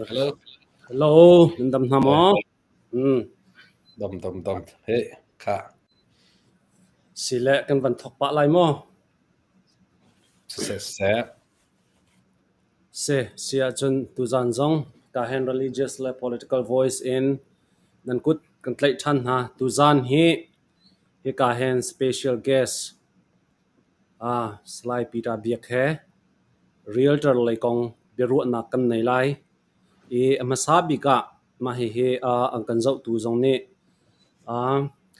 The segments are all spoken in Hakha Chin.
Hello. Hello, nan dam hna maw? Dam dam dam. He kha. Sile kan van thok pah lai maw? Se se. Se si ahcun tuzan zong kahen religious le political voice in nan kut kan tlaih ṭhan hna. Tuzan hi hika hen special guest Salai Peter Biak he Realtor lei kong biaruahnak kan nei lai i a hmasa bik ah mah hihi an kan zohtu zong nih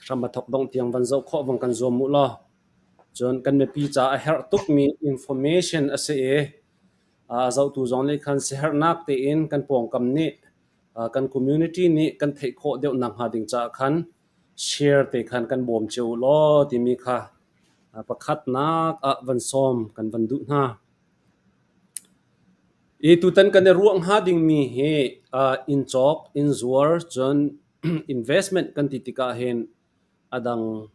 hram a thawk dongh tiang van zoh khawh vong kan zuam u law cun kan mipi caah a herh tukmi information a si i a zohtu zong nih khan siaherhnak tein kan pawngkam nih kan community nih kan theih khawh deuh nakhnga ding caah khan share te khan kan bawm cio u law timi kha pakhatnak ah van sawm kan van duh hna. I tutan kan i ruah hnga dingmi hi inn cawk, inn zuar, cun investment kan ti tikah hin a dang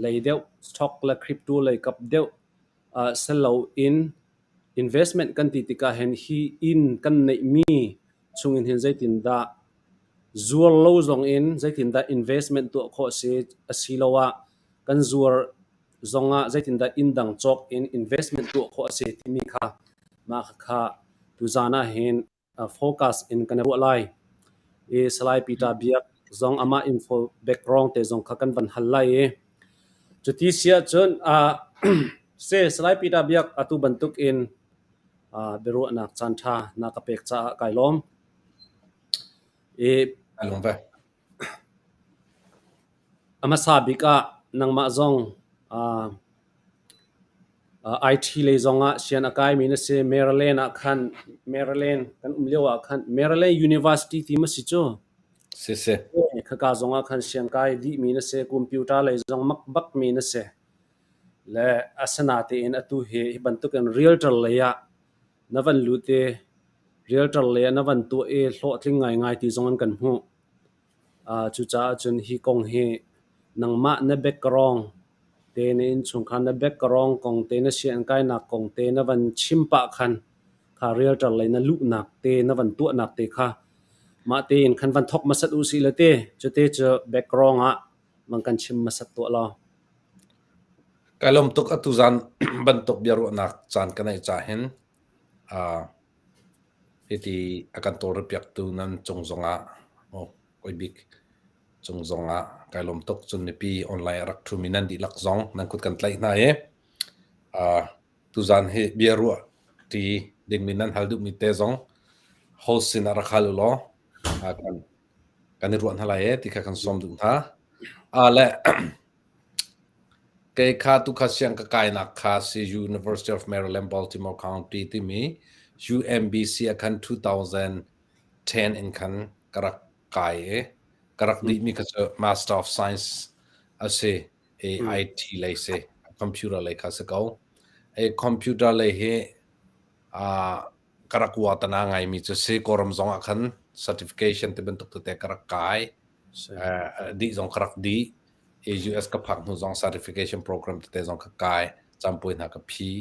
lei deuh stock le crypto lei kap deuh si loin investment kan ti tikah hin hi inn kan neihmi chungin hin zeitindah zuar lo zongin zeitindah investment tuah khawh a si asiloah kan zuar zongah zeitindah inn dang cawk in investment tuah khawh a si timi kha mah kha tuzaan ah hin focus in kan i ruah lai. I Salai Peter Biak zong amah info background te zong kha kan van hal lai i cuti si ahcun se Salai Peter Biak atu bantuk in biaruahnak caanṭha na ka pek caah kai lawm. I Kai lawm ve. A hmasa bik ah nangmah zong IT lei zongah sian a kaimi na si. Maryland ah khan Maryland kan um lio ah khan Maryland University ti ma si cu? Si si. Khaka zongah khan sian kai dihmi na si. Computer lei zong mak bakmi na si. Le asinatein atu hi hi bantukin realtor lei ah na van lut i realtor lei ah na van tuah i hlawhtling ngaingai ti zong an kan hmuh. Cucaah cun hi kong hi nangmah na background te na innchungkhar na background kong te na sianginn kainak kong te na van chim pah khan kha realtor lei na luhnak te na van tuahnak te kha mah tein khan van thawk hmasat usih law ti cute cu background ah van kan chim hmasat tuah law. Kai lawm tuk atu zan bantuk biaruahnak caan ka neih ca hin hiti a kan tawlrepiaktu nan cung zongah oi bik cung zongah kai lawm tuk. Cun mipi online a rak ṭhumi nan dihlak zong nan kut kan tlaih hna i tuzan hi bia ruah ṭi dingmi nan hal duhmi te zong host sin ah rak hal u law kan kan i ruah hna lai e ti kha kan sawm duh hna. Le Kei kha tukha siang ka kainak kha si University of Maryland Baltimore County timi UMBC ah khan 2010 in khan ka rak kai i ka rak dihmi kha cu Master of Science a si i IT lei si, computer lei kha si ko. I computer lei hi ka rak uatana ngaimi cu si. Kawlram zong ah khan certification ti bantuk tete ka rak kai. Dih zong ka rak dih. US ka phak hnu zong certification program tete zong ka kai, campuai hna ka phi.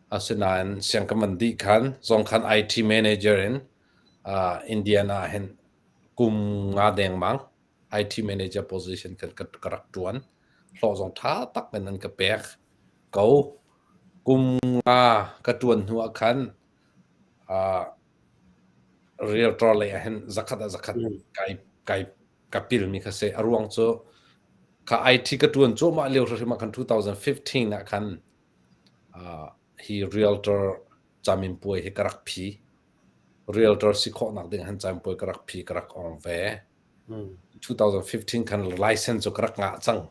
Asinain siang ka man dih khan zong khan IT manager in Indiana ah hin kum nga dengmang IT manager position kan ka rak tuan. Hlawh zong tha tak in an ka pek ko. Kum nga ka tuan hnu ah khan realtor lei ah hin zakhat ah zakhat kai kai ka pilmi kha si. A ruang cu kha IT ka ṭuan cuahmah lio hrimhrim ah khan 2015 ah khan hi realtor caminpuai hi ka rak phi. Realtor si khawhnak ding han caminpuai ka rak phi ka rak ong ve. 2015 khan license cu ka rak ngah cang.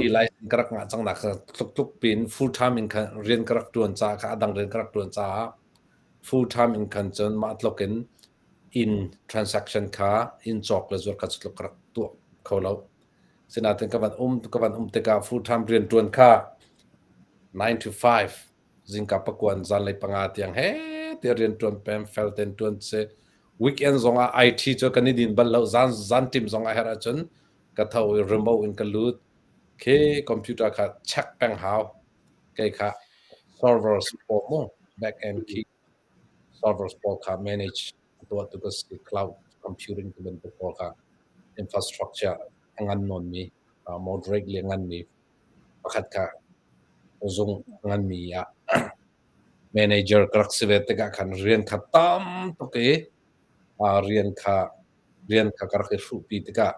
Hi license ka rak ngah cang nak tluk tluk pin full time in khan rian ka rak ṭuan caah kha a dang rian ka rak ṭuan caah full time in khan cun mah tluk in inn transaction kha inn cawk le zuar kha cu tluk ka rak tuah kho lo. Sinain ka van um ka van um tikah full time rian ṭuan kha 9 to 5 zingka pakuan zanlei panga tiang he te rian ṭuan pem fel ten ṭuan si weekend zong ah IT cu kan i din bal lo zan zan tim zong a herh ahcun ka tho i remote in ka lut khi computer kha check peng hau kei kha servers pawl mu back end khi servers pawl kha manage tuahtu ka si. Cloud computing ti bantuk pawl kha infrastructure a ngan nawnmi, moderate le nganmi pakhat kha zung nganmi ah manager ka rak si ve tikah khan rian kha tam tuk i rian kha rian kha ka rak i hruhpi tikah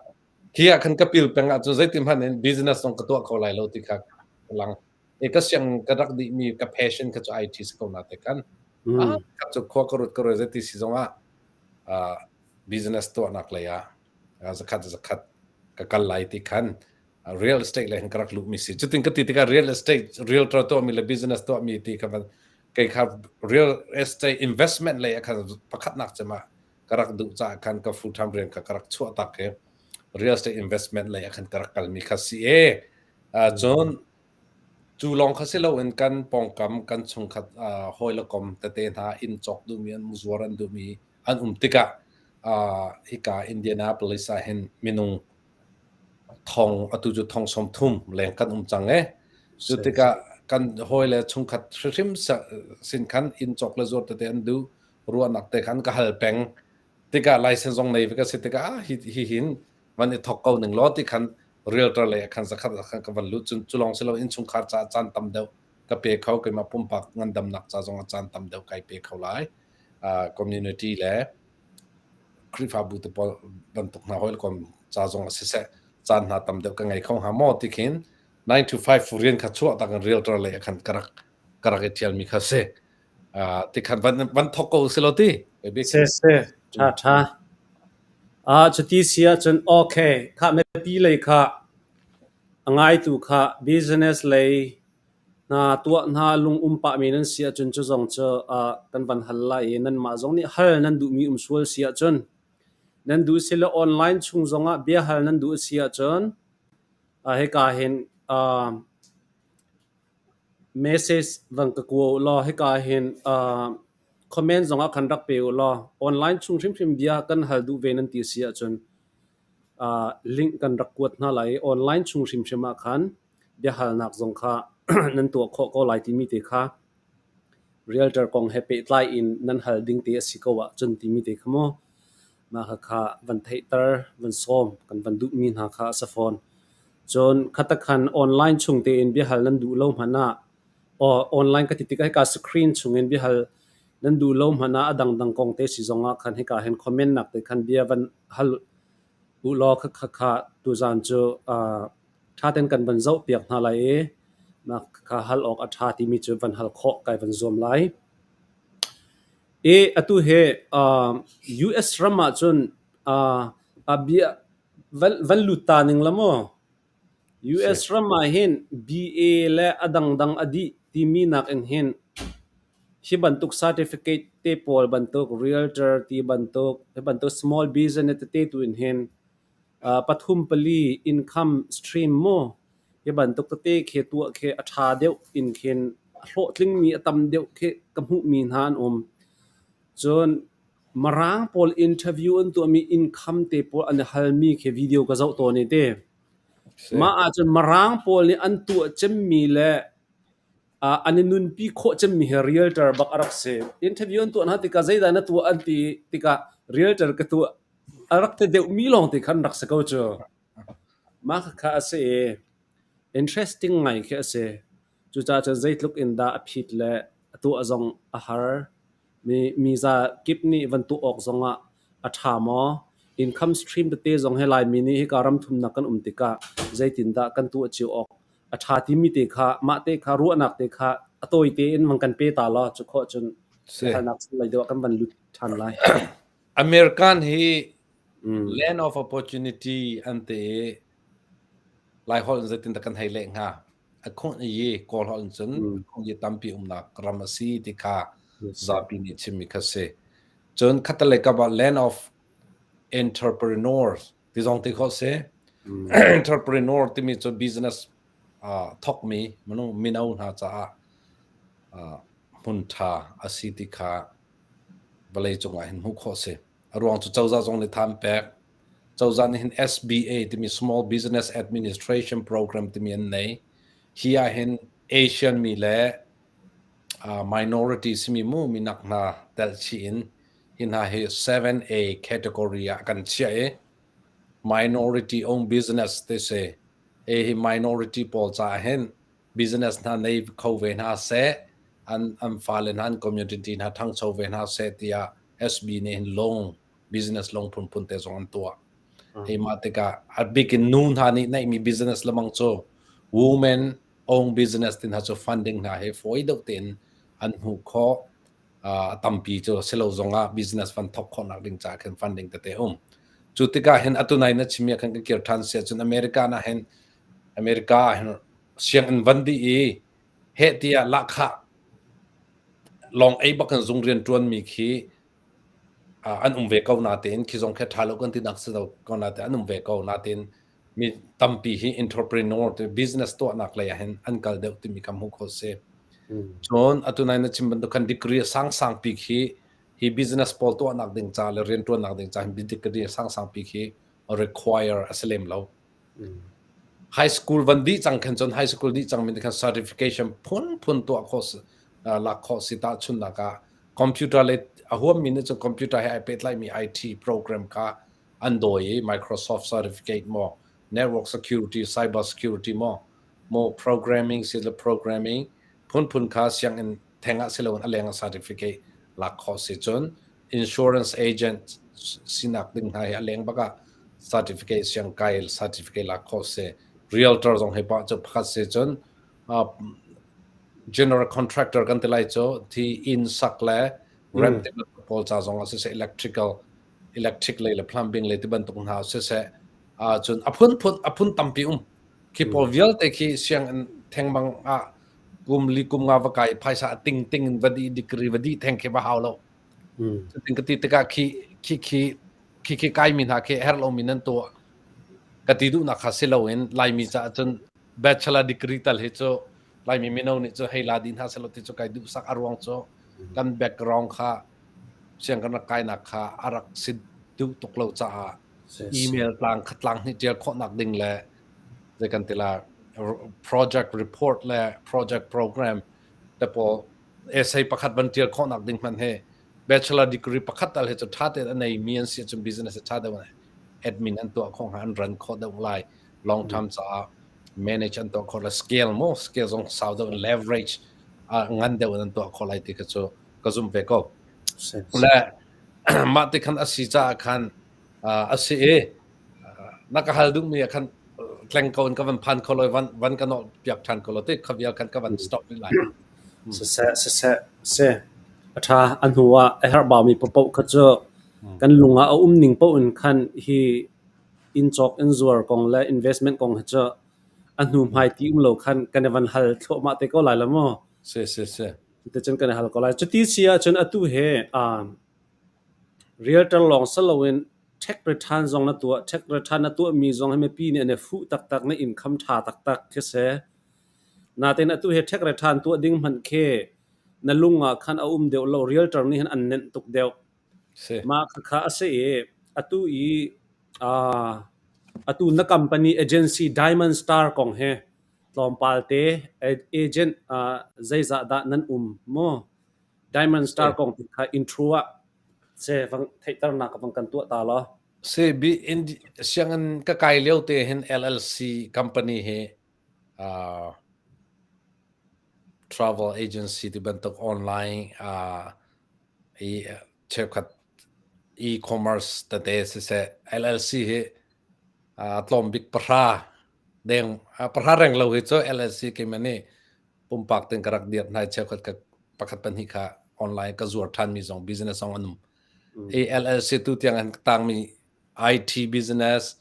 khi ah khan ka pil peng ahcun zeitin hmanh in business zong ka tuah kho lai lo ti kha ka lang. E ka siang ka rak dihmi ka passion kha cu IT si ko na te kan. Ka cu khua ka rut ka roi zeiti si zongah business tuahnak lei ah zakhat zakhat ka kal lai ti khan real estate lei hin ka rak luhmi si. Cutin ka ti tikah real estate realtor tuahmi le business tuahmi ti kha kei kha real estate investment lei ah khan pakhatnak cem ah ka rak duh caah khan ka full time rian kha ka rak chuah tak i real estate investment lei ah khan ka rak kalmi kha si e. Cun cu lawng kha si loin kan pawngkam kan chungkhat hawi le kom tete hna inn cawk duhmi an zuar an duhmi an um tikah hika Indianapolis ah hin minung thong atu cu thong 30 leng kan um cang e. Cu tikah kan hawi le chungkhat hrimhrim sin khan inn cawk le zuar tete an duh ruahnak te khan ka hal peng tikah license zong nei ve ka si tikah hi hi hin van i thok ko ning law ti khan realtor lei khan zakhat khan ka van lut. Cun cu lawng si lo innchungkhar ca caan tam deuh ka pe kho, keimah pumpak ngandamnak ca zong ah caan tam deuh kai pe kho lai. Community le Khrihfabu te pawl bantuk hna hawikom ca zong ah siseh caan hna tam deuh ka ngei kho hnga maw ti khin 9 to 5 rian kha chuah tak in realtor lei ah khan ka rak i ṭhialmi kha si. Ti khan van van thok ko si lo ti. Se se ṭha ṭha. Cuti si ahcun okay khah mipi lei kha a ngaitu kha business lei hna tuah hna lung um pahmi nan si ahcun cu zong cu kan van hal lai i nanmah zong nih hal nan duhmi um sual si ahcun nan duh si le online chung zongah bia hal nan duh si ahcun hika hin message van ka kua u law hika hin comment zongah khan rak pe u law online chung hrimhrim bia kan hal duh ve nan ti si ahcun link kan rak kuat hna lai i online chung hrimhrim ah khan biahalnak zong kha nan tuah khawh ko lai timi te kha realtor kong he pehtlai in nan hal ding te a si ko ahcun timi te kha mu mah khakha van theihter van sawm kan van duhmi hna kha a si fawn. Cun khatakhan online chung tein biahal nan duh lo hmanh ah online ka ti tikah hika screen chungin biahal nan duh lo hmanh ah a dangdang kong te si zong ah khan hika hin comment nak te khan bia van hal u law khakha tuzan cu ṭha tein kan van zohpiak hna lai i mah kha hal awk a ṭha timi cu van hal khawh kai van zuam lai. I atu hi US ram ah cun bia van lut ta ning la maw? US ram ah hin BA le a dangdang a dih timi nakin hin hi bantuk certificate te pawl bantuk realtor ti bantuk hi bantuk small business tete tu in hin pathum pali income stream mu hi bantuk tete khi tuah khi a ṭha deuh in khin a hlawhtlingmi a tam deuh khi ka hmuhmi hna an um. Cun Mirang pawl interview an tuahmi income te pawl an i halmi khi video ka zoh tawn i ti. Mah ahcun Mirang pawl nih an tuah cemmi le an i nunpi khawh cemmi hi realtor bak a rak si. Interview an tuah hna tikah zeidah na tuah an ti tikah realtor ka tuah a rak ti deuhmi lawng te khan rak si ko cu. Mah khakha a si i interesting ngai khi a si. Cucaah cun zeitluk in dah a phit le a tuah zong a har. Mi miza kip nih van tuah awk zongah a ṭha maw? Income stream tete zong hi Laimi nih hika ram thumnak kan um tikah zeitindah kan tuah cio awk a ṭha timi te kha mah te kha ruahnak te kha a tawi tein van kan pe ta law cu khawh cun biahalnak lei deuh ah kan van lut ṭhan lai. American hi land of opportunity an ti i Laiholh in zeitindah kan hei leh hnga? A khung i Kawl holh in cun khung i tampi umnak ram a si ti kha zapi nih chimmi kha si. Cun khattelei kap ah land of entrepreneurs ti zong ti khawh si. Entrepreneur timi cu business thokmi minung mino hna caah hmun ṭha a si ti kha vawleicung ah hin hmuh khawh a si. A ruang cu cozah zong nih tha an pek. Cozah nih hin SBA timi Small Business Administration Program timi an nei. Hi ah hin Asian mi le minority simi mu minak hna telh chih in Hi hna hi 7A category ah kan chiah i minority owned business ti si. Hi hi minority pawl caah hin business hna nei kho ve hna seh, an an fale hna an community hna ṭhangcho ve hna seh tiah SB nih hin loan business loan phunphun te zong an tuah. Hi mah tikah a bik in nu hna nih neihmi business lemang cu women owned business ti hna cu funding hna hi fawi deuh tein an hmuh khawh. A tampi cu si lo zongah business van thawk khawhnak ding caah khin funding tete um. Cu tikah hin atu nai na chimmi ah khan ka kir ṭhan si ahcun America ah hin America ah hin sianginn van dih i heh tiah lahkhah lawng ei bak in zung rian ṭuanmi khi an um ve ko natein khi zong khi ṭha lo kan ti nak si lo ko natein an um ve ko natein mi tampi hi entrepreneur te business tuahnak lei ah hin an kal deuh timi ka hmuh khawh si. Cun atu nai na chim bantuk khan degree a sangsang pi khi hi business pawl tuahnak ding ca le rianṭuannak ding ca hin degree a sangsang pi khi require a si lem lo. High school van dih cang khan cun high school dih cang mi khan certification phunphun tuah khawh si lak khawh si tahchunhnak ah computer le a huammi nih cun computer he ai pehtlaimi IT program kha an dawi i Microsoft certificate maw network security cyber security maw maw programming si le programming phunphun kha sianginn theng ah siloin a leng ah certificate lak khawh si cun insurance agent sinak ding hna hi a leng bak ah certificate siang kai certificate lak khawh si realtor zong hi pa cu pakhat si cun general contractor kan ti lai cu thi inn sak le rent ti pawl ca zong ah siseh electrical electric lei le plumbing lei ti bantuk hna siseh cun a phunphun a phun tampi um khi pawl vialte khi sianginn thengmang ah kum li kum nga va kai phaisa ting ting in va di degree va di theng khi va hau lo cutin ka ti tikah khi khi khi khi khi kai mi hna khi her lo mi nan tuah ka ti duhnak kha si loin Laimi caah cun bachelor degree tal hi cu Laimi mino nih cu hei la dih hna selaw ti cu kai duh sak a ruang cu kan background kha siang kan rak kainak kha a rak si duh tuk lo caah email tlang khat tlang hnih ṭial khawhnak ding le zei kan ti la project report le project program te pawl essay pakhat van ṭial khawhnak ding hmanh hi bachelor degree pakhat tal hi cu ṭha tein a neimi an si ahcun business ṭha deuh admin an tuah khawh hnga an run khawh deuh lai long term caah manage an tuah khawh le scale mo scale zong sau deuh in leverage ngan deuh in an tuah khawh lai ti kha cu ka zumh ve ko. Le mah ti khan a si caah khan a si i na ka hal duhmi ah khan tleng ko in ka van phan kho lo van van ka nawh piak ṭhan ko lo ti kha vial khan ka van stop rih lai. Siseh siseh si a ṭha a hnu ah a herh baumi paoh kha cu kan lung ah a um ning paoh in khan hi inn cawk inn zuar kong le investment kong hi cu a hnu hmai ti um lo khan kan i van hal thluahmah te ko lai lo maw? Si si si. Cuticun kan i hal ko lai. Cuti si ahcun atu hi realtor lawng si loin tax return zong na tuah. Tax return na tuahmi zong hi mipi nih an i fuh taktak, na income ṭha taktak khi si. Natein atu hi tax return tuah ding hmanh khi na lung ah khan a um deuh lo. Realtor nih hin an nenh tuk deuh. Si. Mah khakha a si i atu i atu na company agency Diamond Star kong hi tlawmpal te agent zeizah dah nan um maw? Diamond Star kong ti kha intro ah se vang theihternak vang kan tuah ta law. Si bi in sianginn ka kai lio te hin LLC company hi uh, travel agency ti bantuk online uh, i cheukhat e-commerce tete siseh LLC hi uh, tlawm bik pahra deng pahra reng lo hi cu LLC keimah nih pumpak ten ka rak dirh hna cheukhat ka pakhat pahnih kha online ka zuar than mi zong business zong an um. Hi LLC tu tiang an tangmi IT business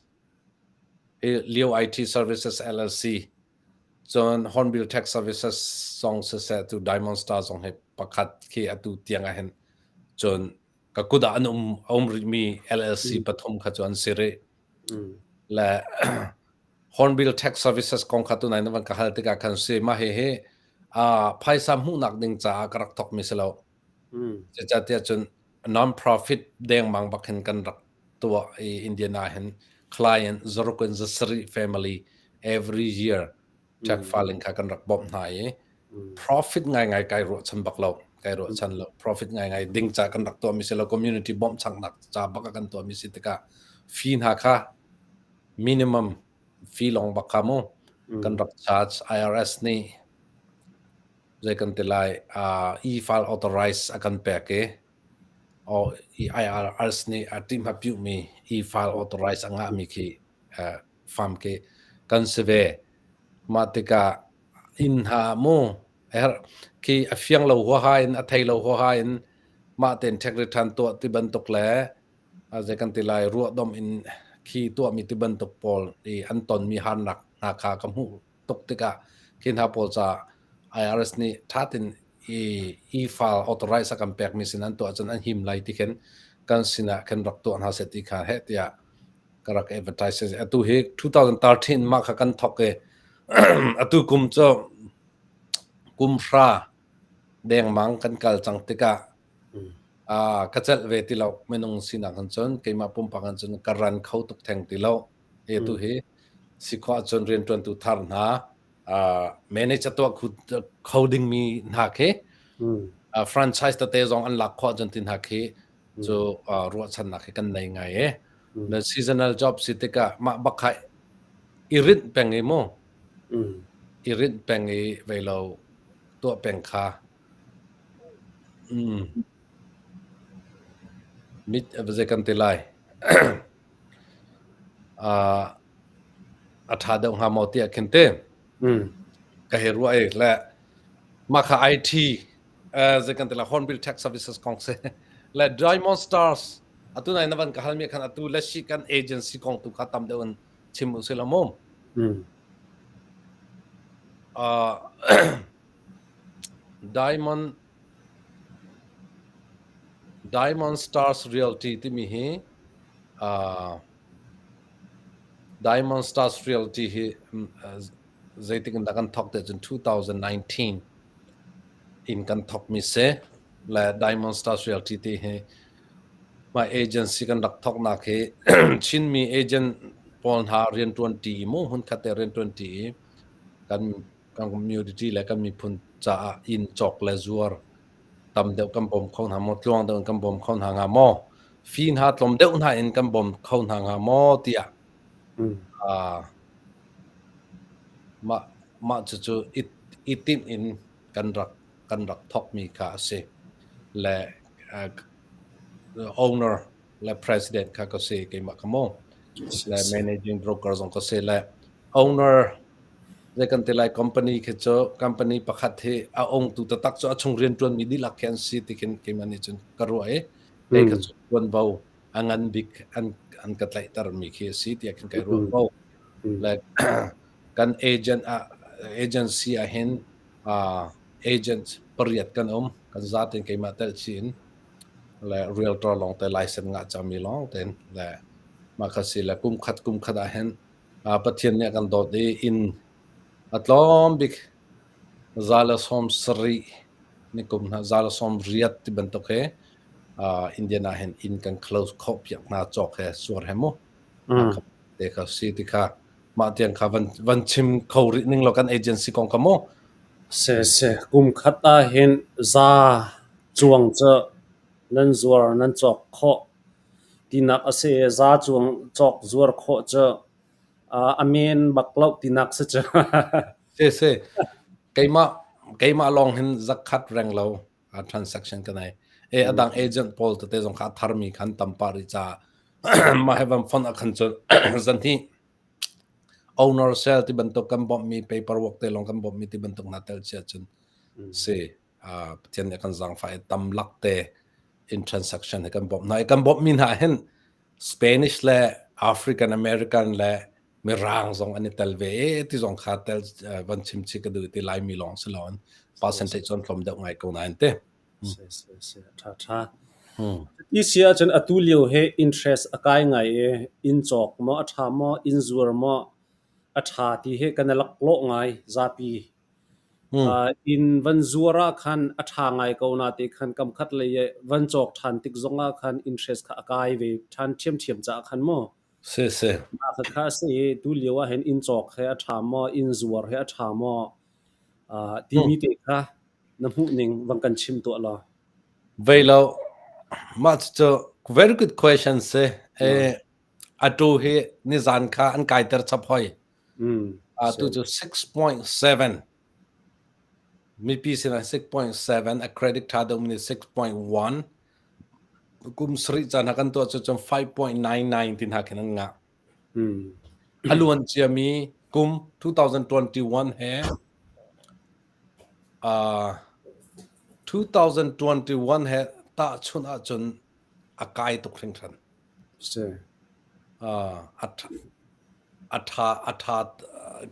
Leo IT Services LLC cun Hornbill Tech Services zong siseh tu Diamond Star zong hi pakhat khi atu tiang ah hin cun ka kut ah an um um rihmi LLC pathum kha cu an si rih. Le Hornbill Tax Services kong kha tunai na van ka hal tikah khan si mah hihi phaisa hmuhnak ding caah ka rak thawkmi si lo. Zeicahtiah cun non-profit dengmang bak hin kan rak tuah i Indiana hin client zaruk in zasarih family every year tax filing kha kan rak bawmh hna i profit ngaingai kai ruahchan bak lo. Kai ruahchan lo. Profit ngaingai ding ca kan rak tuahmi si lo. Community bawmhchangnak ca bak ah kan tuahmi si tikah fee hna kha minimum fee lawng bak kha mu kan rak charge. IRS nih zei kan ti lai e-file authorize a kan pek i IRS nih a ṭihhma piuhmi e-file authorize a ngahmi khi farm khi kan si ve. Mah tikah inn hna mu khi a fiang lo huaha in a thei lo huaha in mah tein tax return tuah ti bantuk le zei kan ti lai ruahdom in khi tuahmi ti bantuk pawl i an tonmi harnak hna kha ka hmuh tuk tikah khi hna pawl ca IRS nih ṭha tein i e-file authorize a kan pekmi sin an tuah cun an him lai ti khin kan sinah khin rak tuah hna seh ti kha heh tiah ka rak advertise. Atu hi 2013 mah kha kan thok i atu kum cu kum hra dengmang kan kal cang tikah ka celh ve ti lo. Minung sinak hin cun keimah pumpak hin cun ka ran kho tuk theng ti lo. Atu hi si khawh ahcun rianṭuantu thar hna manage a tuah kho dingmi hna khi franchise tete zong an lak khawh ahcun ti hna khi cu ruahchannak hi kan nei ngai e. Na seasonal job si tikah mah bak kha i rinh peng i mu i rinh peng i vei lo tuah peng kha mit zei kan ti lai a ṭha deuh hnga maw tiah khin te ka hei ruah i le mah kha IT zei kan ti lai Hornbill Tech Services kong si le Diamond Stars atu nai na van ka halmi khan atu le shi kan agency kong tu kha tam deuh in chim u sila mu. Diamond Diamond Stars Realty timi hi Diamond Stars Realty hi zeitik in dah kan thawk te cun 2019 in kan thawkmi si. Le Diamond Stars Realty ti hi mah agency kan rak thawknak hi Chinmi agent pawl hna rianṭuanṭi i mu hmunkhat te rianṭuanṭi i kan kan community le kan miphun caah inn cawk le zuar tam deuh kan bawm kho hna maw, tluang deuh in kan bawm kho hna hnga maw, fee hna tlawm deuh hna in kan bawm kho hna hnga maw tiah mah mah cucu i tinh in kan rak thawkmi kha a si. Le owner le president kha ka si keimah ka mu. Le managing broker zong ka si le owner zei kan ti lai company khi cu company pakhat hi a ongtu taktak cu a chung rianṭuanmi dihlak khi an si ti khin keimah nih cun ka ruah i kei kha cu ṭuanvo a ngan bik an ka tlaihtermi khi a si tiah khin kai ruah ko. Le kan agent ah agency ah hin agent pariat kan um kan zaten keimah tel chih in le realtor lawng te license ngah cangmi lawng tein le mah kha si le kum khat kum khat ah hin Pathian nih a kan dawt i inn a tlawm bik 170 ni kum hna 180 ti bantuk he Indian ah hin inn kan close khawh piak hna cawk he suar he mu te kha si ti kha mah tiang kha van van chim kho rih ning lo kan agency kong kha mu. Se se kum khat ah hin za cuang cu nan zuar nan cawk khawh tinak a si i za cuang cawk zuar khawh cu a men bak lo tinak si cu. Si si keimah keimah lawng hin zakhat reng lo transaction ka nei e adang agent pawl tete zong kha a tharmi khan tam pah rih caah mah he van phone a khan cun zan hi owner sale ti bantuk kan bawmhmi paperwork te lawng kan bawmhmi ti bantuk hna tel chia cun si. Pathian nih kan zaangfah i tam lak te in transaction he kan bawmh hna i kan bawmhmi hna hin Spanish le African American le Mirang zong an i tel ve e ti zong kha tel van chim chi ka duh ti Laimi lawng si loin percentage zong tlawm deuh ngai ko nain te. Si si si tha tha. Ti si ahcun atu lio he interest a kai ngai i inn cawk maw a tha maw inn zuar maw a tha ti he kan i laklawh ngai zapi. Inn van zuar ah khan a ṭha ngai ko nate khan kamkhat lei i van cawk ṭhan tik zongah khan interest kha a kai ve ṭhan ṭhiamṭhiam caah khan mu. Si si. Mah khakha a si i tulio ah hin inn cawk he a ṭha maw, inn zuar he a ṭha maw timi te kha. Na hmuh ning van kan chim tuah law. Vei lo. Mah cu very good question si. Eh, atu hi nizan kha an kaiter chap hoi. Atu cu 6.7. Mipi sinah 6.7, a credit tha deuh nih 6.1. Kum sarih caan ha kan tuah cu cun 5.99 tin ha khin an ngah. A luan ciami kum 2021 he 2021 he tahchunh ahcun a kai tuk hringhran. Si. A tha a tha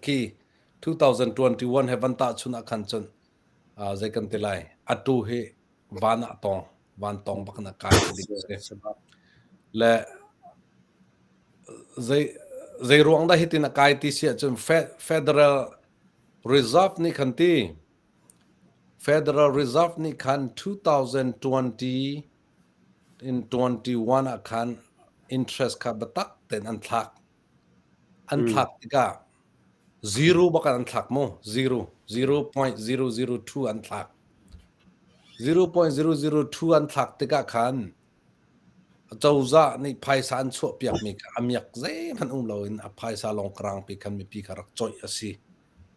khi 2021 he van tahchunh ah khan cun zei kan ti lai atu hi van ah tong van tong bak na kai ding si. Le zei zei ruang dah hitin a kai ti si ahcun Federal Reserve nih khan ti Federal Reserve nih khan 2020 in 21 ah khan interest kha biatak tein an thlak. An thlak tikah zero bak an thlak mu. Zero, 0.002 an thlak. 0.002 an thlak tikah khan cozah nih phaisa an chuahpiakmi kha a miak zeihmanh um loin a phaisa lawng karangpi khan mipi kha rak coih a si.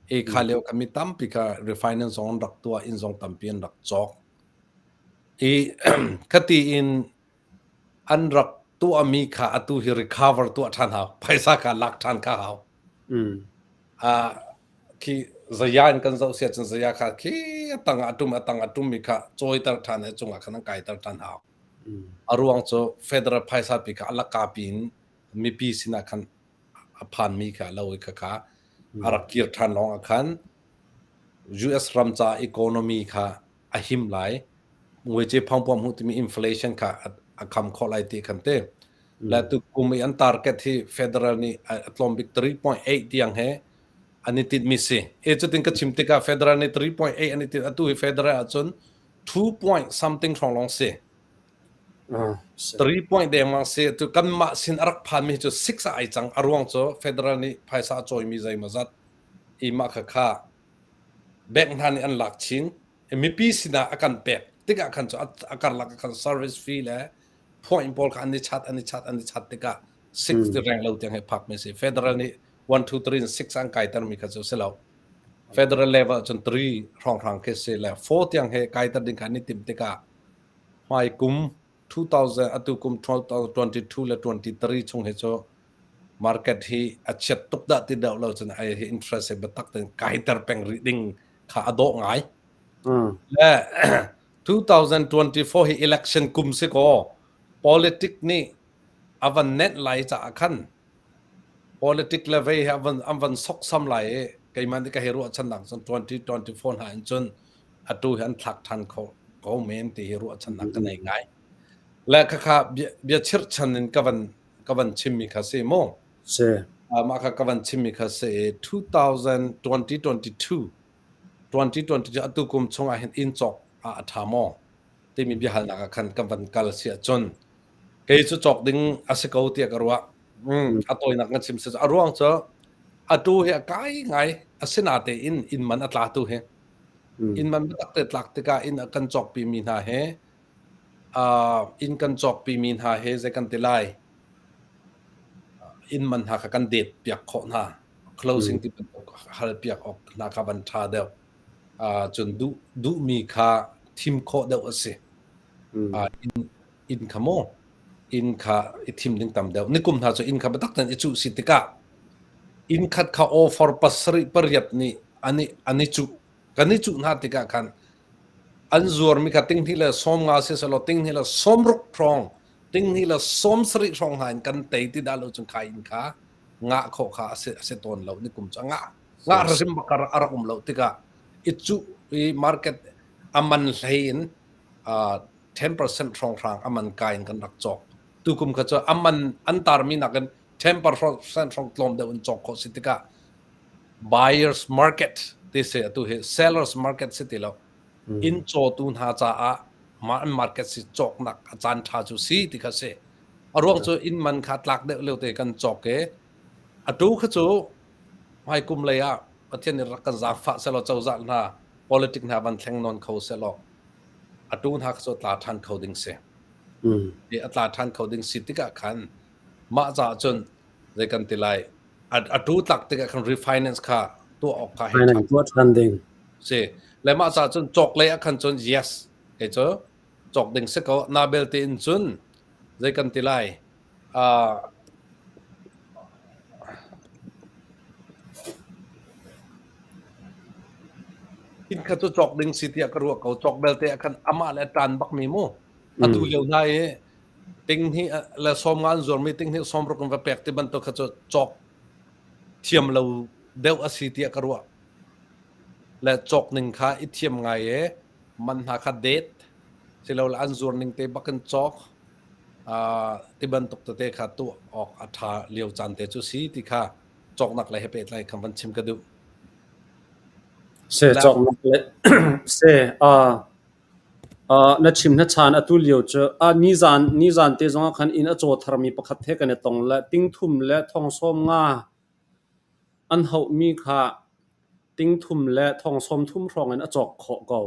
E kha lio khan mi tampi kha refinance zong an rak tuah, inn zong tampi an rak cawk. I khati in an rak tuahmi kha atu hi recover tuah ṭhan hau. Phaisa kha lak ṭhan kha hau. Uh, khi zaya in kan zoh sia cun zaya kha khi a tang ah a tum a tang a tummi kha cawiter ṭhan i cungah khan an kaiter ṭhan hau. A ruang cu federal phaisa pi kha a laka pi in mipi sinah khan a phanmi kha lo i khakha a rak kir ṭhan lawng ah khan US ram ca economy kha a him lai. Muici phangpuam hmuh timi inflation kha a kham khawh lai ti khan te. Le tu kum i an target hi federal nih a tlawm bik 3.8 tiang he an i tinhmi si. E cutin ka chim tikah federal nih 3.8 an i tinh atu hi federal ahcun 2 point something hrawng lawng si. 3 point dengmang si. Tu kanmah sin a rak phanmi cu 6 ah ai cang. A ruang cu federal nih phaisa a cawimi zeimawzat i mah kha kha bank hna nih an lak chin. Mipi sinah a kan pek tikah khan cu a karlak ah khan service fee le point pawl kha an i chat an i chat an i chat tikah 6 ti reng lo tiang he phak mi si. Federal nih 1 2 3 in 6 an kaiter mi kha cu si lo. Federal level cun 3 hrawnghrang khi si le 4 tiang he kaiter ding kha an i timh tikah hmai kum 2000 atu kum 2022 le 23 chung hi cu market hi a chiat tuk dah ti deuh lo cun ai hi interest hi biatak tein kaiter peng rih ding kha a dawh ngai. Le 2024 hi election kum si kaw politic nih a van nenh lai caah khan politic le vei hi an van soksam lai i keimah nih ka hei ruahchannak cun 2024 hna in cun atu hi an thlak ṭhan kho ko men ti hi ruahchannak ka nei ngai. Le khakha bia chirhchan in ka van ka van chimmi kha si mu. Si. Mah kha ka van chimmi kha si i 2022 2022 atu kum chung ah hin inn cawk ah a ṭha maw timi biahalnak ah khan ka van kal si ahcun kei cu cawk ding a si ko tiah ka ruah. A tawinak kan chim si a ruang cu atu hi a kai ngai asinatein inn man a tla tu hi inn man biatak te tlak tikah inn a kan cawkpi mi hna he inn kan cawkpi mi hna he zei kan ti lai inn man hna kha kan det piak khawh hna closing ti bantuk hal piak awk hna kha van ṭha deuh cun duh duhmi kha thim khawh deuh a si inn inn kha maw inn kha i thim ding tam deuh nikum hna cu inn kha biatak tein i cuh si tikah inn khat kha offer pasarih pariat nih an i an i cuh kan i cuh hna tikah khan an zuarmi kha tinghnih le 50 si selaw tinghnih le 60 hrawng tinghnih le 70 hrawng hna in kan tei ti dah lo cun kha inn kha ngah khawh kha a si a si tawn lo nikum cu ngah ngah hrim bak a rak um lo tikah i cuh i market a man hlei in 10% hrawnghrang a man kai in kan rak cawk. Tukum kha cu a man an tarmi nakin 10% hrawng tlawm deuh in cawk khawh si tikah buyers market ti si atu hi sellers market si ti lo. Inn cawtu hna caah an market si cawknak a caan ṭha cu si ti kha si. A ruang cu inn man kha tlak deuh lio te kan cawk i atu kha cu hmai kum lei ah Pathian nih rak kan zaangfah selaw cozah hna. politic hna van thleng nawn kho sehlaw atu hna kha cu tla ṭhan kho ding si. I a tla ṭhan kho ding si tikah khan mah caah cun zei kan ti lai atu tlak tikah khan refinance kha tuah awk kha hei Finance tuah ṭhan ding. Si. Le mah caah cun cawk lei ah khan cun yes kei cu cawk ding si ko. Na belte in cun zei kan ti lai Inn kha cu cawk ding si tiah ka ruah ko. Cawk belte ah khan amah le a ṭan bakmi mu. Atu lio hna i ting hnih le 50 an zuarmi ting hnih 60 in va pek ti bantuk kha cu cawk thiam lo deuh a si tiah ka ruah. Le cawk ning kha i thiam ngai i man hna kha det silole an zuar ning te bak in cawk ti bantuk tete kha tuah awk a ṭha lio caan te cu si ti kha cawknak lei he pehtlai khan van chim ka duh. Se cawknak le se na chim na chan atu lio cu nizan nizan te zongah khan inn a caw tharmi pakhat he kan i tong le ting thum le 75 an hauhmi kha ting thum le 30,000 hrawng in a cawk khawh ko.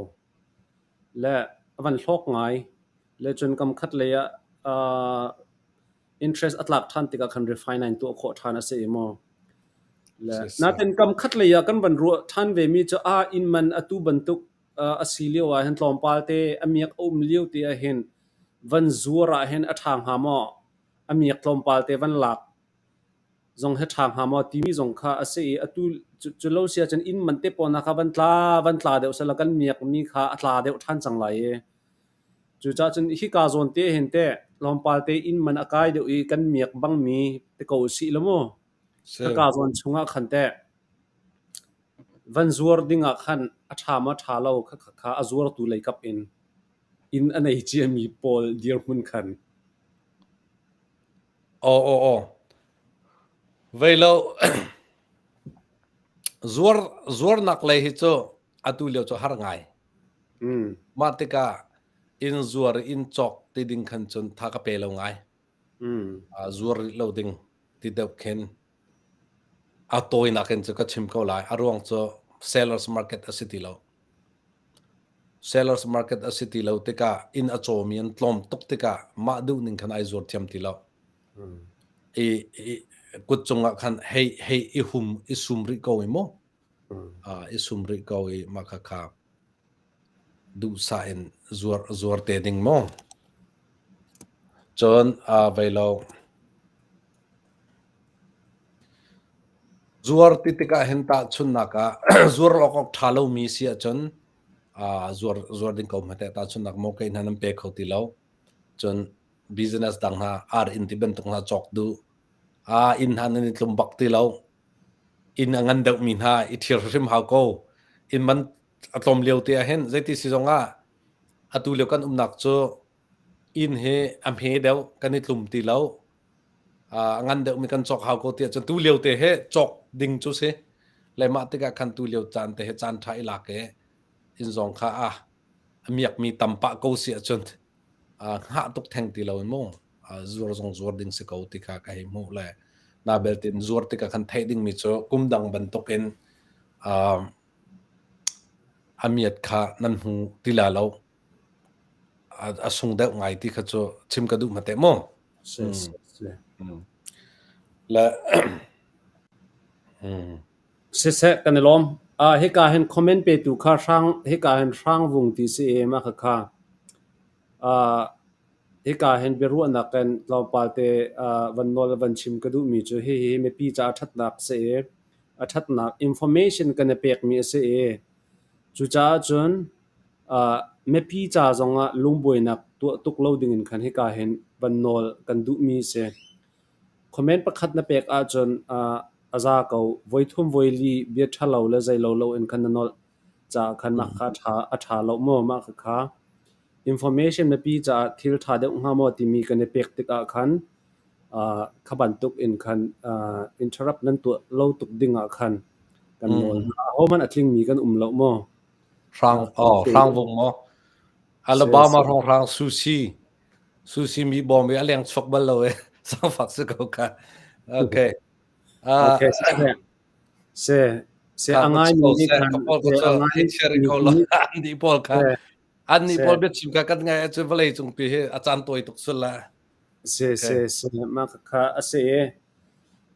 Le a van hlawk ngai. Le cun kam khat lei ah interest a tlak ṭhan tikah khan refinance tuah khawh ṭhan a si i maw. Le natin kam khat lei ah kan van ruah ṭhan ve mi cu ah inn man atu bantuk a si lio ah hin tlawmpal te a miak a um lio te ah hin van zuar ah hin a ṭha hnga maw? A miak tlawmpal te van lak zong hi ṭha hnga maw timi zong kha a si i atu cu lo si ahcun inn man te pawl hna kha van tla van tla deuh sehla kan miakmi kha a tla deuh ṭhan cang lai i cucaah cun hika zawn te hin teh tlawmpal te inn man a kai deuh i kan miak bangmi ti ko usih law mu khaka zawn chungah khan teh van zuar dingah khan a ṭha maw ṭha lo kha a zuartu lei kap in inn a nei ciami pawl dirhmun khan. Aw aw aw. Vei lo zuar zuarnak lei hi cu atu lio cu har ngai. Mah tikah inn zuar inn cawk ti ding khan cun tha ka pe lo ngai. Zuar rih lo ding ti deuh khin a tawinak in cu ka chim ko lai. A ruang cu sellers market a si ti lo. Sellers market a si ti lo tikah inn a cawmi an tlawm tuk tikah mah duh ning khan ai zuar thiam ti lo. I, i kut cungah khan hei hei i hum i sum rih ko i mu. I sum rih ko i mah kha kha duhsah in zuar zuar te ding mu. Cun vei lo. Zuar ti tikah hin tahchunhnak ah zuar awk awk ṭha lomi si ahcun zuar zuar ding ko hmete tahchunhnak maw kei hna nan pe kho ti lo. Cun business dang hna ar inn ti bantuk hna cawk duh. Inn hna nan i tlum bak ti lo. Inn a ngan deuhmi hna i ṭhir hrim hau ko. Inn man a tlawm lio te ah hin zeiti si zongah atu lio kan umnak cu inn hi a hme deuh kan i tlum ti lo. A ngan deuhmi kan cawk hau ko tiah cun tu lio te he cawk ding cu si le mah tikah khan tu lio caan te he caan ṭha i lak i inn zong kha a a miakmi tam pah ko si ahcun hngah tuk theng ti lo in mu zuar zong zuar ding si ko ti kha ka hei hmuh le na belte in zuar tikah khan theih dingmi cu kum dang bantukin a miat kha nan hmu ti la lo a sung deuh ngai ti kha cu chim ka duh hmate mu. Si, si, si. Le Siseh kan i lawm. Hika hin comment petu kha hrang hika hin hrangvung ti si i mah khakha hika hin biaruahnak in tlawmpal te van nawl van chim ka duhmi cu hihi mipi caah ṭhatnak si i a ṭhatnak information kan i pekmi a si i cucaah cun Mipi ca zongah lungbuainak tuah tuk lo dingin khan hika hin van nawl kan duhmi si. Comment pakhat na pek ahcun a za ko. Voithum voili bia ṭhalo le zeilo loin khan na nolh caah khan mah kha a ṭha lo maw? Mah khakha information mipi caah thil ṭha deuh hnga maw timi kan i pek tikah khan kha bantuk in khan interrupt nan tuah lo tuk dingah khan kan nawl hna. Ahohmanh a tlingmi kan um lo maw? Hrang oh hrangvung maw? Alabama hrawnghrang sushi sushi mi bawm i a leng chuak bal lo e sangfak si ko kha. Okay. Okay. Se. Se Kha a ka ngai ko mi nih seh khan ka pawl se ka a cu ngai hei share mi ko law nih an nih pawl kha se an nih se pawl biachim kha kan ngai ahcun vawlei cungpi hi a caan tawi tuk sul la. se Okay. se se mah kha a si i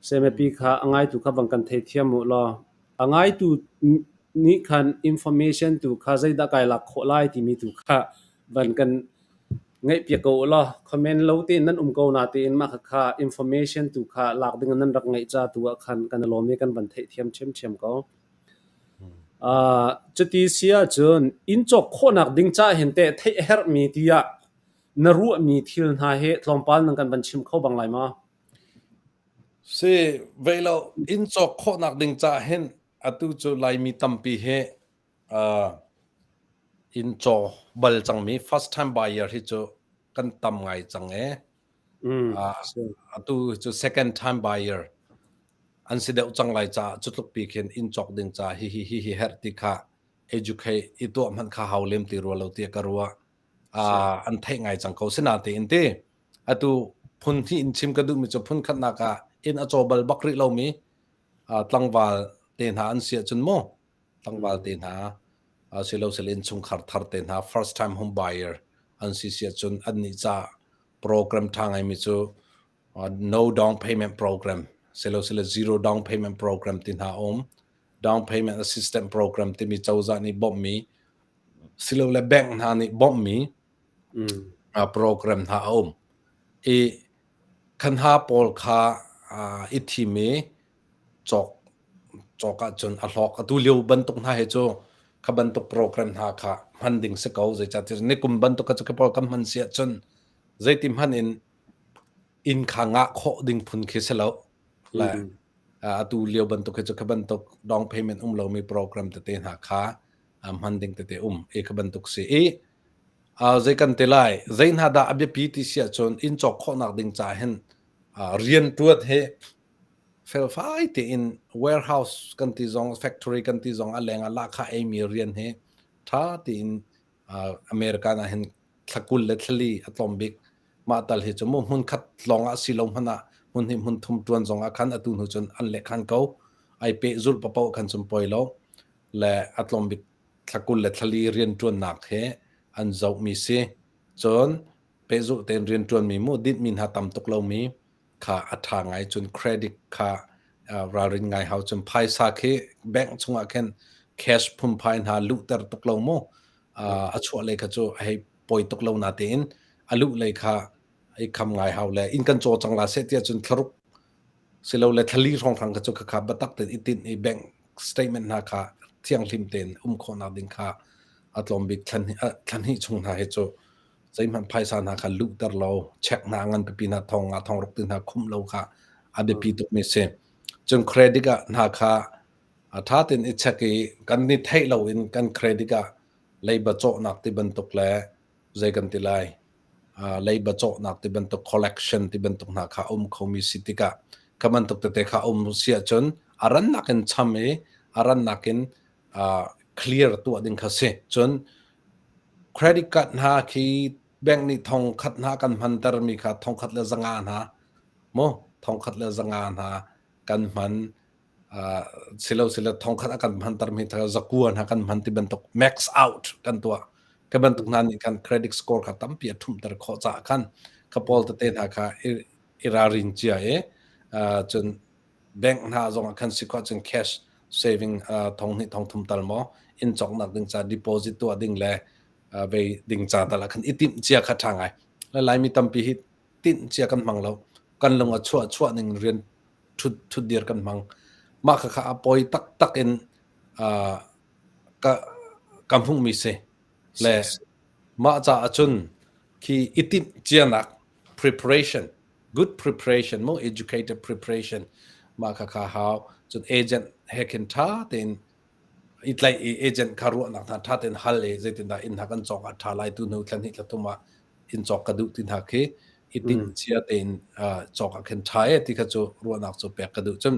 se mipi kha a ngaitu kha bang kan theithiam u law a ngaitu nih khan information tu kha zeidah kai lak khawh lai timi tu kha van kan Ngaihpiak ko ulaw comment lo tein nan um ko natein mah khakha information tu kha lak ding in nan rak ngeih ca tu ah khan kan i lawm i kan van theihthiam ṭhiamṭhiam ko. Uh, cuti si ahcun inn cawk khawhnak ding ca hin teh theih a herhmi tiah na ruahmi thil hna hi tlawmpal nan kan van chim kho bang lai maw? Si vei lo inn cawk khawhnak ding ca hin atu cu Laimi tampi hi uh, Inn caw bal cangmi first time buyer hi cu kan tam ngai cang ee. Atu cu second time buyer an si deuh cang lai caah cu tluk pi khin inn cawk ding ca hi hi hi hi herh ti kha educate i tuah hmanh kha hau lem ti rua lo tiah ka ruah. An theih ngai cang ko. Sinatein ti atu phun hnih in chim ka duhmi cu phun khatnak ah inn a caw bal bak rih lomi tlangval te hna an si ahcun mu tlangval te hna silosile innchungkhar thar te hna first time home buyer an si si ahcun annih ca program ṭha ngaimi cu no down payment program silosile zero down payment program ti hna um down payment assistance program timi cozah nih bawmhmi silole bank hna nih bawmhmi program hna a um i khan ha pawl kha i thim i cawk cawk ahcun a hlawk. Atu lio bantuk hna hi cu kha bantuk program hna kha hman ding si ko. Zeicahtiah nikum bantuk kha cu pawl kan hman si ahcun zeiti hmanh in inn kha ngah khawh ding phun khi si lo. Le atu lio bantuk hi cu kha bantuk down payment um lomi program tete hna kha hman ding tete um i kha bantuk si i zei kan ti lai zei hna dah a biapi ti si ahcun inn cawk khawhnak ding ca hin rian ṭuan hi Felfai tein warehouse kan ti zong factory kan ti zong a leng ah lahkhah eimi rian hi ṭha tein American ah hin thla 20 le thla 40 a tlawm bik. Mah tal hi cu mu hmun khat lawng ah si lo hmanh ah hmun hnih hmun thum ṭuan zong ah khan atu hnu cun an leh khan ko. Ai pehzulh paoh khan cun poi lo. Le a tlawm bik thla 20 le thla 40 rian ṭuannak hi an zohmi si. Cun pehzulh tein rian ṭuanmi mu dinhmi hna tam tuk lomi kha a ṭha ngai cun credit kha ralrin ngai hau cun phaisa khi bank chungah khin cash phunphai hna luhter tuk lo mu a chuah lei kha cu a hei poi tuk lo natein a luh lei kha i kham ngai hau le inn kan caw cang la seh tiah cun thlaruk silole thlali hrawnghrang kha cu khakha biatak tein i tinh i bank statement hna kha thianghlim tein um khawhnak ding kha a tlawm bik thlan hnih chung hna hi cu zeihmanh phaisa hna kha luhter lo check hna ngan pipi hna thong nga thong ruk ti hna khumh lo kha a biapi tuk mi si cun credit ah hna kha a tha tein i check i kan ni theih lo in kan credit ah leiba cawhnak ti bantuk le zei kan ti lai leiba cawhnak ti bantuk collection ti bantuk hna kha um khomi si tikah kha bantuk tete kha um si ahcun a rannak in cham i a rannak in clear tuah ding kha si cun Credit card hna khi bank nih thongkhat hna kan hmantermi kha thongkhat le zanga hna maw thongkhat le zanga hna kan hman silo silo thongkhat a kan hmantermi kha zakua hna kan hman ti bantuk max out kan tuah. Ka bantuk hna nih khan credit score kha tampi a ṭhumhter khawh caah khan ka pawl tete hna kha i ralrin cia i cun bank hna zong ah khan si khawh cun cash saving thong hnih thong thum tal maw inn cawknak ding ca deposit tuah ding le vei ding ca tal ah khan i timh cia kha ṭha ngai. Laimi tampi hi tinh cia kan hmang lo. Kan lung a chuah chuah ning rian thut thut dir kan hmang. Mah kha kha a poi taktak in ka ka hmuhmi si. Le mah caah cun khi i timh cianak preparation good preparation mo educated preparation mah kha kha hau cun agent he khin tha tein i tlaih i agent kha ruahnak hna tha tein hal i zeitindah inn hna kan cawk ah tha lai tu hnu thlan hnih thla thum ah inn cawk ka duh ti hna khi i tinh cia tein cawk ah khin tha e ti kha cu ruahnak cu pek ka duh cun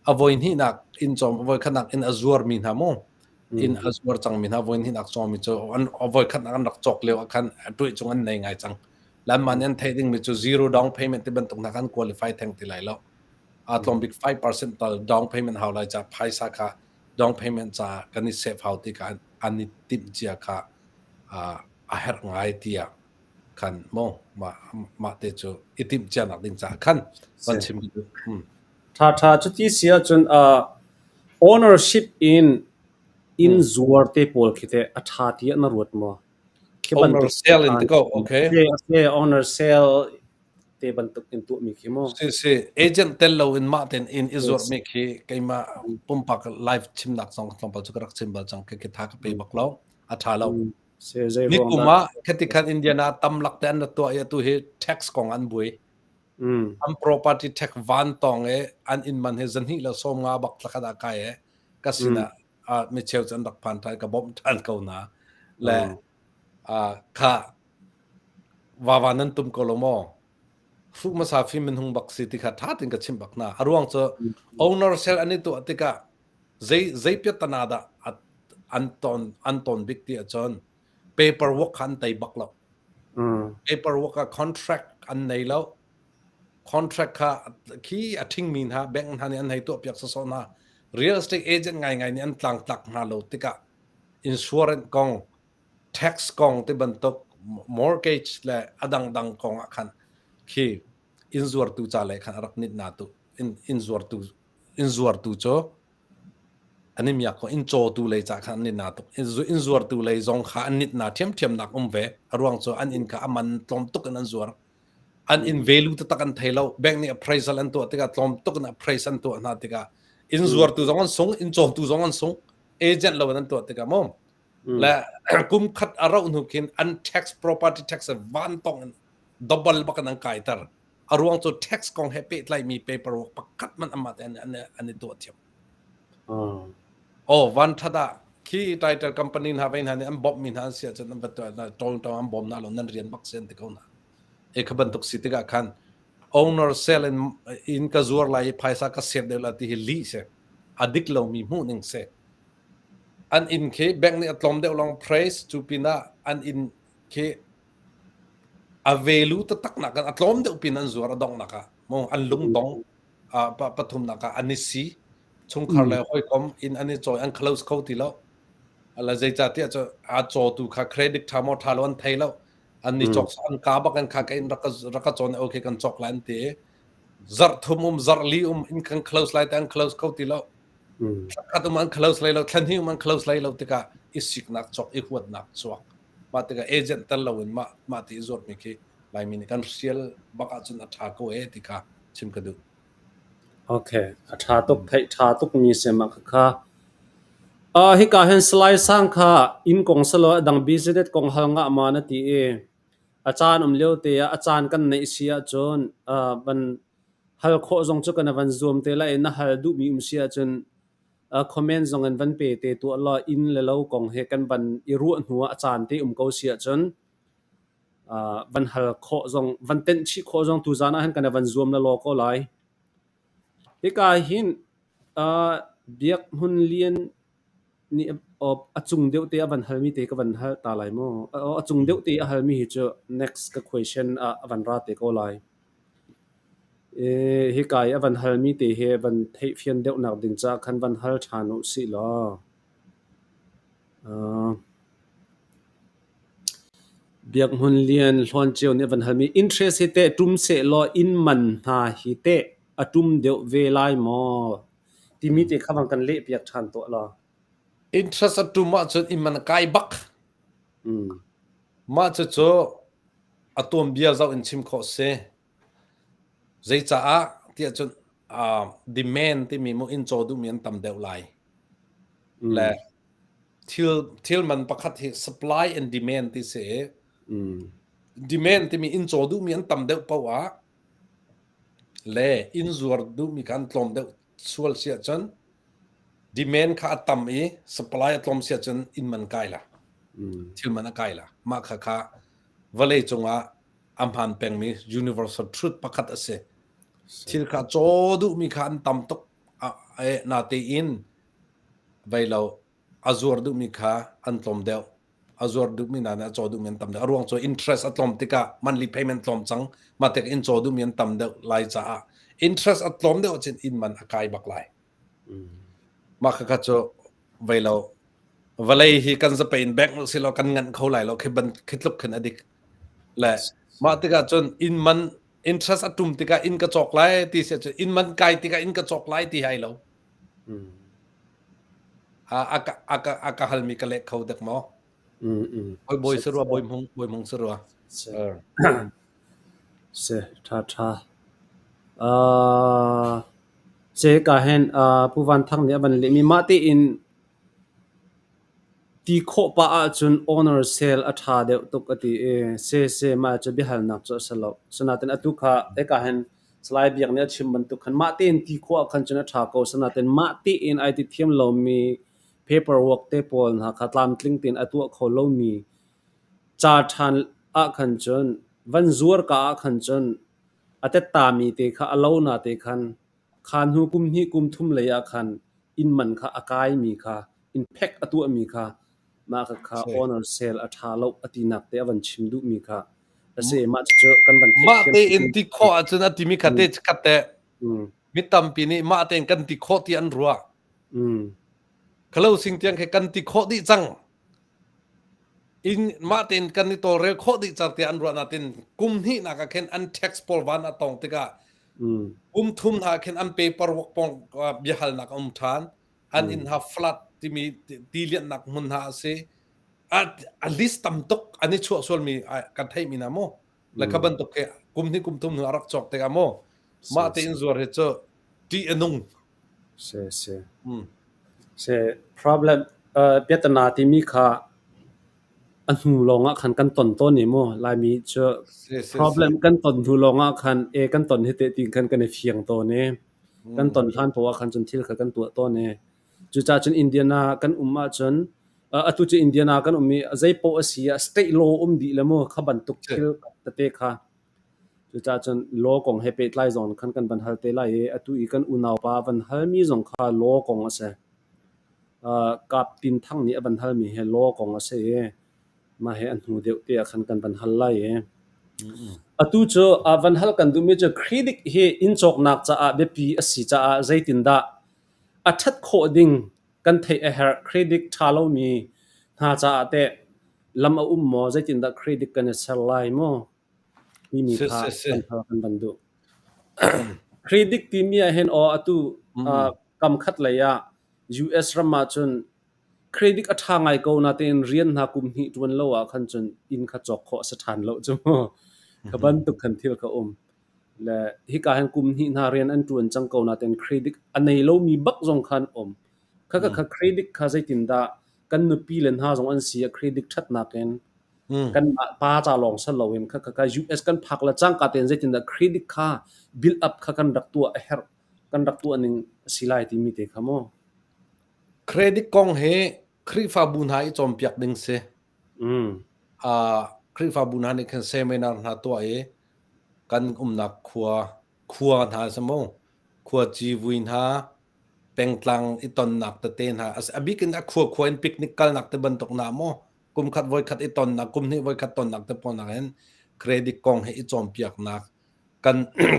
a voi hnihnak inn cawm a voi khatnak inn a zuar mi hna mu inn a zuar cang mi hna voi hnihnak cawm mi cu an a voi khatnak an rak cawk lio ah khan a tuih cung an nei ngai cang Lanmah nih an theih dingmi cu zero down payment ti bantuk hna khan qualify theng ti lai lo. Aa tlawm bik 5% tal down payment hau lai ca phaisa kha Down payment caah kan i save hau ti kha an i timh cia kha a herh ngai tiah khan maw mah mah te cu i timh cia nak ding caah khan van chim ka duh. Ṭha ṭha cuti si ahcun ownership in inn zuar te pawl khi teh a ṭha tiah na ruat maw? Khi Owner bantuk sale in ti ko, okay. Si, a si, owner sale te bantuk in tuahmi khi mu. Si si, agent tel lo in mah ten in i zuarmi khi keimah pumpak live chimnak zong tlawmpal cu ka rak chim bal cang. Khi khi tha ka pe bak lo. A ṭha lo. Si, zei Ni ruang kum dah? ah khati khan Indiana tam lak te an ra tuah i atu hi tax kong an buai. An property tax van tong i an inn man hi zahnih le 50 bak thlakhat ah kai e ka sinah mi cheu cu an rak phan ṭhan ka bawmh ṭhan ko na le kha vava nan tum ko lo maw hruh hmasa fim min hung bak si ti kha ṭha tein ka chimh bak na a ruang cu owner sale an i tuah tikah zei zei piattana dah an ton an ton bik ti ahcun paperwork kha an tei bak lo paperwork ah contract an nei lo Contract kha khi a ṭhingmi hna bank hna nih an hei tuahpiak sawsawh hna. Real estate agent ngaingai nih an tlangtlak hna lo tikah insurance kong, tax kong ti bantuk mortgage le a dangdang kong ah khan khi inn zuartu ca le khan a rak nit na tu inn zuartu inn zuartu cu an i miak ko inn cawtu lei ca khan an nit na tuk inn zuartu lei zong kha an nit na ṭhiamṭhiam nak um ve a ruang cu an inn kha a man tlawm tuk in an zuar An inn value taktak an thei lo. Bank nih appraisal an tuah tikah tlawm tuk in appraise an tuah hna tikah inn zuartu zong an sung, inn cawtu zong an sung. Agent lo in an tuah tikah maw? Le kum khat a rauh hnu khin an tax property tax van tong in double bak in an kaiter. A ruang cu tax kong he pehtlaimi paperwork pakhat man amah te an an i tuah thiam. Oh, van that ah khi title company hna vei hna nih an bawmhmi hna an si ahcun an va tuah hna tawng tawng an bawm hna lo nan rian bak si an ti ko hna. E kha bantuk si tikah khan owner sell in in ka zuar lai i phaisa ka save deuh la ti hi lih si. A dik lomi hmuh ning si. An inn khi bank nih a tlawm deuh lawng price cu pinah an inn khi a value taktak nak a tlawm deuh pin an zuar a donghnak ah mu an lungdong pathumnak ah an i si chungkhar le hawikom in an i cawi an close kho ti lo ala zeicahtiah cu a cawtu kha credit tha maw tha lo an thei lo an ni cawk an ka bak an kha ka in rak rak cawn okay kan cawk lai an ti zarh thum um zarh li um in kan close lai te an close kho ti lo khat um an close lai lo thlan hi um an close lai lo tikah i siknak cawk i huatnak chuak mah tikah agent tel lo in mah mah ti i zuatmi khi Laimi nih kan hrial bak ahcun a ṭha ko ee ti kha chim ka duh. Okay, a ṭha tuk theih ṭha tukmi si mah khakha. Hika hin Salai Sang kha inn kong silo a dang business kong hal ngah ma na ti i a caan um lio te ah a caan kan neih si ahcun van hal khawh zong cu kan van zuam te lai i na hal duhmi um si ahcun comment zong in van pe te tuah law inn le lo kong he kan van i ruah hnu ah a caan te um ko si ahcun van hal khawh zong van tenh chih khawh zong tuzaan ah hin kan i van zuam lalaw ko lai. Hika hin Biak Hmun Lian nih a cung deuh te a van halmi te ka van hal ta lai mu. A cung deuh te a halmi hi cu next ka question ah a van ra te ko lai. Hika i a van halmi te hi van theihfian deuhnak ding caah khan van hal ṭhan u sih law. Biak Hmun Lian Hlawncio nih a van halmi interest hi teh ṭum sehlaw inn man hna hi teh a ṭum deuh ve lai maw timi te kha van kan lehpiak ṭhan tuah law. Interest a ṭum ahcun inn man a kai bak. Mah cucu a tuanbia zoh in chim khawh si. Zeicaah tiah cun demand timi mu inn caw duhmi an tam deuh lai. Le thil man pakhat hi supply and demand ti si i demand timi inn caw duhmi an tam deuh paoh ah le inn zuar duhmi kha an tlawm deuh sual si ahcun demand kha a tam i supply a tlawm si ahcun inn man kai la. Thil man a kai la. Mah kha kha vawlei cungah a hmaan pengmi universal truth pakhat a si. Thil kha caw duhmi kha an tam tuk natein vei lo a zuar duhmi kha an tlawm deuh. A zuar duhmi hna nih a caw duhmi an tam deuh. A ruang cu interest a tlawm tikah monthly payment tlawm cang. Mah tik inn caw duhmi an tam deuh lai caah interest a tlawm deuh ahcun inn man a kai bak lai. Mah khakha cu Vei lo. Vawlei hi kan zapei in bank si lo kan nganh kho lai lo khi ban khi tluk khin a dik. Le mah tikah cun inn man interest a tum tikah inn ka cawk lai ti si cun inn man kai tikah inn ka cawk lai ti hai lo. A a ka a ka a ka halmi ka leh kho dek maw? Bawi bawi si rua bawi hmung bawi hmung si rua. Si ṭha ṭha. Uh, ce ka hen uh, Pu Van Thang nih a van lehmi mah tein ti khawh pah ahcun owner sale a ṭha deuh tuk a ti i se se mah cu biahalnak cu a si lo. Sinain atu kha hika hin Salai Biak nih a chim bantuk khan mah tein ti khawh ah khan cun a ṭha ko. Sinain mah tein ai ti thiam lomi paperwork te pawl hna kha tlamtling tein a tuah kho lomi ca ṭhan ah khan cun van zuar ka ah khan cun a tettami te kha a lo na te khan Kha hnu kum hnih kum thum lei ah khan inn man kha a kaimi kha impact a tuahmi kha mah kha owner sale a ṭha lo a tinak te a van chim duhmi kha a si. Mah cucu kan van Mah tein ti khawh ahcun a timi kha te khat te mi tampi nih mah tein kan ti khawh ti an ruah. Khalo sing tiang khi kan ti khawh dih cang. In mah tein kan i tawlrel khawh dih cang tiah an ruah natin kum hnihnak ah khin an tax pawl van a tong tikah kum thum hna khin an paperwork pong biahalnak a um ṭhan. An inn ha flood timi ti lianhnak hmun hna a si. A list tam tuk an i chuah sualmi kan theihmi hna mu. Le kha bantuk khi kum hnih kum thum hnu a rak cawk tikah mu mah tein zuar hi cu ṭih a nung. Si si. Si problem biatana timi kha a hnu lawngah khan kan ton tawn i mu Laimi cu problem kan ton hnu lawngah khan e kan ton hi teh ti khan kan i fiang tawn i kan ton hlan poah ah khan cun thil kha kan tuah tawn i cucaah cun Indiana kan um ahcun atu cu Indiana kan um i zei poah a si ah state law um dih le mu kha bantuk thil tete kha Cucaah cun law kong he pehtlai zong khan kan van hal te lai i atu i kan unaupa van halmi zong kha law kong a si. Kap Tin Thang nih a van halmi hi law kong a si i mah hi a hnu deuh te ah khan kan van hal lai i atu cu van hal kan duhmi cu credit hi inn cawknak caah biapi a si caah zeitindah a ṭhat khawh ding kan theih a herh. Credit ṭha lomi hna caah teh lam a um maw? Zeitindah credit kan i ser lai maw? Timi kha kan hal kan van duh. Credit timi ah hin aw atu kam khat lei ah US ram ah cun credit a ṭha ngai ko natein rian hna kum hnih ṭuan lo ah khan cun inn kha cawk khawh a si ṭhan lo cu mu. Kha bantuk khan thil kha um. Le hika hin kum hnih hna rian an ṭuan cang ko natein credit a nei lomi bak zong khan um. Kha kha credit kha zeitindah kan nupi le hna zong an si a credit ṭhatnak in kanmah pa ca lawng si loin kha kha US kan phak le cangka tein zeitindah credit kha build up kha kan rak tuah a herh kan rak tuah ning a si lai timi te kha mu. Credit kong hi Khrihfabu hna i cawnpiak ding si. Uh, Khrihfabu hna nih khan seminar hna tuah i kan umnak khua khua hna si mu khua civui hna pengtlang i tonnak tete hna a bik in a khua khua in picnic kalnak te bantuk na maw kum khat voikhat i tonnak kum hnih voikhat tonnak te pawl nak hin credit kong he i cawnpiaknak kan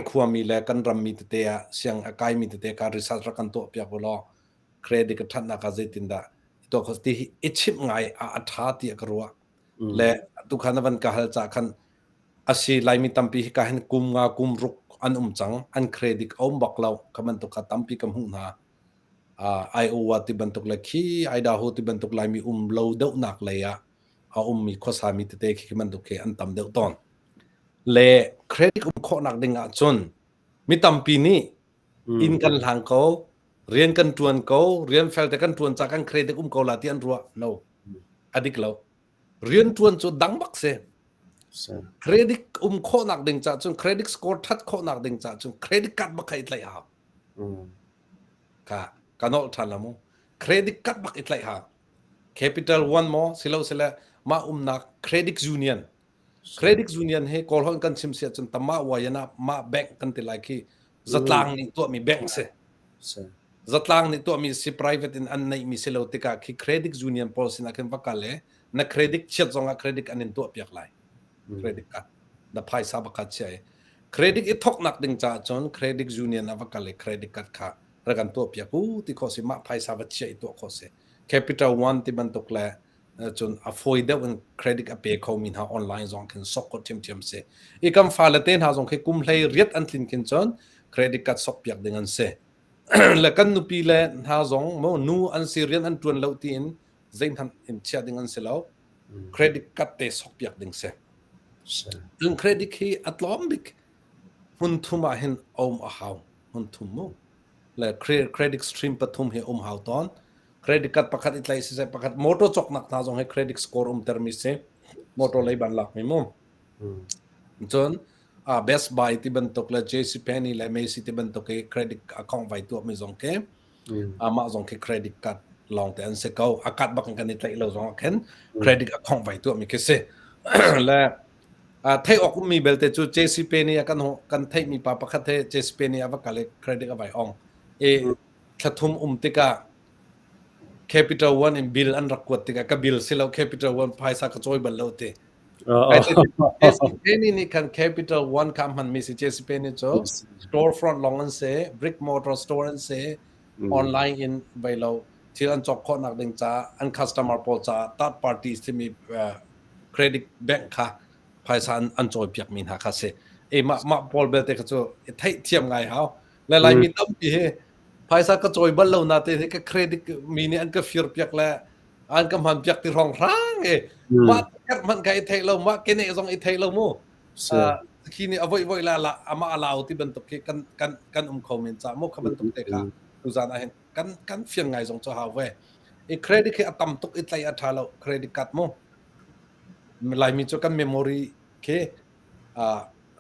khuami le kan rammi tete ah siang a kaimi tete ka research rak kan tuah piak u law credit ka thatnak ah zeitindah to kho ti hi i chimh ngai a a tha ti ka ruah le tu khan van ka hal cha khan asi laimi tampi hi ka hin kum nga kum ruk an um cang an credit a um bak lo ka bantuk kha tampi ka hmuh hna Iowa ti bantuk le khi Idaho ti bantuk Laimi um lo deuhnak lei ah a ummi khuasami tete khi khi bantuk khi an tam deuh tawn. Le credit um khawhnak ding ahcun mi tampi nih inn kan hlang ko, rian kan ṭuan ko, rian fel te kan ṭuan ca kan credit um ko la ti an ruah. No. A dik lo. Rian ṭuan cu dang bak si. Credit um khawhnak ding cah cun credit score ṭhat khawhnak ding cah cun credit card bak kha i tlaih hau. Ka ka nolh ṭhan la mu. Credit card bak i tlaih hau. Capital One maw silo sile mah umnak credit union. Credit union he Kawl holh kan chim si ahcun tamah wayan ah mah bank kan ti lai khi zatlang nih tuahmi bank si. Zatlang nih tuahmi si private in an neihmi si lo tikah khi credit union pawl sinah khin va kal i na credit chiat zongah credit an in tuah piak lai. Credit card na phaisa bak chia i credit i thoknak ding caah cun credit union ah va kal i credit card kha rak kan tuah piak u ti khawh si mah phaisa va chia i tuah khawh si. Capital One ti bantuk le cun a fawi deuh in credit a pe khomi hna online zong khin sok khawh ṭhiamṭhiam si. I kan fale te hna zong khi kum hlei riat an tlin khin cun credit card sok piak ding an si. Le kan nupi le hna zong mo nu an si rian an ṭuan lo tiin zeihmanh in chiah ding an si lo. Credit card te sok piak ding si. Cun credit hi a tlawm bik hmun thum ah hin um a hau. Hmun thum mu. Le credit stream pathum hi um hau tawn. Credit card pakhat i tlaih siseh pakhat motor cawknak hna zong hi credit score umtermi si. Motor lei ban lakmi mu. Cun Best Buy ti bantuk le JC Penney le Macy ti bantuk i credit account vai tuahmi zong khi mah zong khi credit card lawng te an si ko. A card bak in kan i tlaih lo zong ah khin credit account vai tuahmi khi si. Le theih awk ummi belte cu JC Penney ah kan kan theihmi pa pakhat he JC Penney a va kal i credit a vai ong. I thla thum um tikah Capital One in bill an rak kuat tikah ka bill si lo Capital One phaisa ka cawi bal lo ti. JC Penney nih khan Capital One kha hmanmi si JC Penney cu storefront lawng an si, brick mortar store an si, online in vai lo thil an cawk khawhnak ding caah an customer pawl caah third party timi credit bank kha phaisa an cawi piakmi hna kha si. E mah mah pawl belte kha cu theih thiam ngai hau. Le Laimi tampi hi phaisa ka cawi bal lo na te hi ka credit mi nih an ka fir piak le an ka hman piak ti rong hrang e mah herh hmanh kha i theih lo mah kene zong i theih lo mu khi nih a voi voi la la ama alau ti bantuk khi kan kan kan um kho men ca mu kha bantuk te kha tuzan ah hin kan kan fiang ngai zong chu hau ve i credit khi a tam tuk i tlai a tha lo credit card mu Laimi cu kan memory khi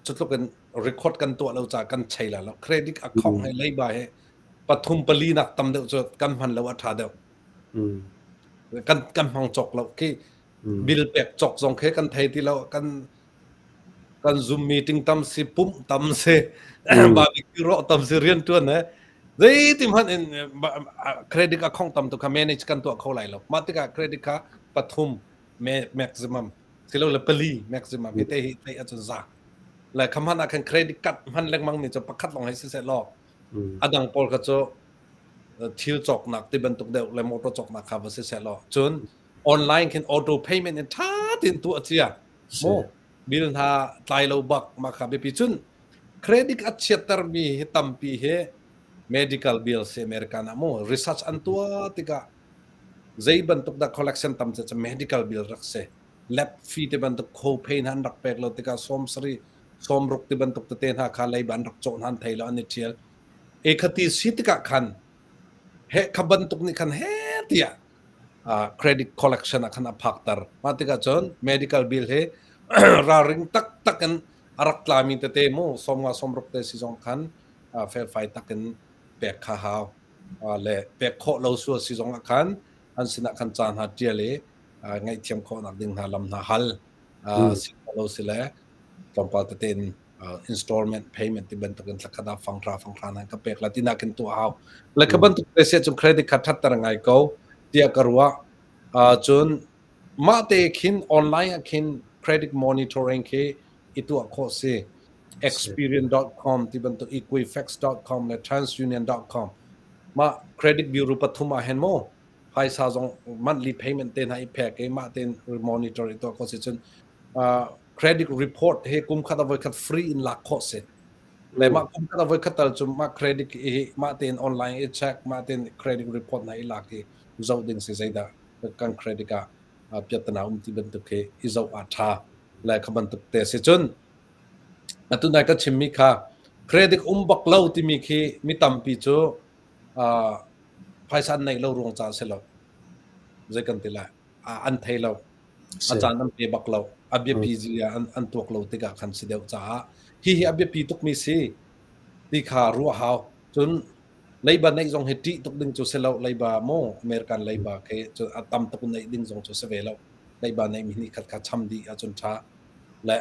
cutluk in record kan tuah lo ca kan chei la lo credit account he leiba he pathum pali nak tam deuh cu kan hman lo a tha deuh kan kan hmang cawk lo khi bill pek cawk zong khi kan thei ti lo kan kan zoom meeting tam si pumh tam si barbecue rawh tam si rian tuan he zeiti hmanh in credit account tam tu kha manage kan tuah kho lai lo mah tikah credit kha pathum maximum silole pali maximum hi te hi theih ahcun za le kha hman ah khan credit card hman lengmang mi cu pakhat lawng hei si seh law a dang pawl kha cu thil cawknak ti bantuk deuh le motor cawknak kha va si seh law cun online khin auto payment in tha tin tuah cia mu bill hna tlai lo bak ma kha biapi cun credit a chiatter mi hi tampi hi medical bill si American ah mu research an tuah tikah Zei bantuk dah collection tam cu medical bill rak si. Lab fee ti bantuk co-pay hna an rak pek lo tikah 70 60 ti bantuk tete hna kha leiba an rak cawh hna an thei lo an i ṭhial. E khati si tikah khan he kha bantuk nih khan he tiah credit collection ah khan a phakter. Mah tikah cun medical bill hi ralring taktak in a rak tlami tete mu 50 60 te si zong khan felfai takin pek kha hau. Le pek khawh lo sual si zong ah khan an sinah khan ca hna ṭial i ngaihthiam khawhnak ding hna lam hna hal si lo si le tlawmpal tete in installment payment ti bantuk in thlakhat ah fanghra fanghra nan ka pek la ti nakin tuah hau le kha bantuk te sia cung credit card thatter ngai ko tiah ka ruah. Cun mah te khin online ah khin credit monitoring khi i tuah khawh si. Experian.com ti bantuk Equifax.com le TransUnion.com mah credit bureau pathum ah hen mu phaisa zong monthly payment te hna i phek i mah tein monitor i tuah khawh si cun credit report he kum khat a voi khat free in lak khawh si le mah kum khat a voi khat tal cu mah credit i mah tein online i check mah tein credit report na i lak i zoh ding si zeidah kan credit ah piatana um ti bantuk khi i zoh a tha le kha bantuk te si cun Atu nai ka chimmi kha credit um bak lo timi khi mi tampi cu phaisa an neih lo ruang caah si lo. Zei kan ti lai? An thei lo. A caan an pe bak lo. A biapi zia an tuak lo tikah khan si deuh caah hihi a biapi tukmi si ti kha ruah hau. Cun leiba neih zong hi ṭih tuk ding cu si lo. Leiba maw American leiba khi cu a tam tuk neih ding zong cu si ve lo. Leiba neihmi nih khat kha cham dih ahcun ṭha. Le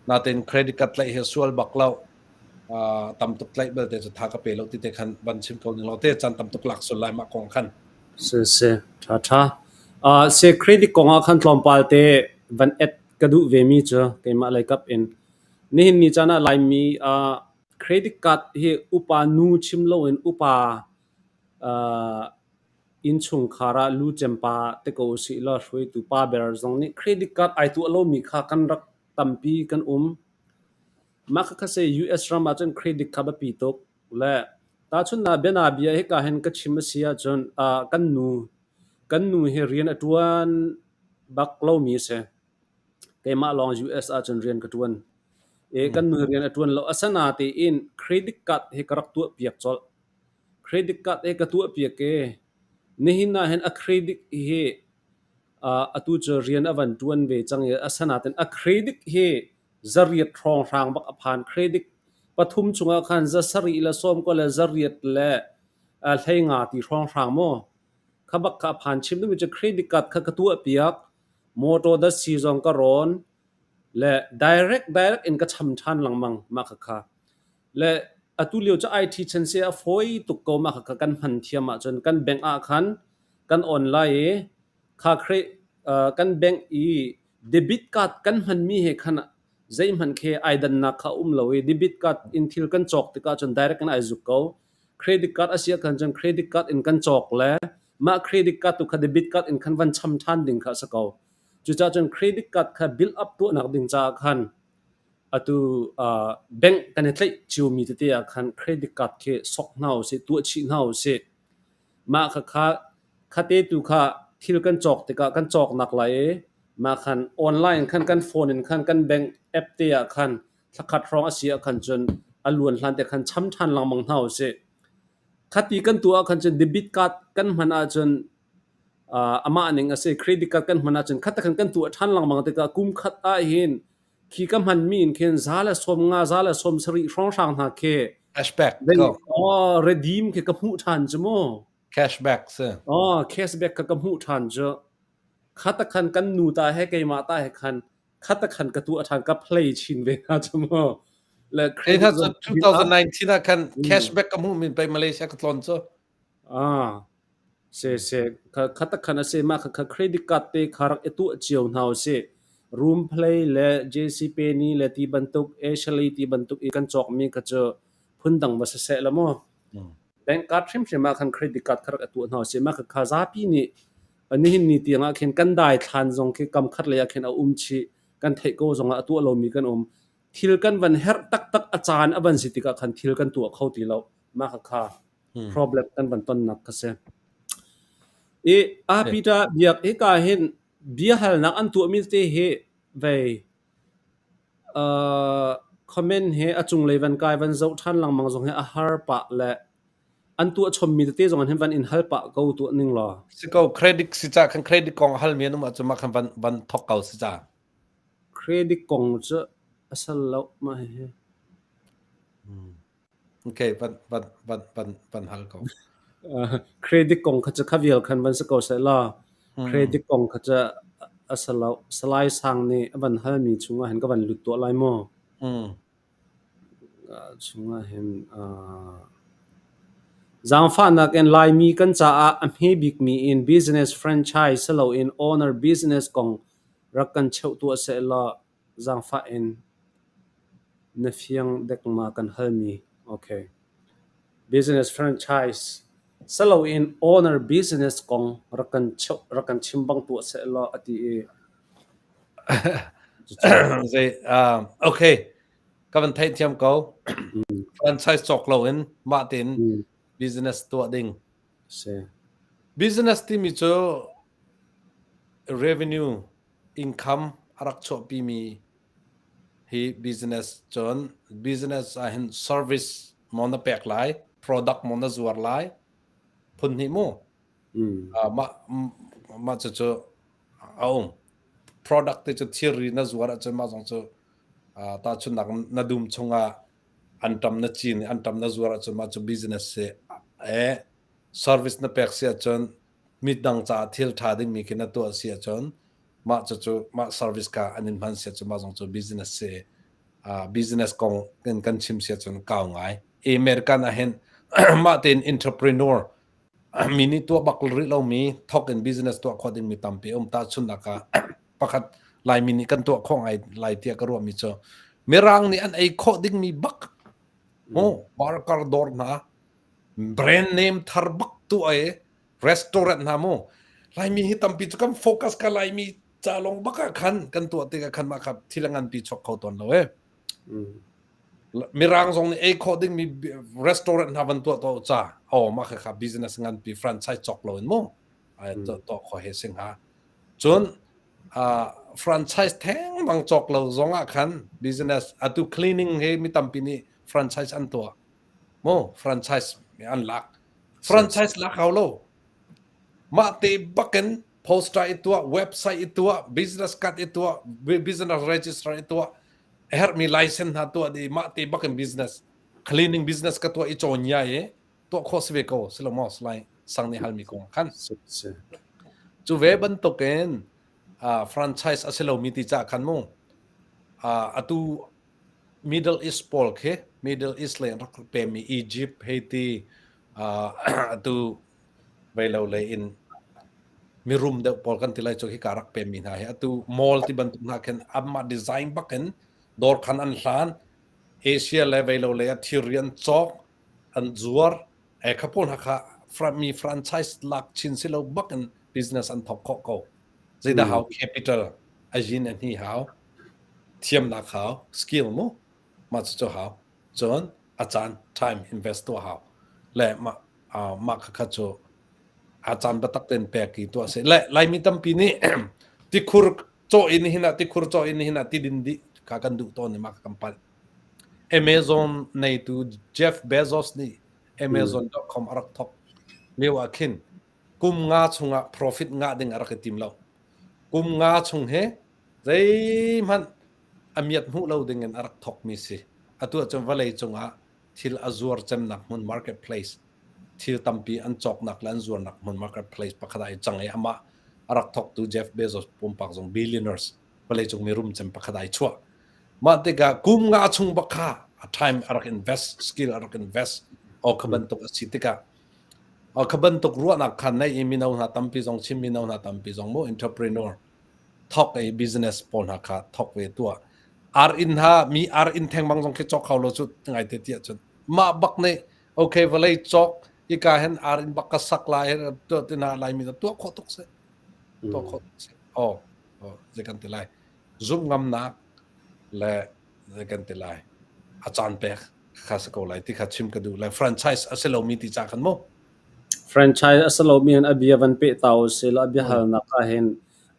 natein credit card tlaih hi sual bak lo. Tam tuk tlaih belte cu tha ka pe lo ti te khan van chim ko ning law te caan tam tuk lak sul lai mah kong khan. Si si tha tha. Se credit kong ah khan tlawmpal te van add ka duh ve mi cu keimah lei kap in nihin ni caan ah Laimi credit card hi upa nu chim loin upa. Innchungkhar ah lucem pa te ko usih law hruaitu pa ber zong nih credit card ai tuah lomi kha kan rak tampi kan um. Mah khakha si US ram ahcun credit kha biapi tuk le tahchunhnak bianabia hika hin ka chim a si ahcun kan nu kan nu hi rian a ṭuan bak lomi a si. Keimah lawng US ahcun rian ka ṭuan. I kan nu hi rian a ṭuan lo. Asinain credit card hi ka rak tuahpiak colh. Credit card hi ka tuahpiak i nihin ah hin a credit hi atu cu rian a van ṭuan ve cang i asinain a credit hi zariat hrawnghrang bak a phan. Credit pathum chungah khan zasarih le sawmkua le zariat le hleinga ti hrawnghrang maw kha bak kha a phan. Chim duhmi cu credit card kha ka tuahpiak. Motor datsi zong ka rawn le direct direct in ka cham ṭhan lengmang mah khakha. Le atu lio cu IT chan si a fawi tuk ko mah khakha kan hman thiam ahcun kan bank ah khan kan on lai i kha kan bank i debit card kan hmanmi he khan zeihmanh khi ai dannak kha a um lo i debit card in thil kan cawk tikah cun direct in ai zuk ko. Credit card a si ahkhan cun credit card in kan cawk le mah credit card tu kha debit card in khan van cham ṭhan ding kha a si ko. Cucaah cun credit card kha build up tuahnak ding caah khan atu bank kan i tlaih ciomi tete ah khan credit card khi sok hna usih, tuah chih hna usih. Mah khakha khate tu kha thil kan cawk tikah kan cawknak lai i mah khan online khan kan phone in khan kan bank app te ah khan thlakhat hrawng a si ah khan cun a luan hlan te khan cham ṭhan lengmang hna usih. Khati kan tuah ah khan cun debit card kan hman ahcun amah ning a si. Credit card kan hman ahcun khat khan kan tuah ṭhan lengmang tikah kum khat ahhin khi ka hmanmi in khin 150, 170 hrawnghrang hna khi Cashback ko. Oh, redeem khi ka hmuh ṭhan cu mu. Cashback si. Oh, cashback kha ka hmuh ṭhan cu. Khata khan kan nu ta he keimah ta he khan khata khan ka tuah ṭhan ka play chin ve hna cu mu. Le Kei credit hna cu zong bill up. 2019 ah khan Mm. cashback ka hmuh min pei Malaysia ka tlawn cu. Ah. Se se kha khatak khan a si mah kha credit card te kha rak i tuah cio hna usih. Room Play le JC Penney le ti bantuk Ashley ti bantuk i kan cawkmi kha cu phundang va si seh la mu. Bank card hrimhrim ah khan credit card kha rak i tuah hna usih. Mah kha zapi nih nihin ni tiang ah khin kan dai thlan zong khi kam khat lei ah khin a um chih kan theih ko zong ah a tuah lomi kan um. Thil kan van herh taktak a caan a van si tikah khan thil kan tuah kho ti lo. Mah kha problem kan van tonnak kha si. I a Peter biak hika hin biahalnak an tuahmi te hi vei uh, comment he a cunglei van kai van zoh ṭhan lengmang zong hi a har pah le an tuah chommi tete zong hin van in hal pah ko tuah ning law. Si ko credit si ca khan credit kong hal mi an um ahcun mah khan van van thok ko si ca. Credit kong cu a sal lo mah hihi. Okay, van van van van van hal ko. Credit kong kha cu kha vial khan van si ko seh law credit kong kha cu a si lo. Salai Sang nih a van halmi chungah hin ka van lut tuah lai maw? Chungah hin zaangfahnak in Laimi kan caah a hme bikmi in business franchise si loin owner business kong rak kan cheuh tuah seh law zaangfah in na fiang dek ma kan halmi. Okay. Business franchise saloin owner business kong rak kan cheuh rak kan chim bang tuah seh law a ti i Zei okay ka van theihthiam ko. Franchise cawk loin mah tein business tuah ding. Si. Business timi cu revenue income a rak chuahpimi hi business cun business ah hin service maw na pek lai product maw na zuar lai phun hnih mu mah mah cucu a um product te cu thilri na zuar ahcun mah zong cu tahchunhnak na dum chungah anṭam na cin i anṭam na zuar ahcun mah cu business si e service na pek si ahcun midang caah thil ṭha dingmi khi na tuah si ahcun mah cucu mah service kha an in hman si ahcun mah zong cu business si. Business kong in kan chim si ahcun kau ngai. American ah hin mah tein entrepreneur mi nih tuah bak rih lomi thok in business tuah khawh dingmi tampi um. Tahchunhnak ah pakhat Laimi nih kan tuah khawh ngai lai tiah ka ruahmi cu Mirang nih an ei khawh dingmi bak oh burger dawr hna brand name thar bak tuah i. Restaurant hna mu. Laimi hi tampi cu kan focus ka Laimi ca lawng bak ah khan kan tuah tikah khan mah kha thil a nganpi chuak kho tawn lo e. Mirang zong nih ei khawh dingmi restaurant hna van tuah to ca oh mah kha kha business nganpi franchise cawk lo in mu ai tuah kho he sing ha. Cun franchise theng bang cawk lo zong ah khan business atu cleaning he mi tampi nih franchise an tuah. Mu franchise an lak. Franchise lak hau lo. Mah te bakin poster i tuah, website i tuah, business card i tuah, business register i tuah, a herhmi license hna tuah di mah te bakin business cleaning business ka tuah i cawn ya i tuah khawh si ve ko silo maw salai sang nih halmi kong khan. Cu ve bantukin franchise a si lomi ti ca khan mu atu Middle East pawl khi Middle East lei rak pemi Egypt, Haiti, atu veilo lei in mirum deuh pawl kan ti lai cu hika rak pemmi hna hi atu mall ti bantuk hna khin anmah design bakin dawr khan an hlan Asia le veilo lei ah thilri an cawk an zuar e kha pawl hna kha mi franchise lak chin si lo bakin business an thok khawh ko. Zeidah hau capital a yin a hni hau thiamnak hau skill mu mah cu cu hau cun a caan time invest tuah hau le mah mah khakha cu a caan biatak tein pek i tuah si le Laimi tampi nih tikhur cawh in hin ah tikhur cawh in hin ah tidin dih kha kan duh tawn i mah kha kan palh. Amazon neitu Jeff Bezos nih Amazon.com a rak thawk lio ah khin kum nga chungah profit ngah ding a rak i tim lo. Kum nga chung he zeihmanh a miat hmuh lo ding in a rak thawkmi si. Atu ahcun vawlei cungah thil a zuar cemnak hmun marketplace thil tampi an cawknak le an zuarnak hmun marketplace pakhat ah i cang i amah a rak thawktu Jeff Bezos pumpak zong billionaires vawleicung mirum cem pakhat ah i chuah. Mah tikah kum nga chung bak kha a time a rak invest, skill a rak invest o kha bantuk a si tikah o kha bantuk ruahnak khan nei i mino hna tampi zong Chin mino hna tampi zong mu entrepreneur thok i business pawl hna kha thok ve tuah. Ar inn ha mi ar inn theng bang zong khi cawk kho lo cu ngai te tiah cun mah bak nih okay vawlei cawk ika hen ar inn bak ka sak lai tuah tina lai mi tuah khawh tuk si tuah khawh tuk si oh oh zei kan ti lai zumh ngamnak le zei kan ti lai a caan pek kha si ko lai ti kha chim ka duh le franchise a si lomi ti ca khan mu. Franchise a si lomi hin a bia van peh ta usih law a biahalnak ah hin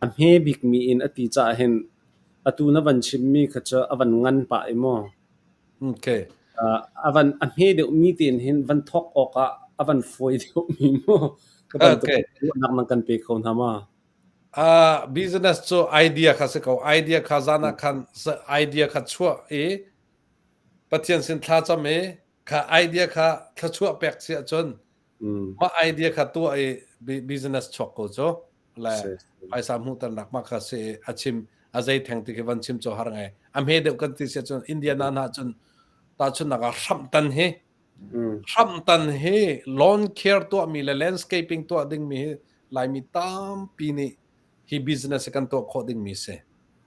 a hme bikmi in a ti caah hin atu na van chimmi kha cu a van ngan pah i mu. Okay. A van a hme deuhmi tein hin van thawk awkah a van fawi deuhmi mu. Ka bantuk Okay. ruahnak nan kan pe kho hna ma? Business cu idea kha si ko. Idea kha zan ah khan idea kha chuah i Pathian sin thlacam i kha idea kha thluachuah pek si ahcun mah idea kha tuah i business chuak ko cu le phaisa hmuhternak mah kha si a chim a zei theng ti khi van chim cu har ngai a hme deuh kan ti si ahcun Indiana hna cun tahchunhnak ah hramhtan hi hramhtan hi lawn care tuahmi le landscaping tuah dingmi hi Laimi tampi nih hi business kan tuah khawh dingmi si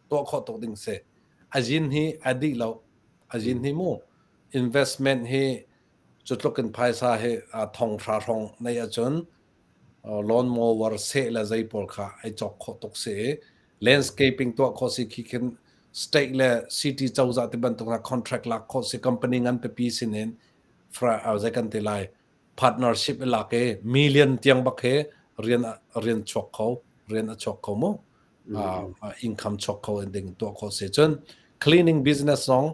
tuah khawh tuk ding si a zin hi a dih lo a zin hi mu investment hi cu tluk in phaisa hi thong hra hrawng nei ahcun lawn mower seh le zei pawl kha ai cawk khawh tuk si i landscaping tuah khawh si khi khin state le city cozah ti bantuk hna contract lak khawh si company ngan pipi sin in zei kan ti lai partnership i lak i million tiang bak he rian rian chuak kho rian a chuak kho mu income chuak kho ding tuah khawh si cun cleaning business zong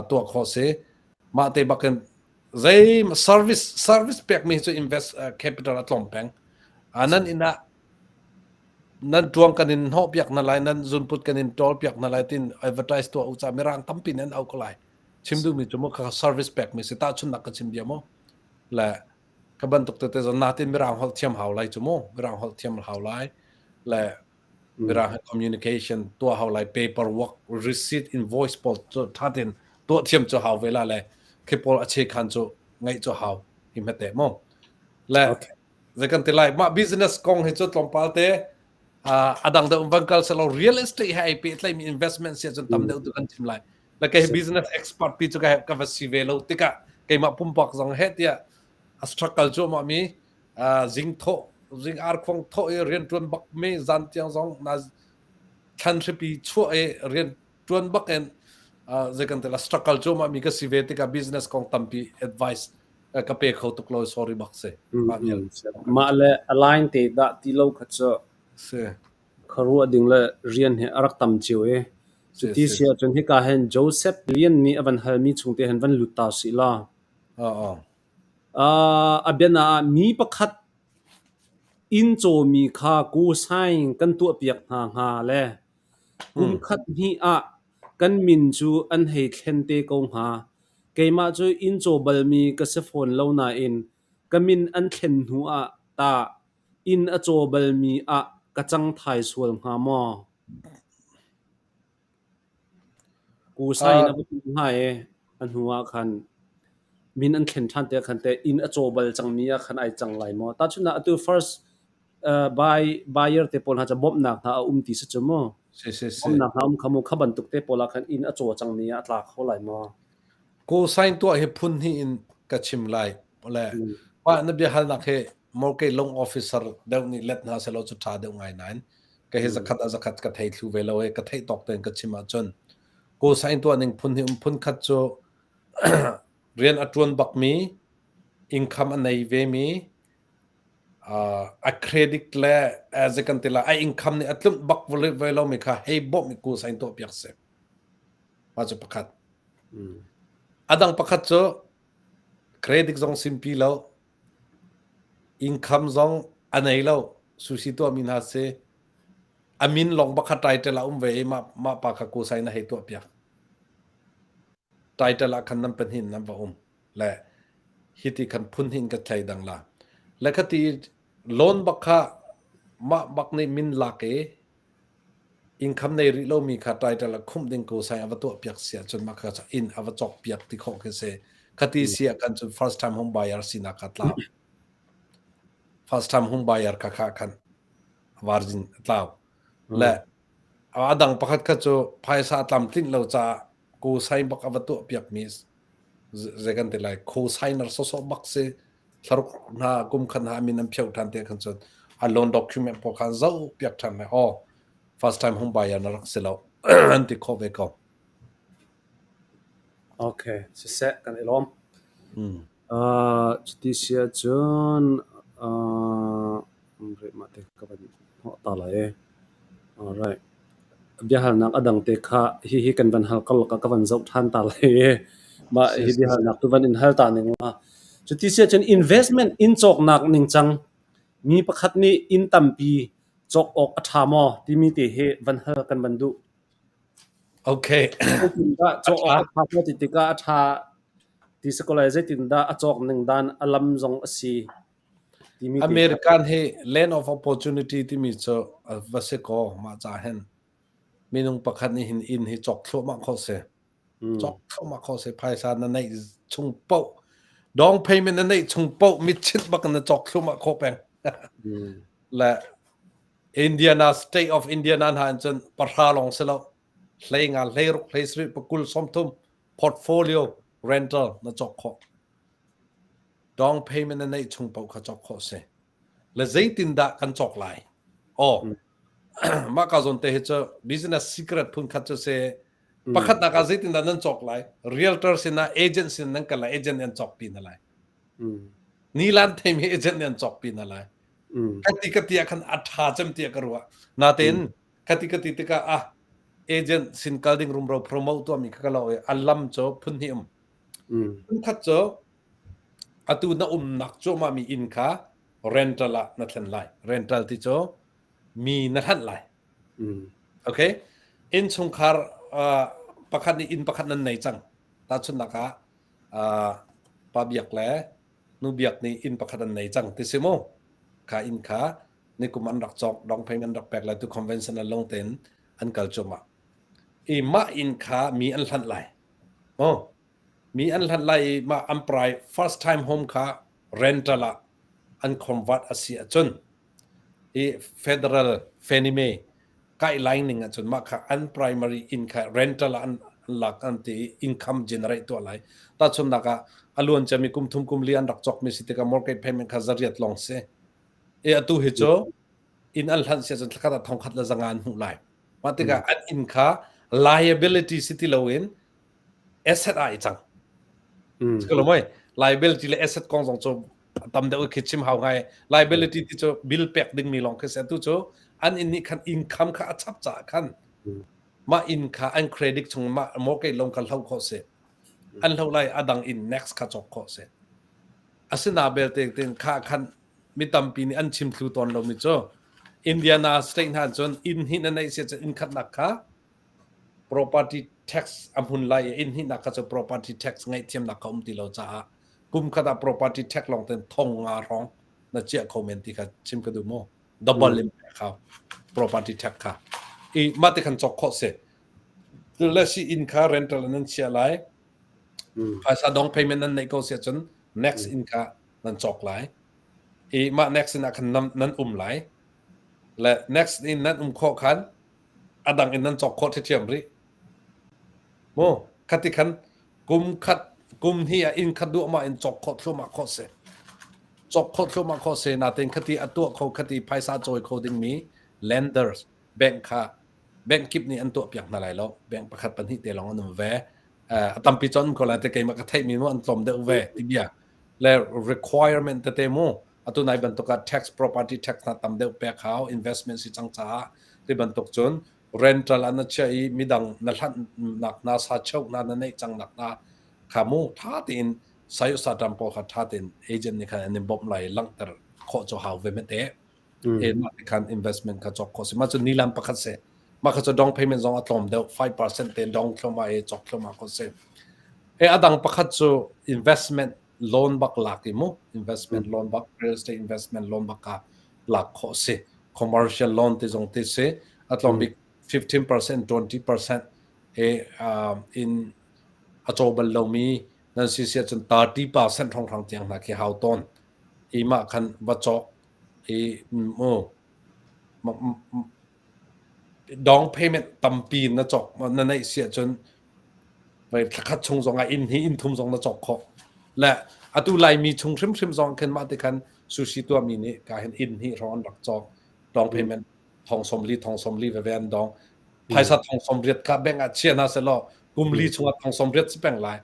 tuah khawh si. Mah te bakin zei service service pekmi cu invest capital a tlawm peng. Nan inn ah nan tuang kan in hnawh piak na lai nan zunput kan in tawl piak na lai tin advertise tuah u ca mirang tampi nan au ko lai. Chim duhmi cu mu kha service pekmi si tahchunnak ka chim bia mu. Le ka bantuk tete zon natin mirang holh thiam hau lai cu mu mirang holh thiam hau lai le Mirang he communication tuah hau lai paper work receipt invoice pawl cu tha tein tuah thiam cu hau ve la le khi pawl a che khan cu ngaih cu hau hi hmete mu le zei kan ti lai mah business kong hi cu tlawmpal te a dang deuh van kal selo real estate he ai pehtlaimi investment sia cun tam deuh tu kan chim lai le kei business expert pi cu ka ka va si ve lo tikah keimah pumpak zong he tiah a struggle cu ma mi zing thawh Zing arkhuang thawh i rian ṭuan bak mi zan tiang zong na thlan hripi chuah i rian ṭuan bak in zei kan ti la struggle cuahmah mi ka si ve tikah business kong tampi advice ka pe kho tuk lo sorry bak si. Mah le align te dah ti lo kha cu si. Khuaruah ding le rian hi a rak tam cio i cuti si ahcun hika hin Joseph Lian nih a van halmi chung te hin van lut ta usih law. A biana ah mi pakhat inn cawmi kha co-sign kan tuahpiak hna hnga le kum khat hnih ah kan min cu an hei thlen te ko hnga. Keimah cu inn caw balmi ka si fawn lo nain ka min an thlen hnu ah tah Inn a caw balmi ah ka cang thai sual hnga maw? Kusa in a va tum hnga i a hnu ah khan min an thlen ṭhan te ah khan teh inn a caw bal cangmi ah khan ai cang lai maw? Tahchunhnak atu first buy buyer te pawl hna cu bawmhnak hna a um ti si cu mu. Si si si. Bawmhnak hna um kha mu kha bantuk te pawl ah khan inn a caw cangmi ah a tla kho lai maw? Co-sign tuah hi phun hnih in ka chim lai. Le mah na biahalnak hi mortgage loan officer deuh nih let hna selaw cu ṭha deuh ngai nain ka hi zakhat ah zakhat ka thei thlu ve lo i ka theih tawk tein ka chim ahcun co-sign tuah ning phun hi um phun khat cu rian a ṭuan bakmi income a nei vemi a credit le as kan ti la a income nih a tlumh bak ve lomi kha hei bawmh i co-sign tuah piak si. Mah cu pakhat. A dang pakhat cu credit zong simpi lo, income zong a nei lo, sushi tuahmi hna si. A min lawng bakha title a um ve i mah, mah pa kha kusai na hei tuah piak. Title ah khan nan pahnih nan va um. Le hiti khan phun hin ka thlei dang la. Le khati loan bak kha mah bak nih min lak i Income nei rih lomi kha title ah khumh ding ko sai a va tuah piak si ahcun mah kha inn a va cawk piak ti khawh khi si. Khati si ah kan cun first time home buyer sinak kha tlau. First time home buyer kha kha khan virgin a tlau. Le a dang pakhat kha cu phaisa a tlamtlinh lo caah co-sign bak a va tuah piak mi zei kan ti lai co-signer sawsawh bak si thlaruk hna kum khat hna min an pheu than te khan cun a loan document pawl khan zoh piak than lai oh first time home buyer na rak si lo an ti kho ve ko. Okay, siseh kan i lawm. Cuti si ahcun mah te ka van hnawh ta lai i. Alright. Biahalnak a dang te kha hihi kan van hal karlak ah ka van zoh ṭhan ta lai i mah hi biahalnak tu van in hal ta ning la. Cuti si ahcun investment inn cawknak ningcang mi pakhat nih inn tampi cawk awk a ṭha maw timi te hi van hal kan van duh. Okay. Zeitindah cawk awk a ṭha maw ti tikah a ṭha ti si ko lai zeitindah a cawk ning dan a lam zong a si. American hi land of opportunity timi cu va si kaw mah ca hin minung pakhat nih hin inn hi cawk thluahmah kho si. Cawk thluahmah kho si. Phaisa na neih chung paoh down payment na neih chung paoh mitchinh bak in na cawk thluahmah khawh peng. Le Indiana State of Indiana hna in cun pahra lawng si lo hlei nga hlei ruk hlei sarih pakul sawmthum portfolio rental na cawk khawh. Down payment na neih chung paoh kha cawk khawh si. Le zeitindah kan cawk lai? Oh, mah ka zawn te hi cu business secret phun khat cu si. Pakhatnak ah zeitindah nan cawk lai? Realtor sinah agent sin nan kal lai, agent nih an cawk pi na lai. Nilan theimi agent nih an cawk pi na lai. Kati kati ah khan a ṭha cem tiah ka ruah. Natein kati kati tikah ah agent sin kal ding rumro promote tuahmi kha ka lo i a lam cu phun hnih um. Phun khat cu Atu na umnak cuahmahmi inn kha rental ah na thlen lai. Rental ti cu mi na hlanh lai. Okay? Innchungkhar uh, pakhat nih inn pakhat nan nei cang. Tahchunhnak ah uh, pa biak le nu biak nih inn pakhat an nei cang ti si mu. Kha inn kha nikum an rak cawk, down payment an rak pek lai tu conventional long tein an kal cuahmah. I mah inn kha mi an hlanh lai. Oh, Mi an hlanh lai i mah an prai first time home kha rental ah an convert a si ahcun hi federal Fannie Mae guideline ning ahcun mah kha an primary inn kha rental ah an lak an ti i income generate tuah lai. Tahchunhnak ah a luan ciami kum thum kum li an rak cawkmi si tikah mortgage payment kha zariat lawng si. E atu hi cu inn an hlanh sia cun thlakhat ah thongkhat le zanga an hmuh lai. Mah tikah an inn kha liability si ti loin asset ah i cang. Si lo moi liability le asset kong zong cu tam deuh khi chim hau ngai. Liability ti cu bill pek dingmi lawng khi si. Atu cu an inn nih khan income kha a chap caah khan mah inn kha an credit chung mah mortgage loan kha hloh khawh si. An hloh lai a dang inn next kha cawk khawh si. Asina belte tin kha khan mi tampi nih an chim thlu tawn lomi cu Indiana state hna cun inn hnih na neih si cun inn khatnak kha property tax a hmun lai i inn hnihnak kha cu property tax ngaihthiamnak kha um ti lo caah kum khat ah property tax lawng ten thong nga hrawng na chiah kho men ti kha chim ka duh mu double in pek hau property tax kha i mah ti khan cawk khawh si le si inn kha rental nan chia lai phaisa down payment nan neih ko si ahcun next inn kha nan cawk lai i mah next inn ah khan nan um lai le next inn nan um khawh khan a dang in nan cawk khawh ṭhiamṭhiam rih mu khati khan kum khat kum hnih ah inn khat duahmah in cawk khawh thluahmah khawh si cawk khawh thluahmah khawh si natein khati a tuah kho khati phaisa cawi kho dingmi lenders bank kha bank kip nih an tuah piak hna lai lo bank pakhat pahnih te lawng an um ve a tampi chon ko lai te keimah ka theihmi mu an tlawm deuh ve ti bia le requirement tete mu atu nai bantuk ah tax property tax na tam deuh pek hau investment si cang caah ti bantuk cun rental an na chia i midang na hlanh nak na sa cheu na na neih cang nak na kha mu tha tein sayu sa tam pawl kha tha tein agent nih khan an in bawmh lai langhter khawh cu hau ve mete e mah te khan investment kha cawk khawh si mah cu nilam pakhat si mah kha cu down payment zong a tlawm deuh 5% te dong thloma e cawk thloma khawh si e adang pakhat cu investment loan bak lak i mu investment loan bak real estate investment loan bak ka lak khawh si commercial loan te zong te si a tlawm bik 15% 20% e in a caw bal lomi nan si sia cun 30% hrawng hrang tiang hna khi hau tawn i mah khan va cawk i mu down payment tampi na cawk na neih si ahcun thlakhat chung zong ah inn hi inn thum zong na cawk khawh le atu laimi chung hrimhrim zong khin mah te khan sushi tuahmi nih ka hin inn hi hrawng an rak cawk down payment thong som li thong som li veve an dong phaisa thong som riat kha bank ah chia hna selaw kum li chungah thong som riat si peng lai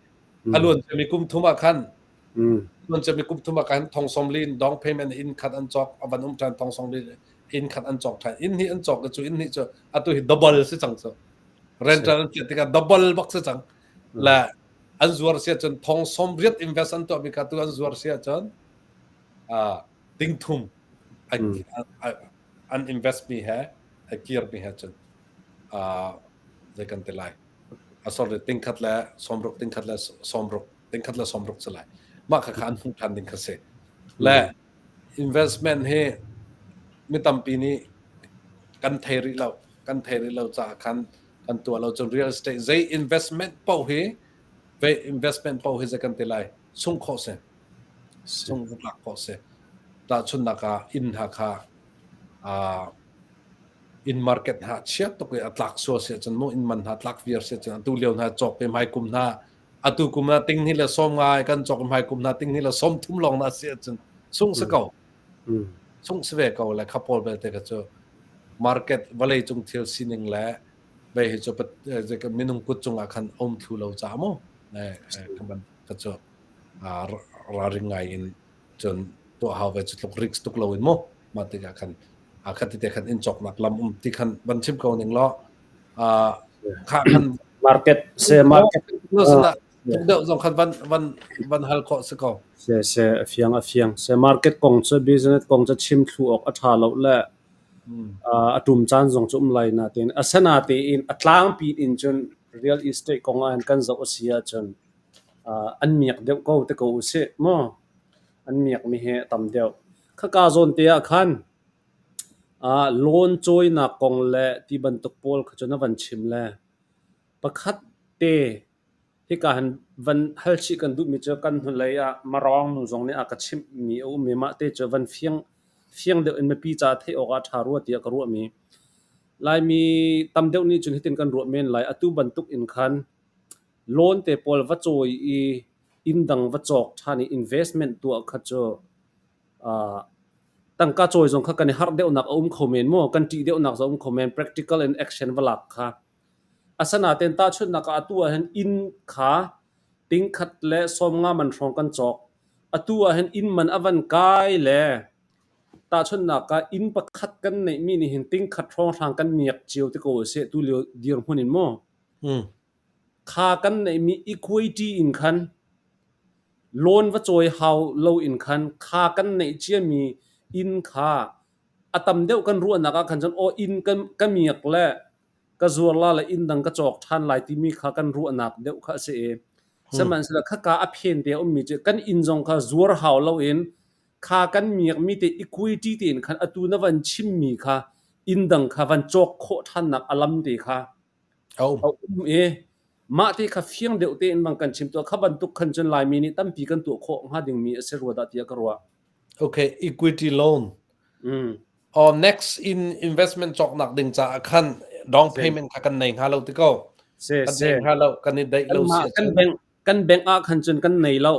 a luan mi kum thum ah khan Tuan cem i kum thum ah khan thong som li in down payment inn khat an cawk a van um ṭhan thong som li inn khat an cawk ṭhan inn hnih an cawk cu inn hnih cu atu hi double si cang cu rental an chiah tikah double bak si cang le an zuar si ahcun thong som riat invest an tuah mi kha tu an zuar si ahcun ting thum an invest mi he a kir mi he cun zei kan ti lai sorry tingkhat le sawmruk tingkhat le sawmruk tingkhat le sawmruk si lai mah kha kha an hmuh ṭhan ding kha si le investment hi mi tampi nih kan thei rih lo kan thei rih lo caah khan kan tuah lo cun real estate zei investment paoh hi ve investment paoh hi zei kan ti lai sung khawh si sung lak khawh si tahchunhnak ah inn hna kha inn market hna chia tuk i a tlak sual si ahcun mu inn man hna tlak viar si ahcun atu lio hna cawk i hmai kum hna atu kum ah ting hnih le sawm ngai kan cawk hmai kum hna ting hnih le sawm thum lawng na si ahcun sung si ko sung si ve ko le kha pawl belte kha cu market vawlei cung thil sining le ve hi cu minung kut cungah khan um thlu lo ca mu kha cu ralring ngai in cun tuah hau ve cu tluk risk tuk lo in mu mah tikah khan khat te khan in cawknak lam um ti khan van chim ko ning law kha khan market se market deuh zong khan van van van hal khawh si ko se se a fiang a fiang se market kong cu business kong cu chim thlu awk a tha lo le a tum caan zong cu um lai na tein asana tein a tlangpi in cun real estate kong ah kan zoh a si ahcun an miak deuh ko te ko usih mu. An miakmi hi a tam deuh. Khaka zawn te ah khan loan cawinak kong le ti bantuk pawl kha cu na van chim le pakhat te hika hin van hal chih kan duhmi cu kan hnulei ah Marawng nu zong nih a ka chimhmi a um i mah te cu van fiang fiang deuh in mipi caah theih awk ah a ṭha rua tiah ka ruahmi. Laimi tam deuh nih cun hitin kan ruah men lai. Atu bantuk in khan Loan te pawl va cawi i inn dang va cawk ṭhan i investment tuah kha cu. Tangka cawi zong kha kan i harh deuhnak a um kho men maw? Kan ṭih deuhnak zong a um kho men. Practical in action va lak kha. Asinain tahchunhnak ah atu ahhin inn kha tingkhat le sawmnga man hrawng kan cawk. Atu ahhin inn man a van kai le tahchunhnak ah inn pakhat kan neihmi nih hin tingkhat hrawnghrang kan miak cio ti ko usih tulio dirhmun in maw? Kha kan neihmi equity in khan loan va cawi hau lo in khan kha kan neih ciami inn kha a tam deuh kan ruahnak ah khan cun aw inn ka miak le ka zuar la le inn dang ka cawk ṭhan lai timi kha kan ruahnak deuh kha a si i sihmanhsehlaw khaka a phen te a ummi cu kan inn zong kha zuar hau loin kha kan miakmi te equity tein khan atu na van chimmi kha inn dang kha van cawk khawh ṭhannak a lam te kha A um. A um i mah te kha fiang deuh tein bang kan chim tuah. Kha bantuk khan cun Laimi nih tampi kan tuah khawh hnga dingmi a si rua dah tiah ka ruah. Okay, equity loan. Oh, next in investment cawknak ding caah khan down payment kha kan nei hnga lo ti ko. Se Kan se. nei hnga lo, kan i daih lo si Kan bank kan bank ah khan cun kan nei lo.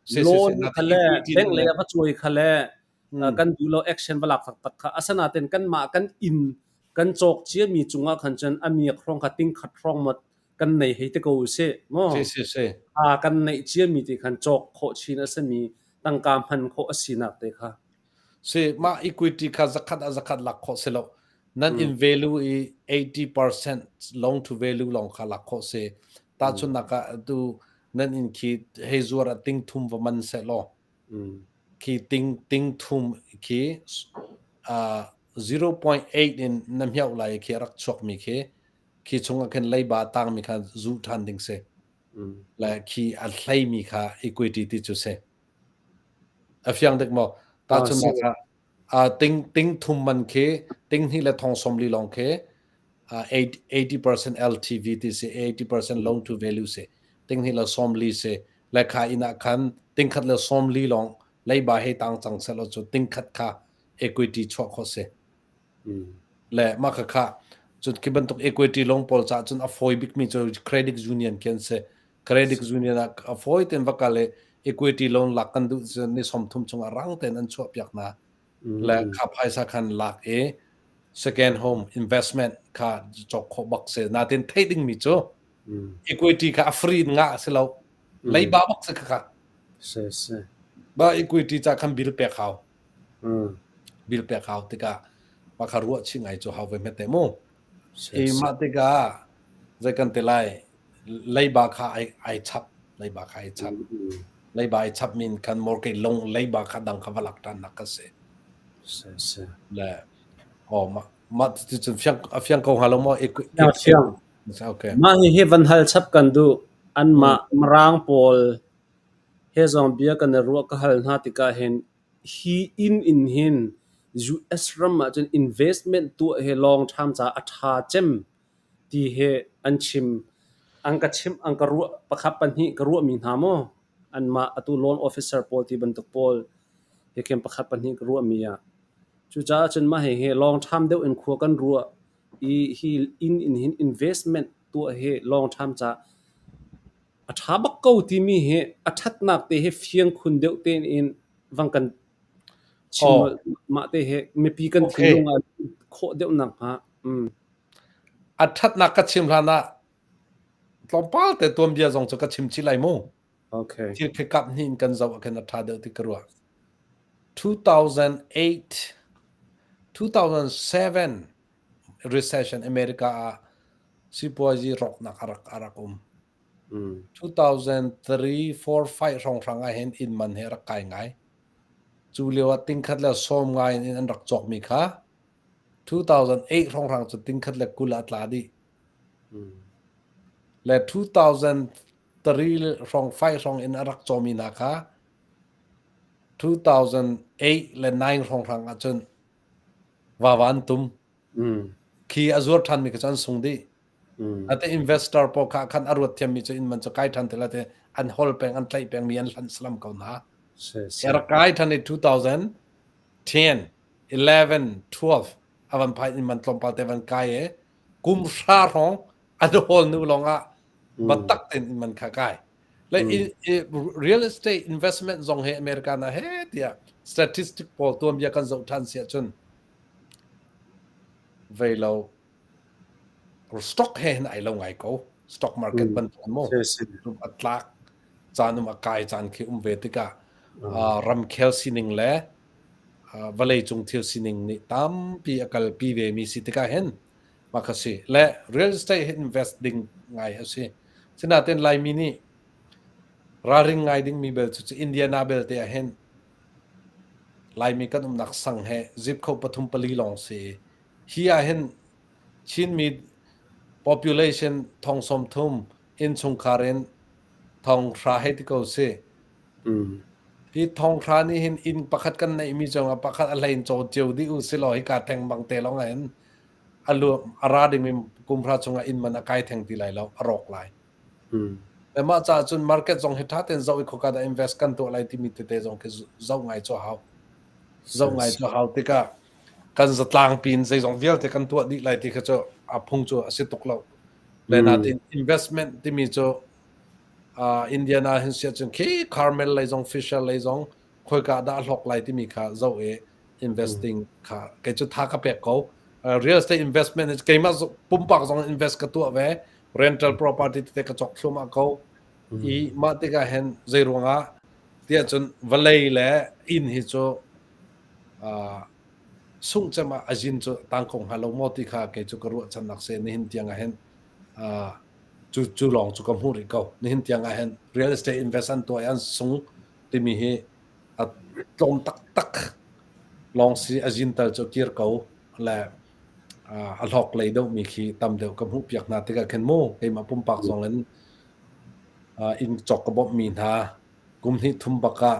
Si si si. Loan Na kha le equity bank lei ah va cuai kha le kan duh lo action va lak taktak kha asanaten kanmah kan inn kan cawk ciami cungah khan cun a miak hrawng kha tingkhat hrawng mat kan nei hei te ko usih mu. Si si si. A kan neih ciami ti khan cawk khawh chin a simi tangka hman khawh a sinak te kha. Si mah equity kha zakhat a zakhat lak khawh si lo. Nan in value i 80% loan to value lawng kha lak khawh si. Tahchunhnak ah tu nan in khi hei zuar a ting thum va man seh law Khi ting thum khi 0.8 in na hmiauh lai khi a rak chuakmi khi khi chungah khin leiba a tangmi kha zuh ṭhan ding si. Le khi a hleimi kha equity ti cu si. A fiang dik maw? Tahchunhnak ah ting thum man khi ting hnih le thong 40 lawng khi 80% LTV ti si 80% loan to value si. Ting hnih le 40 si. Le kha inn ah khan tingkhat le 40 lawng leiba hei tang cang selaw cu tingkhat kha equity chuah khawh si. Le mah kha kha cun khi bantuk equity loan pawl caah cun a fawi bikmi cu credit union khi an si. Credit union ah a fawi tein va kal i equity loan lak kan duh cun ni 30 chung ah rang tein an chuah piak hna. Le kha phaisa khan lak i second home investment kha cawk khawh bak si. Natin theih dingmi cu equity kha a free in ngah a si lo. Leiba bak si kha. Si si. Ba equity ca khan bill pek hau. Bill pek hau tikah mah kha ruah chih ngai cu hau ve hmet te mu. Si I si. mah tikah zei kan ti lai leiba kha ai ai chap leiba kha ai chap leiba ai chap min khan mortgage long leiba kha dang kha va lak tan nak ka si. Si si. Le oh mah mah ti cun fiang a fiang ko hnga lo maw? Fiang fiang. Okay. Mah hihi van hal chap kan duh. Anmah Mirang pawl he zong bia kan i ruah ka hal hna tikah hin hi inn in hin US ram ahcun investment tuah hi long term caah a ṭha cem ti hi an chim. An ka chimh, an ka ruah pakhat pahnih ka ruahmi hna maw anmah atu loan officer pawl ti bantuk pawl hi khin pakhat pahnih ka ruahmi ah. Cucaah cun mah hihi long term deuh in khua kan ruah i hi inn in hin investment tuah hi long term caah a ṭha bak ko timi hi a ṭhatnak te hi fiang khun deuh tein vang kan chim mah te hi mipi kan thinlung ah khawh deuh nak hnga. A ṭhatnak ka chim hlan ah tlawmpal te tuanbia zong cu ka chim chih lai mu. Okay. Thil khi kap hnih in kan zoh ah khin a ṭha deuh ti ka ruah. 2008 2007 recession America ah sipuazi rawknak a rak a rak um. 2003 4 5 hrawnghrang ah hin inn man hi a rak kai ngai. Cu lio ah tingkhat le sawm ngai in an rak cawkmi kha 2008 hrawnghrang cu tingkhat le 20 ah a tla dih. Le 2003 hrawng 5 hrawng in a rak cawmi hna kha 2008 le 9 hrawnghrang ahcun vava an tum. Khi a zuar ṭhanmi kha cu an sung dih. Ate investor pawl kha khan a ruat thiammi cu inn man cu kai ṭhan te la te an hol peng an tlaih peng mi an hlanh salam ko hna. Si rak kai ṭhan i 2010, 11, 12 a van phai inn man tlawmpal te van kai i kum hra hrawng an hawl nu lawng ah biatak tein inn man kha kai. Le real estate investment zong hi America na he tiah Statistic pawl tuanbia kan zoh ṭhan si ahcun vei lo stock he hin ai lo ngai ko. Stock market bantuk mu a tlak caan um a kai caan khi um ve tikah ramkhel sining le vawleicung thil sining nih tampi a kalpi ve mi si tikah hin mah kha si. Le real estate hi invest ding ngai a si. Sinain Laimi nih ralring ngai dingmi bel cu Indiana belte ah hin Laimi kan umnak sang he zip kho pathum pali lawng si. Hi ah hin Chinmi population thong 30 innchungkhar in thong hra hei ti ko si. Hi thong hra nih hin inn pakhat kan neihmi cungah pakhat a hlei in caw cio dih u silaw hika theng bang te lawng ah hin a lu a ra dingmi kum hra chungah inn man a kai theng ti lai lo, a rawk lai. Le mah caah cun market zong hi ṭha tein zoh i khoka dah invest kan tuah lai timi tete zong khi zoh ngai cu a hau. Zoh ngai cu a hau tikah kan zatlang pin zeizong vialte kan tuah dih lai ti kha cu a phung cu a si tuk lo. Le natin investment timi cu Indiana hin siah cun khi Carmel lei zong Fisher lei zong khoika dah a hlawk lai timi kha zoh i investing kha kei cu tha ka pek ko. Real estate investment keimah pumpak zong invest ka tuah ve. Rental property tete ka cawk thluahmah ko. I mah tikah hin zei ruangah tiah cun vawlei le inn hi cu sungh cem ah a zin cu tang ko hnga lo maw ti kha kei cu ka ruahchannak se nihin tiang ah hin cu cu lawng cu ka hmuh rih ko. Nihin tiang ah hin real estate invest an tuah i an sung timi hi a tlawm taktak lawng si a zin tal cu kir ko le a hlawk lei deuhmi khi tam deuh ka hmuh piak hna tikah khin mu keimah pumpak zong in inn cawk ka bawmhmi hna kum hnih thum bak ah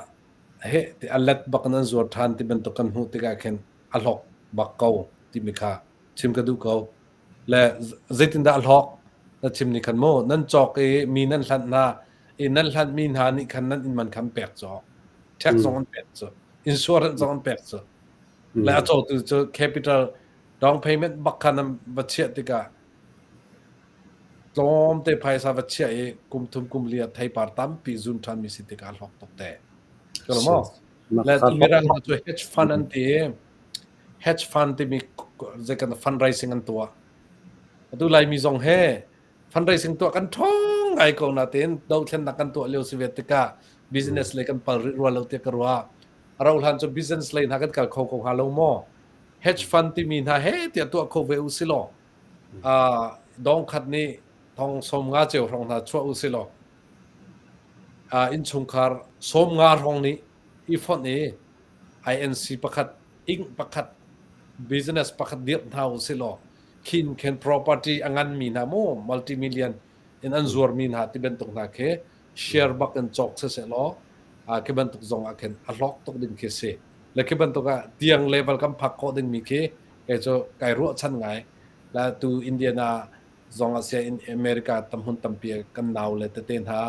heh ti a let bak in an zuar ṭhan ti bantuk kan hmuh tikah khin a hlawk bak ko timi kha chim ka duh ko. Le zeitindah a hlawk na chim ni khan mu nan cawk i mi nan hlanh hna i nan hlanhmi hna nih khan nan inn man kha an pek cawk. Tax zong an pek cu. Insurance zong an pek cu. Le a cawtu cu capital down payment bak kha nan va chiah tikah tlawmte phaisa va chiah i kum thum kum li ah theipar tampi zun ṭhanmi si tikah a hlawk tuk te. Maw? Le mirang cu hedge fund an ti i hedge fund timi zei kan fundraising an tuah. Atu Laimi zong he fundraising tuah kan ṭhawng ngai ko natein dothlennak kan tuah lio si ve tikah business lei kan pal rih rua lo tiah ka ruah. A rauh hlan cu business lei hna kan kal kho ko hnga lo maw? Hedge fund timi hna he tiah tuah kho ve u si law dong khat nih thong 50 ceu hrawng hna chuah u si law innchungkhar 50 hrawng nih i fonh i INC pakhat ing pakhat business pakhat dirh hna u si law khin khen property a ngan mi hna mu multimillion in an zuar mi hna ti bantuk hna khi share bak in cawk siseh law khi bantuk zong ah khin a hlawk tuk ding khi si le khi bantuk ah tiang level kan phak khawh ding mi khi kei cu kai ruahchan ngai. La tu Indiana zong ah sia in America tamhmun tampi kan nau le tete hna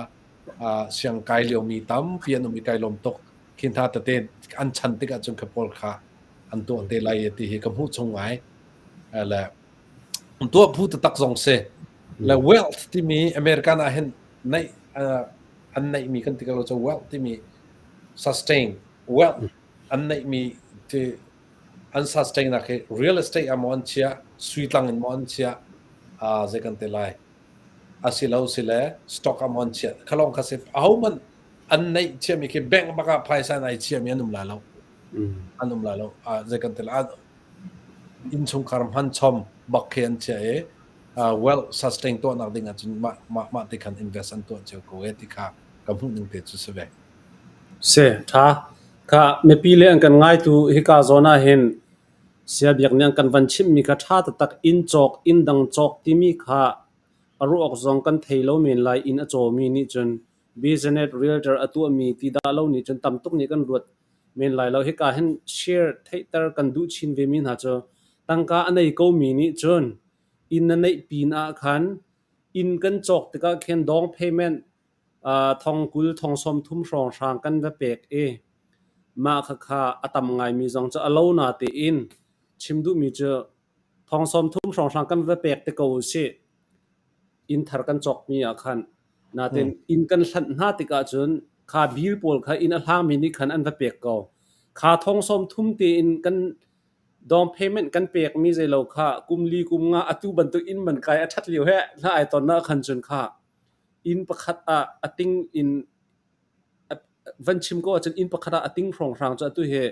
siang kai lio mi tampi an um i kai lawm tuk. Khi hna tete an chan tikah cun kha pawl kha an tuah te lai ti hi ka hmuh chung ngai. Le tuah phu taktak zong si. Le wealth timi American ah hin neih an neihmi kan ti ko lo cu wealth timi sustain wealth an neihmi ti an sustain nak hi real estate ah maw an chiah sui tlang in maw an chiah zei kan ti lai asilo sile stock ah maw an chiah khalong kha si ahohmanh an neih chiami khi bank bak ah phaisa in ai chiami an um lai lo an um lai lo zei kan ti lai innchungkhar hman chom bak khi an chiah i well sustain tuahnak ding ahcun mah mah mah ti khan invest an tuah cio ko e ti kha ka hmuh ning te cu si ve. Si, ṭha. Kha mipi le an kan ngaitu hika zawn ah hin Saya Biak nih an kan van chimhmi kha ṭha taktak inn cawk, inn dang cawk timi kha a ruah awk zong kan thei lo men lai. Inn a cawmi nih cun business realtor a tuahmi ti dah lo nih cun tam tuk nih kan ruat men lai lo. Hika hin share theihter kan duh chin vemi hna cu tangka a nei komi nih cun inn na neih pin ah khan inn kan cawk tikah khin down payment thong 20 thong 30 hrawnghrang kan va pek i mah khakha a tam ngaimi zong cu a lo natein chim duhmi cu thong 30 hrawnghrang kan va pek te ko usih. Inn thar kan cawkmi ah khan natein inn kan hlanh hna tikah cun kha bill pawl kha inn a hlangmi nih khan an va pek ko. Kha thong sawm thum tein kan down payment kan pekmi zeilo kha kum li kum nga atu bantuk inn man kai a ṭhat lio he hna ai ton ah khan cun kha inn pakhat ah a ting in van chim ko ahcun inn pakhat ah a ting hrawnghrang cu atu hi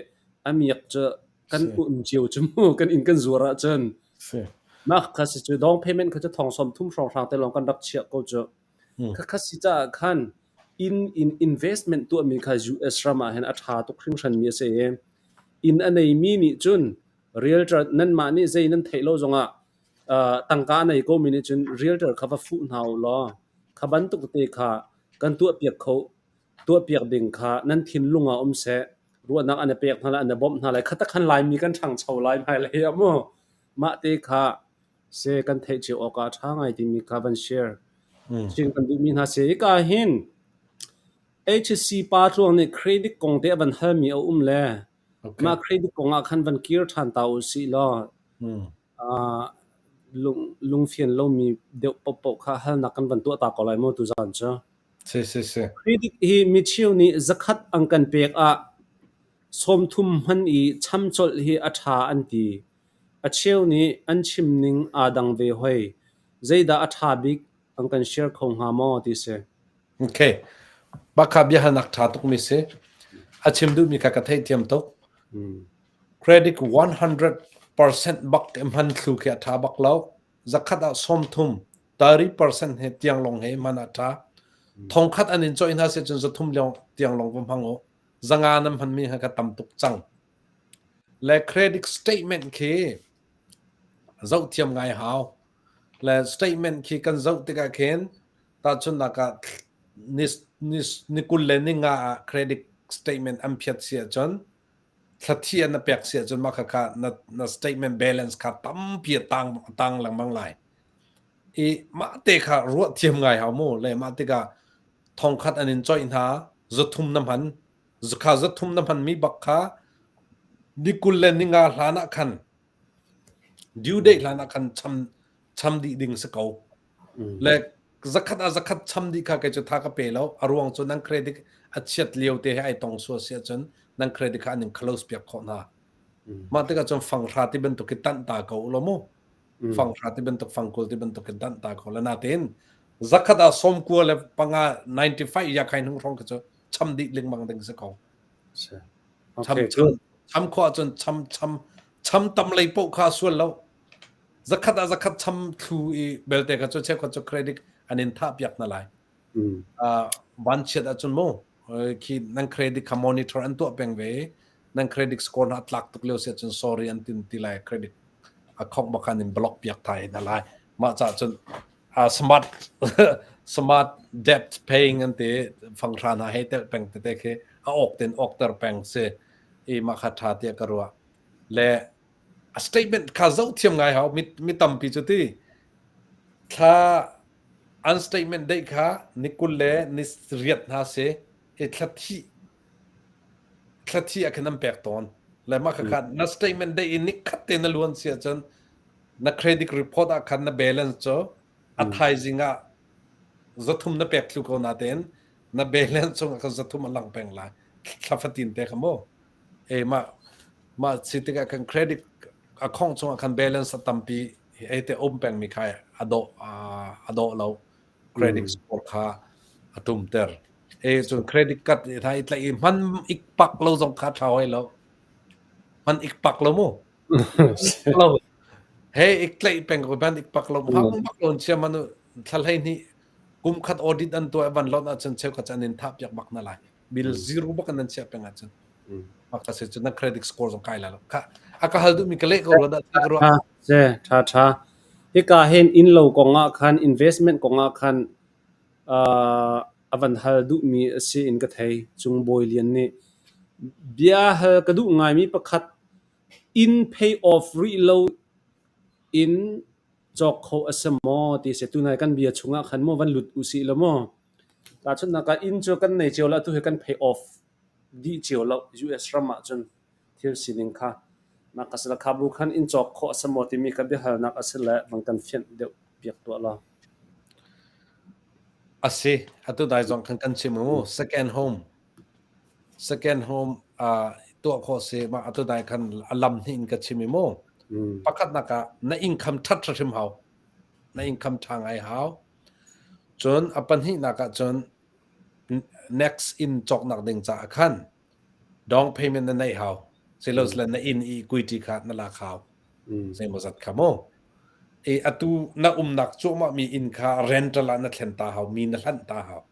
a miak cu kan um cio cu mu kan inn kan zuar ahcun mah kha si cu down payment kha cu thong sawm thum hrawnghrang te lawng kan rak chiah ko cu. Khakha si caah khan inn in investment tuahmi kha US ram ah hin a ṭha tuk hringhranmi a si i inn a neimi nih cun realtor nanmah nih zei nan theih lo zongah tangka a nei komi nih cun realtor kha va fuh hna u law kha bantuk te kha kan tuahpiak kho tuahpiak ding kha nan thinlung ah um seh ruahnak an i pek hna lai an i bawmh hna lai kha khan Laimi kan ṭhangcho lai hmailei ah mu mah te kha seh kan theih cio awk ah a ṭha ngai timi kha van share chin kan duhmi hna si. Hika hin HC pa tluang nih credit kong te a van halmi a um le mah credit kong ah khan van kir ṭhan ta u sih law lungfian lomi deuh paohpaoh kha halnak kan van tuah ta ko lai maw tuzaan cu. Si si si. Credit hi micheu nih zakhat an kan pek ah sawmthum hman i cham colh hi a ṭha an ti. A cheu nih an chim ning aa dang ve hoi. Zeidah a ṭha bik an kan share kho hnga maw ti si. Okay. Bakha biahalnak ṭha tukmi si. A chim duhmi kha ka theihthiam tuk. Credit 100% bak hman thlu khi a ṭha bak lo. Zakhat ah 30, 30% he tiang lawng he hman a ṭha. Thongkhat an in cawih hna si cun zathum tiang lawng va hmang u. Zanga nan hmanmi kha ka tam tuk cang. Le credit statement khi zoh thiam ngai hau. Le statement khi kan zoh tikah khin tahchunhnak ah ni, ni, ni kul le ni nga ah credit statement an phiat si ahcun thlathi an na pek si ahcun mah khakha na, na statement balance kha tampi a tang, a tang lengmang lai. I mah te kha ruah thiam ngai hau mu. Le mah tikah thongkhat an in coih hna, zathum na hman, Kha zathum na hmanmi bak kha ni kul le ni nga hlan ah khan due date hlan ah khan cham cham dih ding si ko. Le zakhat ah zakhat cham dih kha kei cu tha ka pe lo. A ruang cu nan credit a chiat lio te he ai tong sual si ahcun nan credit kha an in close piak khawh hna. Mah tikah cun fanghra ti bantuk hi tanh ta ko u law mu. Fanghra ti bantuk fangkul ti bantuk in tanh ta ko la natein zakhat ah sawmkua le panga 95 ya khai hnung hrawng kha cu cham dih lengmang ding si ko. Cham cham cham khawh ahcun cham cham cham tam lei poh kha sual lo. Zakhat ah zakhat cham thlu i belte kha cu cheukhat cu credit an in thah piak na lai. Uh, vanchiat ahcun mu khi nan credit kha monitor an tuah peng ve nan credit score na tlak tuk lio si ahcun sorry an tin ti lai credit a khong bak in block piak thai na lai mah ca cun uh, smart smart debt paying an ti fanghra hna hei tel peng tete khi a ok ten ok ter peng si i mah kha tha tia ka ruah le a statement kha zoh thiam ngai hau mi mi tampi cu ti thla an statement dei kha ni kul le ni riat hna si i thla thi thla thi ah khan an pek tawn le mah kha kha na statement dei i ni khat te na luan si ahcun na credit report ah khan na balance cu a thaizing ah zathum na pek thlu ko natein na balance chung ah khan zathum a lang peng lai thla fatin te kha mu e mah mah si tikah kan credit a khong chung ah khan balance a tampi ei te um peng mi kha a dawh a dawh lo credit score kha a tum ter e cun credit card i tha i tlaih i hman ik pak lo zong kha tha hoi lo hman ik pak lo mu lo he ik tlaih peng ko hman ik pak lo hang bak lo chia manu thla hlei ni kum khat audit an tuah van lot ahcun cheukhat an in thah piak bak na lai bill zero bak an chia peng ahcun maka se cun na credit score zong kai la lo kha a ka hal duhmi ka leh ko rua dah ti ka ruah Se tha tha hika hin inn lo kong ah khan investment kong ah khan a van hal duhmi a si in ka thei. Cung Bawi Lian nih bia hal ka duh ngaimi pakhat inn pay off rih lo in cawk kho a si maw ti a si. Tunai kan bia chungah khan maw van lut usih law maw. Tahchunhnak ah inn cu kan nei cio lo, atu hi kan pay off dih cio lo US ram ahcun thil sining kha. Mah ka sila kha bu khan inn cawk khawh a si maw timi kha biahalnak a si le van kan fianh deuh piak tuah law. A si, atu dai zong khan kan chim u. Second home. Second home. Tuah khawh si. Mah atu dai khan a lam hnih in ka chim i mu. Pakhatnak ah na income ṭhat hrim hau. Na income ṭha ngai hau. Cun a pahnihnak ah cun next inn cawknak ding caah khan down payment na neih hau. Silo sile na inn i equity kha na lak hau. Zeimawzat kha mu. I atu na umnak cuahmah mi inn kha rental ah na thlen ta hau, mi na hlanh ta hau.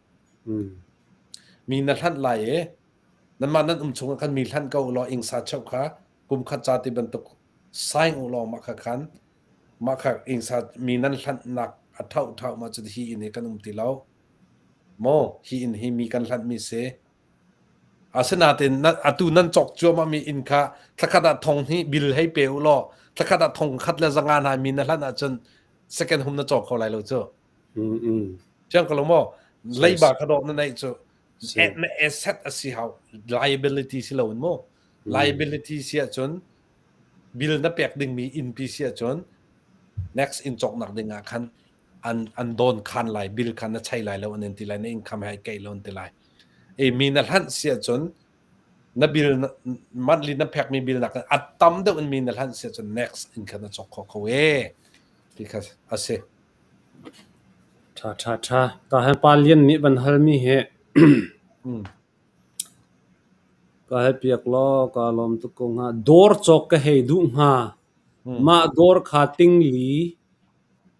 Mi na hlanh lai i nanmah nan um chungah khan mi hlanh ko ulaw ingsa cheuh kha kum khat ca ti bantuk saing ulaw mah kha khan mah kha ingsa mi nan hlanhnak a thauh thauh ma cu hi inn hi kan um ti lo maw hi inn hi mi kan hlanh mi si. Asinain atu nan cawk cuahmah mi inn kha thlakhat ah thong hnih bill hei pe u law thlakhat ah thong khat le zanga hna mi na hlanh ahcun second home na cawk kho lai lo cu. Fiang ko lo maw? Leiba kha dawh na neih cu na asset a si hau liability si lo in mu. Liability si ahcun bill na pek dingmi innpi si ahcun next inn cawknak ding ah khan an an dawn khan lai bill khan na chei lai lo an in ti lai na income hai keih lo an ti lai. E mi na hlanh si ahcun na bill monthly na pekmi bill nak a tam deuh in mi na hlanh si ahcun next in khan na cawk kho kho e ti kha a si. Ṭha ṭha ṭha. Ka he Pa Lian nih van halmi hi ka hal piak law kaa lawm tuk ko hnga. Dawr cawk ka hei duh hnga. Mah dawr kha tingli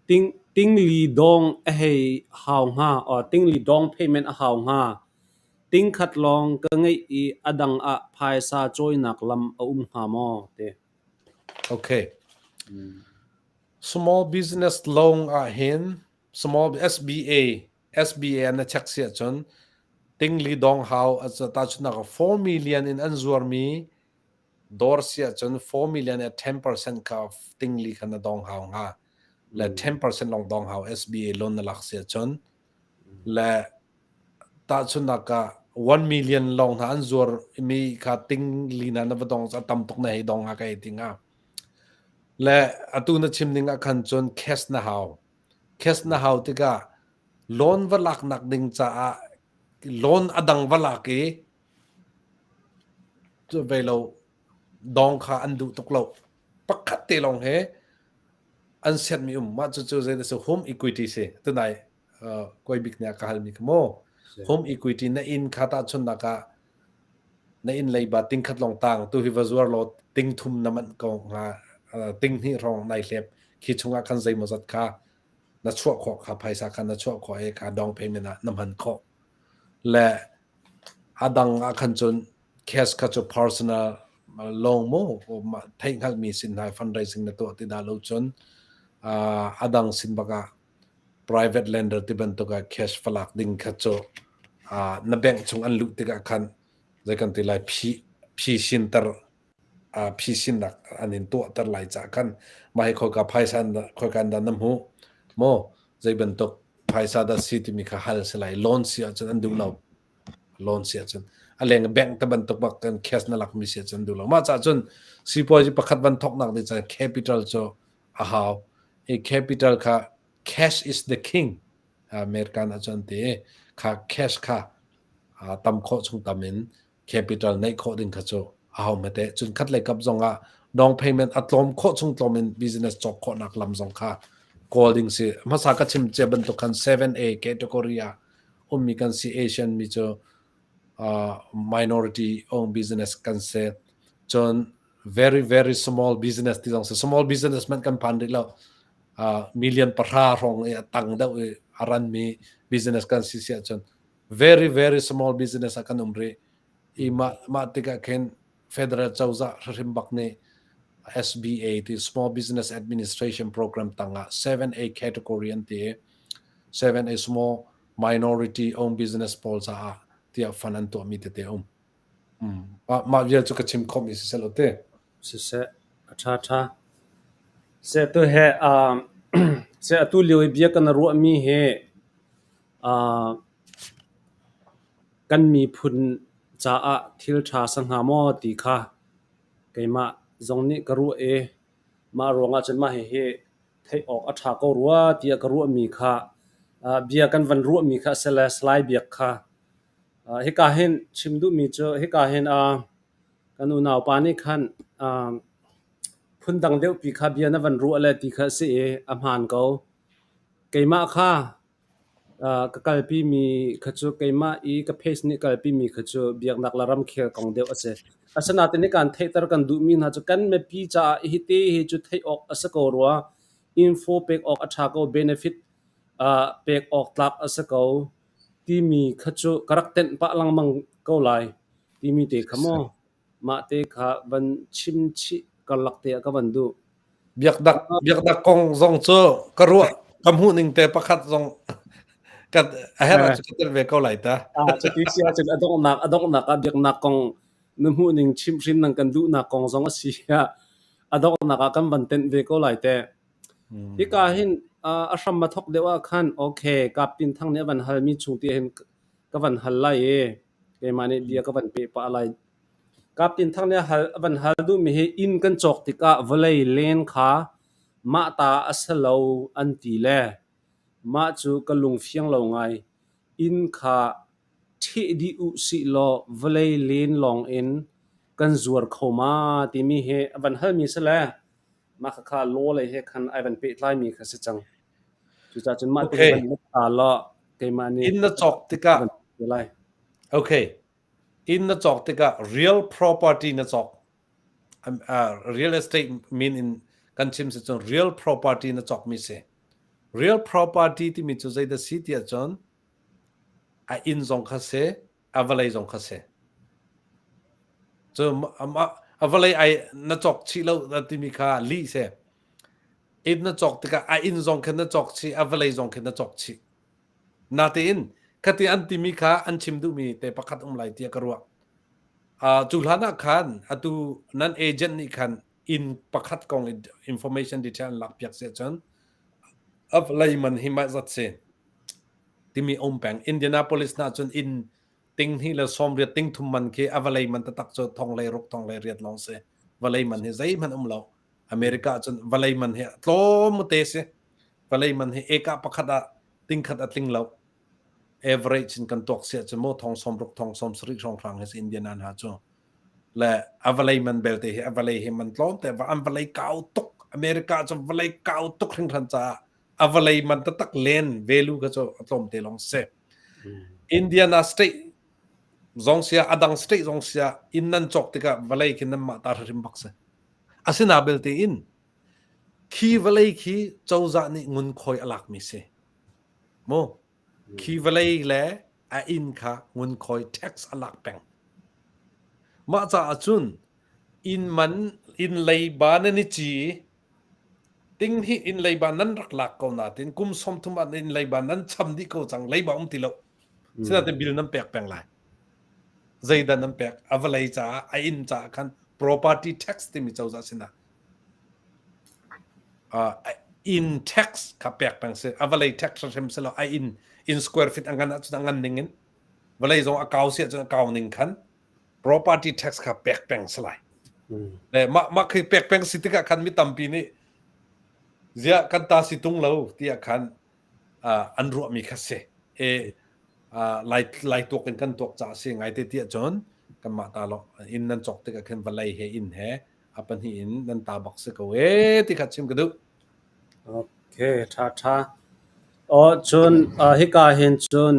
ting tingli dawng a hei hau hnga. Aw tingli dawng payment a hau hnga. Tingkhat lawng ka ngeih i a dang ah phaisa cawinak lam a um hnga maw ti. Okay. Small business loan ah hin small SBA SBA na check si ahcun tingli dong hau tahchunhnak ah 4 million in an zuarmi dawr si ahcun 4 million at 10% kha tingli kha na dong hau hnga le 10% lawng dong hau SBA loan na lak si ahcun le tahchunhnak ah 1 million lawng hna an zuar mi kha tingli na na va dong tam tuk na hei dong hnga ka ei ti hnga. Le atu na chim ning ah khan cun cash na hau. Cash na hau tikah loan va laknak ding caah loan a dang va lak i cu ve lo dong kha an duh tuk lo. Pakhat te lawng he an sianmi um. Mah cucu zei dah si home equity si. Tunai koi bik nih a ka halmi kha mu. Home equity na inn kha tahchunhnak ah Na inn leiba tingkhat lawng tang tu hi va zuar law tingthum na manh ko hnga tinghnih hrawng nai hlep khi chungah khan zeimawzat kha na chuah khawh kha phaisa kha na chuah khawh i kha down payment ah na hman khawh le a dang ah khan cun cash kha cu personal loan mu theihhngalhmi sin hna fundraising na tuah ti dah lo cun a dang sin bak ah private lender ti bantuk ah cash falak ding kha cu na bank chung an luh tikah khan zei kan ti lai phi phi sinter phi sinnak an in tuahter lai ca khan mah hi khoika phaisa khoika dah na hmuh maw zei bantuk phaisa dah si timi kha hal si lai loan si ahcun an duh lo loan si ahcun a leng bank te bantuk bak kan cash na lak mi si ahcun duh lo mah ca cun sipuazi pakhat van thoknak ding cun capital cu a hau i capital kha cash is the king American ahcun ti kha cash kha tam khawh chung tam in capital neih khawh ding kha cu a hau hmete cun khat lei kap zong ah down payment a tlawm khawh chung tlawm in business cawk khawhnak lam zong kha kawl ding si hmasa ka chim cia bantuk khan 7A category ah ummi kan si Asian mi cu minority owned business kan si cun very very small business ti zong si small business man kan phan rih lo million pahra hrawng i a tang deuh i a ranmi business kan si si ahcun very very small business ah kan um rih i mah mah tikah khin federal cozah hrim bak nih SBA ti Small Business Administration Program tangah 7A category an ti 7A small minority owned business pawl caah tiah fund an tuahmi tete um. Mah vial cu ka chim khawhmi si seh te. Siseh, a ṭha ṭha. Seh tu he seh atu lio i bia kan ruahmi hi kan miphun caah thil ṭha sa hnga maw ti kha keimah zong nih ka ruah i mah ruangah cun mah hihi theih awk a ṭha ko rua tiah ka ruahmi kha bia kan van ruahmi kha a si le Salai Biak kha hika hin chim duhmi cu hika hin. Kan unaupa nih khan phundang deuhpi kha bia na van ruah le ti kha a si i a hmaan ko. Keimah kha ka kalpimi kha cu keimah i ka page nih kalpimi kha cu biaknak le ramkhel kong deuh a si. Asinain kan theihter kan duhmi hna cu kan mipi caah hite hi cu theih awk a si ko rua. Info pek awk a ṭha ko, benefit pek awk tlak a si ko timi kha cu ka rak tenh pah lengmang ko lai timi te kha maw mah te kha van chim chih karlak te ah ka van duh. Biaknak biaknak kong zong cu ka ruah ka hmuh ning te pakhat zong ka a herh ahcun ka tel ve ko lai ta. Ah, cuti si ahcun a donghnak ah biaknak kong na hmuh ning chimhhrin nang kan duhnak kong zong a si ah a donghnak ah kan van tenh ve ko lai te. Hika hin a hram a thok deuh ah khan okay Kap Tin Thang nih a van halmi chung ti hin ka van hal lai i keimah nih bia ka van peh pah lai. Kap Tin Thang nih a van hal duhmi hi inn kan cawk tikah vawlei len kha mah ta a si lo an ti le mah cu ka lung fiang lo ngai. Inn kha ṭheh dih u sih law vawlei len lawng in kan zuar kho ma timi hi a van halmi si le mah khakha law lei he khan ai van pehtlaimi kha si cang. Cucaah cun mah ti hi van let ta law keimah nih Inn na cawk tikah van ti lai. Okay. Inn na cawk tikah real property na cawk. Real estate min in kan chim si cun real property na cawkmi si. Real property timi cu zeidah si ti ahcun a inn zong kha si, a vawlei zong kha si. Cu a vawlei ai na cawk chih lo timi kha lih si. Inn na cawk tikah a inn zong khin na cawk chih, a vawlei zong khin na cawk chih. Natein khati an timi kha an chim duhmi te pakhat um lai tiah ka ruah. Cu hlan ah khan atu nan agent nih khan inn pakhat kong information detail an lak piak si ahcun a vawlei man hi mah zat si timi um peng. Indianapolis na cun inn ting hnih le 80 ting thum man khi a vawlei man taktak cu thong hlei ruk thong hlei riat lawng si. Vawlei man hi zeihmanh um lo. America cun vawlei man hi tlawm te si. Vawlei man hi eka pakhat ah ting khat a tling lo. Average in kan tuak sia cu mu thong 60 thong 70 hrawnghrang hi si Indiana hna cu. Le a vawlei man belte hi a vawlei hi man tlawm te an vawlei kau tuk America cu vawlei kau tuk hringhran caah a vawlei man taktak len value kha cu a tlawm te lawng si. Indiana state zong sia a dang state zong sia inn nan cawk tikah vawlei khi nan mah ta hrim bak si. Asina belte in khi vawlei khi cozah nih ngunkhuai a lakmi si. Mu khi vawlei le a inn kha ngunkhuai tax a lak peng. Mah caah cun inn man inn leiba nan i ci ting hi inn leiba nan rak lak ko natin kum 30 ah inn leiba nan cham dih ko cang leiba um ti lo. Sinain bill nan pek peng lai. Zeidah nan pek? A vawlei caah a inn caah khan property tax timi cozah sinah inn tax kha pek peng si. A vawlei tax hrim si lo a inn in square feet a ngan ahcun a ngan ning in vawlei zong a kau si ahcun a kau ning khan property tax kha pek peng si lai. Le mah mah khi pek peng si tikah khan mi tampi nih ziah kan ta si tung lo tiah khan an ruahmi kha si. E lai lai tuak in kan tuak caah si ngai te tiah cun kanmah ta lo inn nan cawk tikah khin vawlei he inn he a pahnih in nan ta bak si ko e ti kha chim ka duh. Okay, ṭha ṭha. Aw cun hika hin cun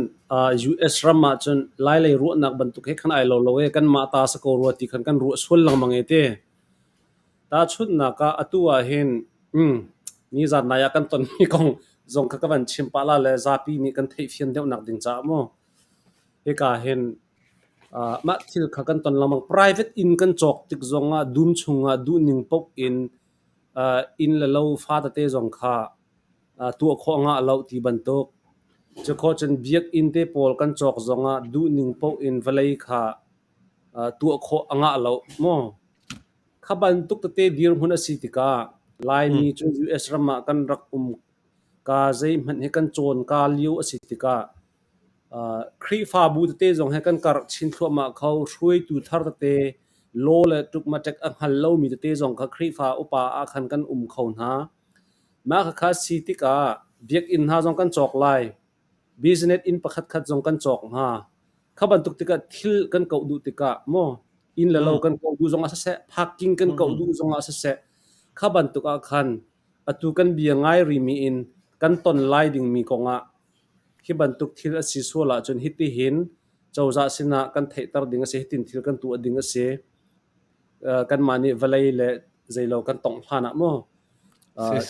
US ram ah cun Lailei ruahnak bantuk he khan ai lo lo e kanmah ta si ko rua ti khan kan ruah sual lengmang e ti. Tahchunhnak ah atu ah hin nizan nai ah kan tonmi kong zong kha ka van chim pah la le zapi nih kan theihfian deuhnak ding caah mu. Hika hin mah thil kha kan ton lengmang. Private inn kan cawk tik zongah dum chungah duhning paoh in inn le lo fa tete zong kha tuah khawh ngah lo ti bantuk. Cukhawh cun biakinn te pawl kan cawk zongah duhning paoh in vawlei kha tuah khawh a ngah lo maw? Kha bantuk tete dirhmun a si tikah Laimi cu US ram ah kan rak um ka zeihmanh hi kan cawn ka lio a si tikah Khrihfabu tete zong he kan karh chin thluahmah kho. Hruaitu thar tete law le ṭukmaṭek a hngal lomi tete zong kha Khrihfa upa ah khan kan um kho hna. Mah khakha si tikah biakinn hna zong kan cawk lai. Business inn pakhatkhat zong kan cawk hnga. Kha bantuk tikah thil kan kauh duh tikah maw? Inn le lo kan kauh duh zongah siseh, parking kan kauh duh zongah siseh, kha bantuk ah khan atu kan bia ngai rimi in kan ton lai dingmi kongah hi bantuk thil a si sual ahcun hitihin cozah sinah kan theihter ding a si, hitin thil kan tuah ding a si. Kanmah nih vawlei le zeilo kan tongh hlan ah maw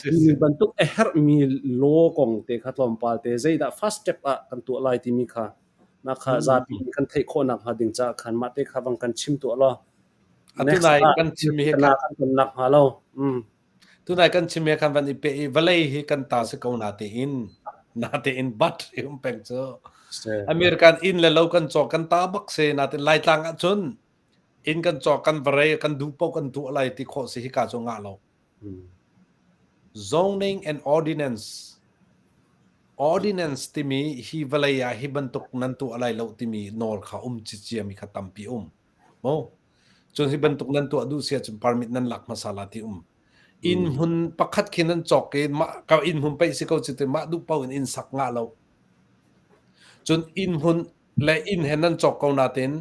timi bantuk a herhmi law kong te kha tlawmpal te zeidah first step ah kan tuah lai timi kha mah kha zapi nih kan theih khawh nakhnga ding caah khan mah te kha vang kan chim tuah law. Atu nai kan chim hi kan ton nak hnga lo. Tunai kan chim he khan van i pe i vawlei hi kan ta si ko na tein na tein but i um peng cu American inn le lo kan cawk kan ta bak se na tein Laitlang ah cun inn kan cawk kan varei kan duh paoh kan tuah lai ti khawh si hika cu ngah lo. Zoning and ordinance ordinance timi hi vawlei ah hi bantuk nan tuah lai lo timi nawl kha um cicia mi kha tampi um. Mo cun hi bantuk nan tuah duh si ahcun permit nan lak hmasa la ti um. Inn hmun pakhat khi nan cawk i mah ka inn hmun pei si ko ci ti mah duh paoh in inn sak ngah lo. Cun inn hmun le inn he nan cawk ko natin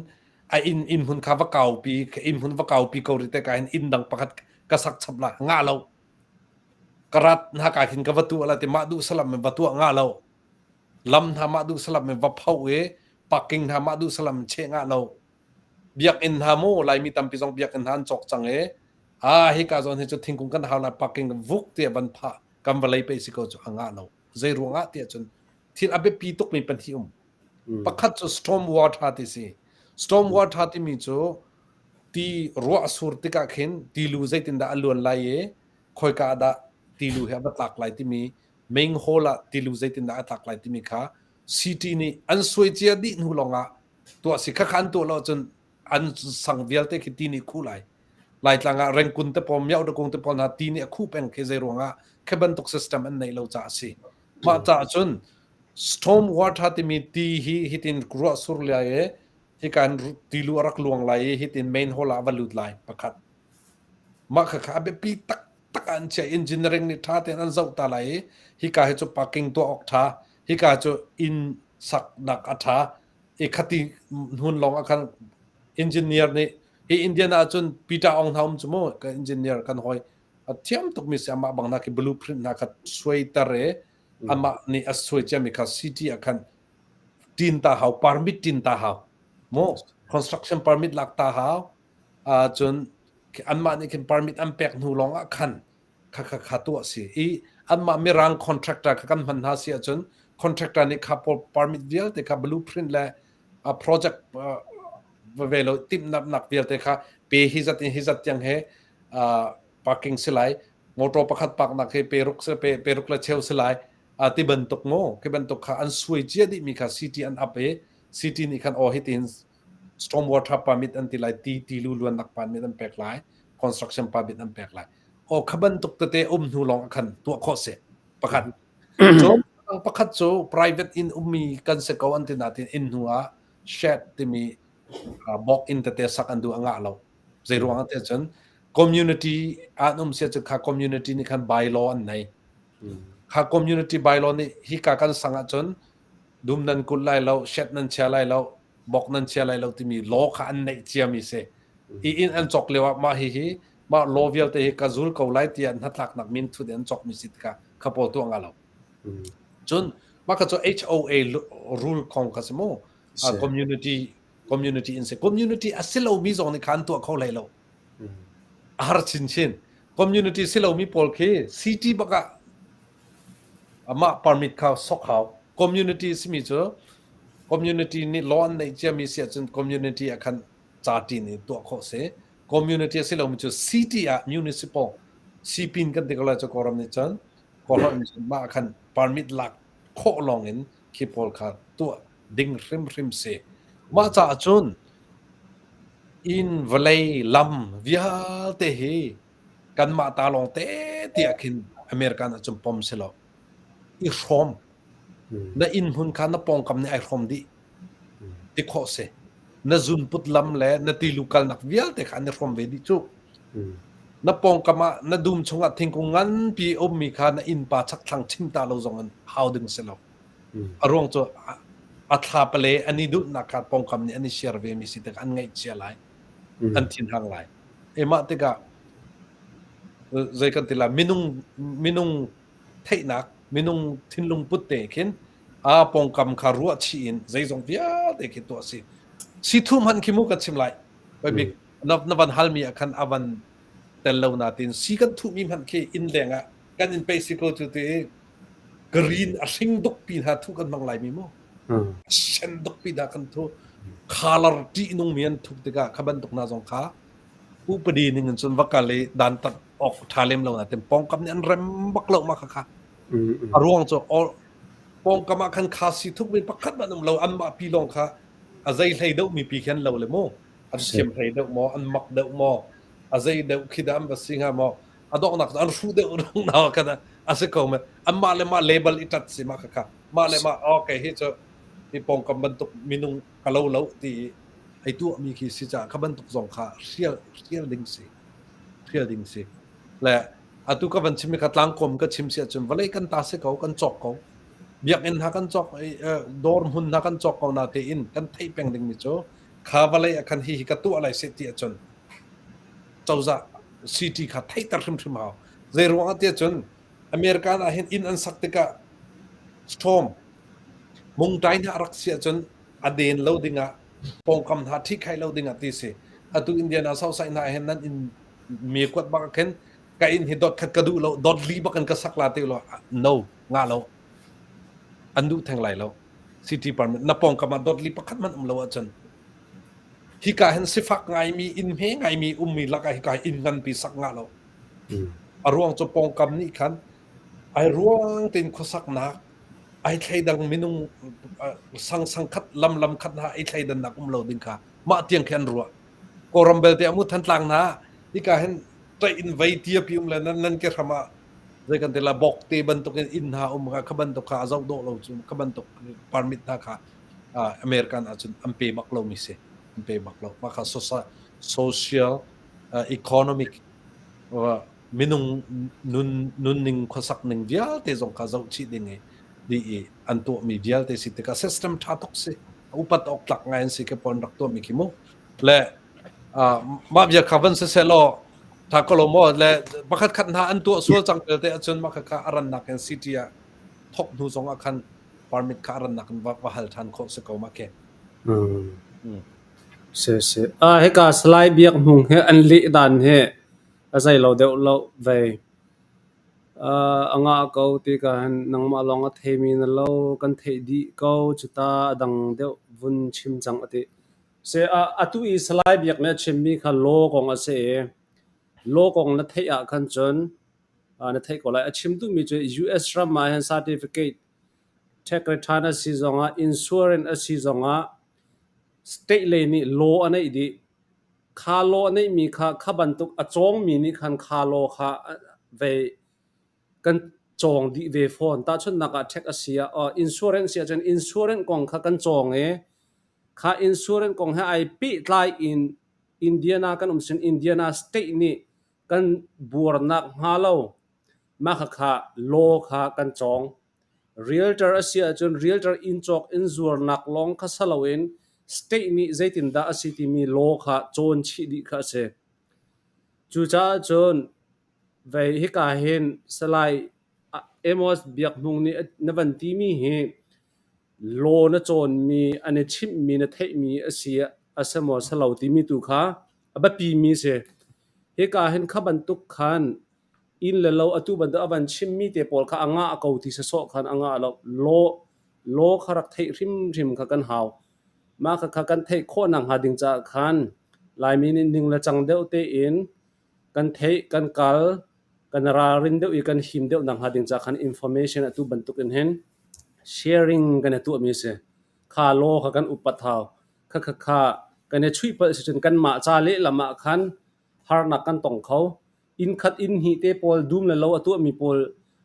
a inn inn hmun kha va kaupi inn hmun va kaupi ko ri te ka hin inn dang pakhat ka sak chap la ngah lo. Ka rat hna ka khin ka va tuah la ti mah duh salam in va tuah ngah lo. Lam hna mah duh salam in va pho i parking hna mah duh salam in cheh ngah lo. Biakinn hna mu Laimi tampi zong biakinn hna an cawk cang i ah hika zawn hi cu thingkung kan hau lai parking vuk tiah van phah kan vawlei pe si ko cu a ngah lo. Zei ruangah tiah cun thil a biapi tukmi pahnih um. Pakhat cu storm water ti si. Storm water timi cu ti ruah sur tikah khin tilu zeitindah a luan lai i khoika ah dah tilu hi a va tlak lai timi main hall ah tilu zeitindah a tlak lai timi kha city nih an suai cia dih hnu lawngah tuah si khakha an tuah lo ahcun an sang vialte khi ti nih khuh lai. Laitlang ah rengkun te pawl miau kung te pawl hna ti nih a khuh peng khi zei ruangah khi bantuk system an neih lo caah a si. Mah caah cun storm water timi ti hi hitin ruah sur lai i hika in tilu a rak luang lai i hitin main hall ah a va lut lai pakhat. Mah khakha a biapi taktak ah an chiah. Engineering nih ṭha tein an zoh ta lai i hika hi cu parking tuah awk ṭha, hika cu inn saknak a ṭha. I khati hnun lawng ah khan engineer nih hi Indian ah cun Peter Ong hna um cu mu ka engineer kan hawi a thiam tukmi si amah bang na khi blueprint hna kha suaiter i amah nih a suai ciami kha city ah khan tin ta hau permit tin ta hau mu construction permit lak ta hau cun anmah nih khin permit an pek hnu lawng ah khan kha kha kha tuah si i anmah mirang contractor kha kan hman hna si ahcun contractor nih kha permit vialte kha blueprint le project ve lo timhnak vialte kha pe hi zat in hi zat tiang he parking si lai motor pakhat park nak hi pe ruk pe pe ruk le cheu si lai ti bantuk mu khi bantuk kha an suai cia dih mi kha city an up i city nih khan aw hi tin storm water permit an ti lai ti tilu luannak permit an pek lai construction permit an pek lai aw kha bantuk tete um hnu lawng khan tuah khawh si pakhat cun pakhat cu private inn ummi kan si ko an ti natin inn hnu ah shed timi bawk inn tete sak an duh a ngah lo zei ruang ah tiah cun community an um sia cu kha community nih khan bylaw an nei kha community bylaw nih hika kan sang ahcun dum nan kulh lai lo shed nan chia lai lo bok nan chia lai lo timi law kha an neih ciami si i inn an cawk lio ah mah hihi mah law vialte hi ka zul ko lai tiah hnatlaknak min thut in an cawkmi si tikah kha pawl tuah nga lo cun mah kha cu HOA rule kong kha si mu community community in si community a si lomi zong nih kha an tuah kho hlei lo a har chinchin community si lomi pawl khi city bak ah amah permit kha sok hau community simi cu community nih law an neih ciami si ahcun community ah khan ca ṭin in tuah khawh si community a si lomi cu city ah municipal sipin kan ti ko lai cu Kawlram nih cun Kawlram nih cun mah khan permit lak khawh lawng in khi pawl kha tuah ding hrimhrim si mah caah cun inn vawlei lam vialte hi kanmah ta lawng te tiah khin American ah cun pom si lo i hrawm na inn hmun kha na pawngkam nih ai hrawm dih ti khawh si na zunput lam le na tilu kalnak vialte kha an i hrawm ve dih cu na pawngkam ah na dum chungah thingkung nganpi ummi kha na innpa chakthlang chim ta lo zong in hau ding si lo a ruang cu a thla pale an i duhnak kha pawngkam nih an i share ve mi si tik an ngaihchia lai. An thinhang lai. E mah tikah zei kan ti la minung minung theihnak minung thinlung put te khin a pawngkam kha ruah chih in zeizong vialte khi tuah si. Si thu hmanh khi mu kan chim lai. Oi bik na na van halmi ah khan a van tel lo natin si kan thuhmi hmanh khi inn leng ah kan in pei si ko cu ti i green a hring duk pi hna thu kan hmang lai mi mu. Sen duk pi hna kan thu color ṭih nung mi an thuk tikah kha bantuk hna zong kha upadi ning in cun va kal i dan tat awk ṭha lem lo natin pawngkam nih an rem bak lo ma kha kha. A ruang cu pawngkam ah khan kha si thuk mi pakhat hmanh um lo anmah pi lawng kha a zei hlei deuh mi pi khi an lo le mu an thiam hlei deuh maw an mak deuh maw a zei deuh khi dah an va si hnga maw a donghnak cu an hruh deuh rung na khan a si ko men anmah le mah label i ṭat si ma kha kha mah le mah okay hi cu hi pawngkam bantuk minung ka lo lo ti i ai tuah mi khi si caah kha bantuk zong kha hrial hrial ding si hrial ding si le atu ka van chim i ka tlangkawm ka chim si ahcun vawlei kan ta si ko kan cawk ko biakinn hna kan cawk dawr hmun hna kan cawk ko na tein kan theih peng ding mi cu kha vawlei ah khan hi hi ka tuah lai seh ti ahcun cozah city kha theihter hrimhrim hau zei ruang ah tiah cun American ah hin inn an sak tikah storm mungtai hna rak si ahcun a den lo dingah pawngkam hna ṭhikhaih lo dingah ti si atu Indiana Southside hna hin nan inn me kuat bak ah khin ka inn hi dot khat ka duh lo dot li bak in ka sak la te lo no nga lo an duh theng lai lo city permit na pawngkam ah dot li pakhat man um lo ahcun hika hin sifak ngaimi inn hme ngaimi ummi lakah hika inn nganpi sak nga lo a ruang cu pawngkam nih khan ai ruang tein khuasaknak ai thleidang minung sang sang khat lam lam khat hna ai thleidannak um lo ding kha mah tiang khi an ruah Kawlram belte amu Thantlang hna hika hin ṭaih in vei tia pi um le nan nan ke hram ah zei kan ti la bok te bantuk in inn hna um kha kha bantuk kha a zoh dawh lo cu kha bantuk permit hna kha American ahcun an pe bak lo mi si an pe bak lo mah kha social economic minung nun nunning khuasak ning vialte zong kha zoh chih ding i di i an tuahmi vialte si tikah system ṭha tuk si upat awk tlak ngai an si ke pon rak tuahmi khi mu le mah bia kha van siseh law tha ko lo maw le pakhat khat hna an tuah sual cang belte ahcun mah kha a rannak in city ah thok hnu zong ah khan permit kha a rannak in va hal than khawh si ko ma ke. Si si. Ah hika Salai Biak Hmung he an leh dan he a zei lo deuh lo vei. A ngah ko ti ka hin nangmah lawng a theimi na lo kan theih dih ko cuta a dang deuh vun chim cang a ti. Se atu i Salai Biak nih a chimmi kha law kong a si i law kong na theih ah khan cun na theih ko lai. A chim duhmi cu US ram ah hin certificate tax return a si zongah insurance a si zongah state lei nih law a neih dih. Kha law a neihmi kha kha bantuk a cawngmi nih khan kha law kha vei kan cawng dih ve fawn. Tahchunhnak ah tax a si ah insurance si ahcun insurance kong kha kan cawng i kha insurance kong he ai pehtlai in Indiana kan um sin Indiana state nih kan buarnak hnga lo mah khakha law kha kan cawng. Realtor a si ahcun realtor inn cawk inn zuarnak lawng kha si loin state nih zeitindah a si timi law kha cawn chih dih kha a si. Cucaah cun vei hika hin Salai Amos Biak Hmung nih na van timi hi law na cawnmi, an i chimhmi na theihmi a si a si maw si lo timi tu kha a biapimi a si. Hika hin kha bantuk khan inn le lo atu bantuk a van chimmi te pawl kha a ngah ko ti sawsawh khan a ngah lo. Law, law kha rak theih hrimhrim kha kan hau. Mah khakha kan theih khawh nakhnga ding caah khan Laimi nih ning le cang deuh tein kan theih, kan kal, kan ralrin deuh i kan him deuh nakhnga ding caah khan information atu bantuk in hin sharing kan i tuahmi a si. Kha law kha kan upat hau. Kha kha kha kan i chuih palh si cun kanmah ca lehlam ah khan harnak kan tong kho. Inn khat inn hnih te pawl dum le lo a tuahmi pawl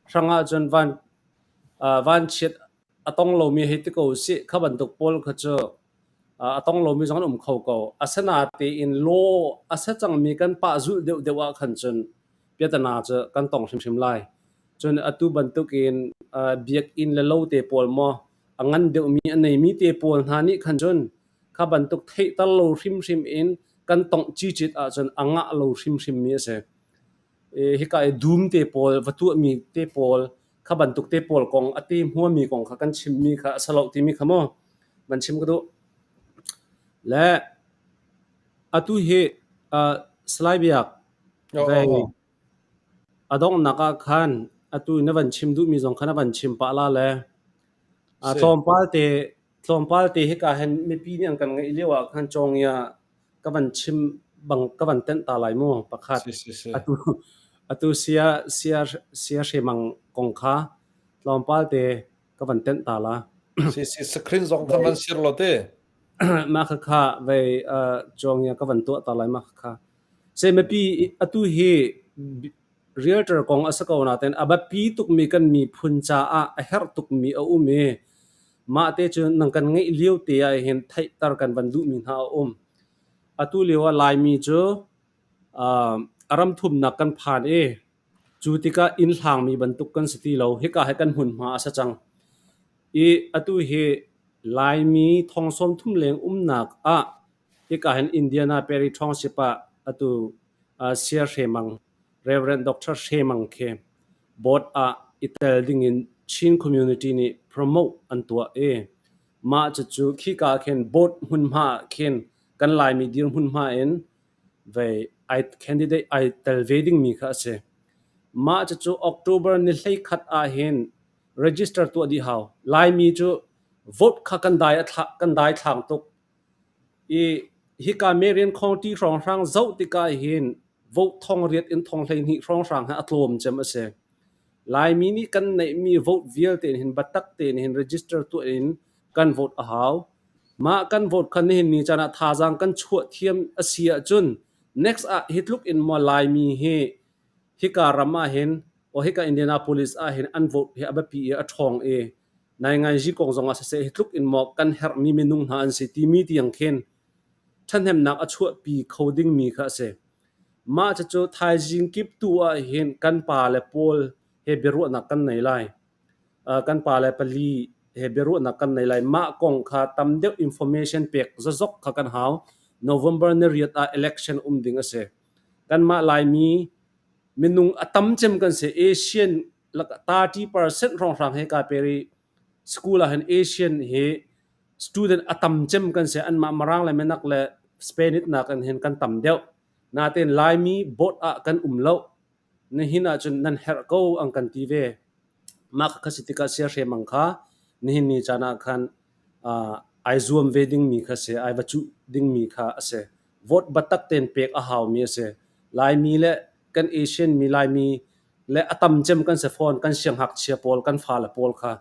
hrangah cun van vanchiat a tong lomi hei ti ko usih. Kha bantuk pawl kha cu a tong lomi zong an um kho ko. Asinatein law a si cangmi kan pah zulh deuhdeuh ah khan cun piatana cu kan tong hrimhrim lai. Cun atu bantukin biakinn le lo te pawl maw a ngan deuhmi a neimi te pawl hna nih khan cun kha bantuk theihter lo hrimhrim in kan tongh cicit ahcun a ngah lo hrimhrim mi a si. Hika i dum te pawl va tuahmi te pawl kha bantuk te pawl kong a te hmuami kong kha kan chimmi kha a si lo timi kha mu van chim ka duh. Le atu hi Salai Biak vei a donghnak ah khan atu na van chim duhmi zong kha na van chim pah la le tlawmpal te tlawmpal te hika hin mipi nih an kan ngaih lio ah khan cawngia ka van chim bang ka van tenh ta lai mu pakhat. Atu atu sia sia sia hremang kong kha tlawmpal te ka van tenh ta la. Si si screen zong kha van share lo te. Mah kha kha vei cawngia ka van tuah ta lai mah kha kha. Se mipi atu hi realtor kong a si ko nain a biapi tukmi kan miphun caah a herh tukmi a um i mah te cu nang kan ngeih lio te ah hin theihter kan van duhmi hna a um. Atu lio ah Laimi cu a ram thumnak kan phan i cu tikah inn hlangmi bantuk kan si ti lo. Hika hi kan hmunhma a si cang. I atu hi Laimi thong 30 leng umnak ah hika hin Indiana Perry Township ah atu Saya Hre Mang, Rev. Dr. Hre Mang khi board ah i tel dingin Chin community nih promote an tuah i mah cucu khika ah khin board hmunhma ah khin kan Laimi dir hmunhma in vei ai candidate ai tel ve dingmi kha a si. Mah cucu October ni 11 ah hin register tuah dih hau. Laimi cu vote kha kan dai a thla kan dai thlang tuk. I hika Marion County hrawnghrang zoh tikah hin vote thong riat in thong 12 hrawnghrang hi a tlawm cem a si. Laimi nih kan neihmi vote vialte in hin biatak tein hin register tuah in kan vote a hau. Mah kan vote kha nihin ni caan ah thazaang kan chuah thiam a si ahcun next ah hi tluk in maw Laimi hi hika ram ah hin o hika Indianapolis ah hin an vote hi a biapi i a ṭhawng i nainganzi kong zong ah siseh hi tluk in maw kan herhmi minung hna an si timi tiang khin ṭhahnemnak a chuahpi kho dingmi kha a si. Mah cucu thaizing kip tu ah hin kan pale pawl he biaruahnak kan nei lai. Kan pale pali he biaruahnak kan nei lai. Mah kong kha tam deuh information pek zazok kha kan hau. November ni riat ah election um ding a si. Kanmah Laimi minung a tam cem kan si. Asian 30% hrawnghrang he ka peri school ah hin Asian hi student a tam cem kan si. Anmah Mirang le Minak le Spanish nakin hin kan tam deuh. Natein Laimi board ah kan um lo. Nihin ahcun nan herh ko an kan ti ve. Mah kha si tikah siahremang kha nihin ni caan ah khan ai zuam ve dingmi kha si, ai va cuh dingmi kha a si. Vote biatak tein pek a haumi a si. Laimi le kan Asian mi Laimi le a tam cem kan si fawn kan siangngakchia pawl kan fale pawl kha.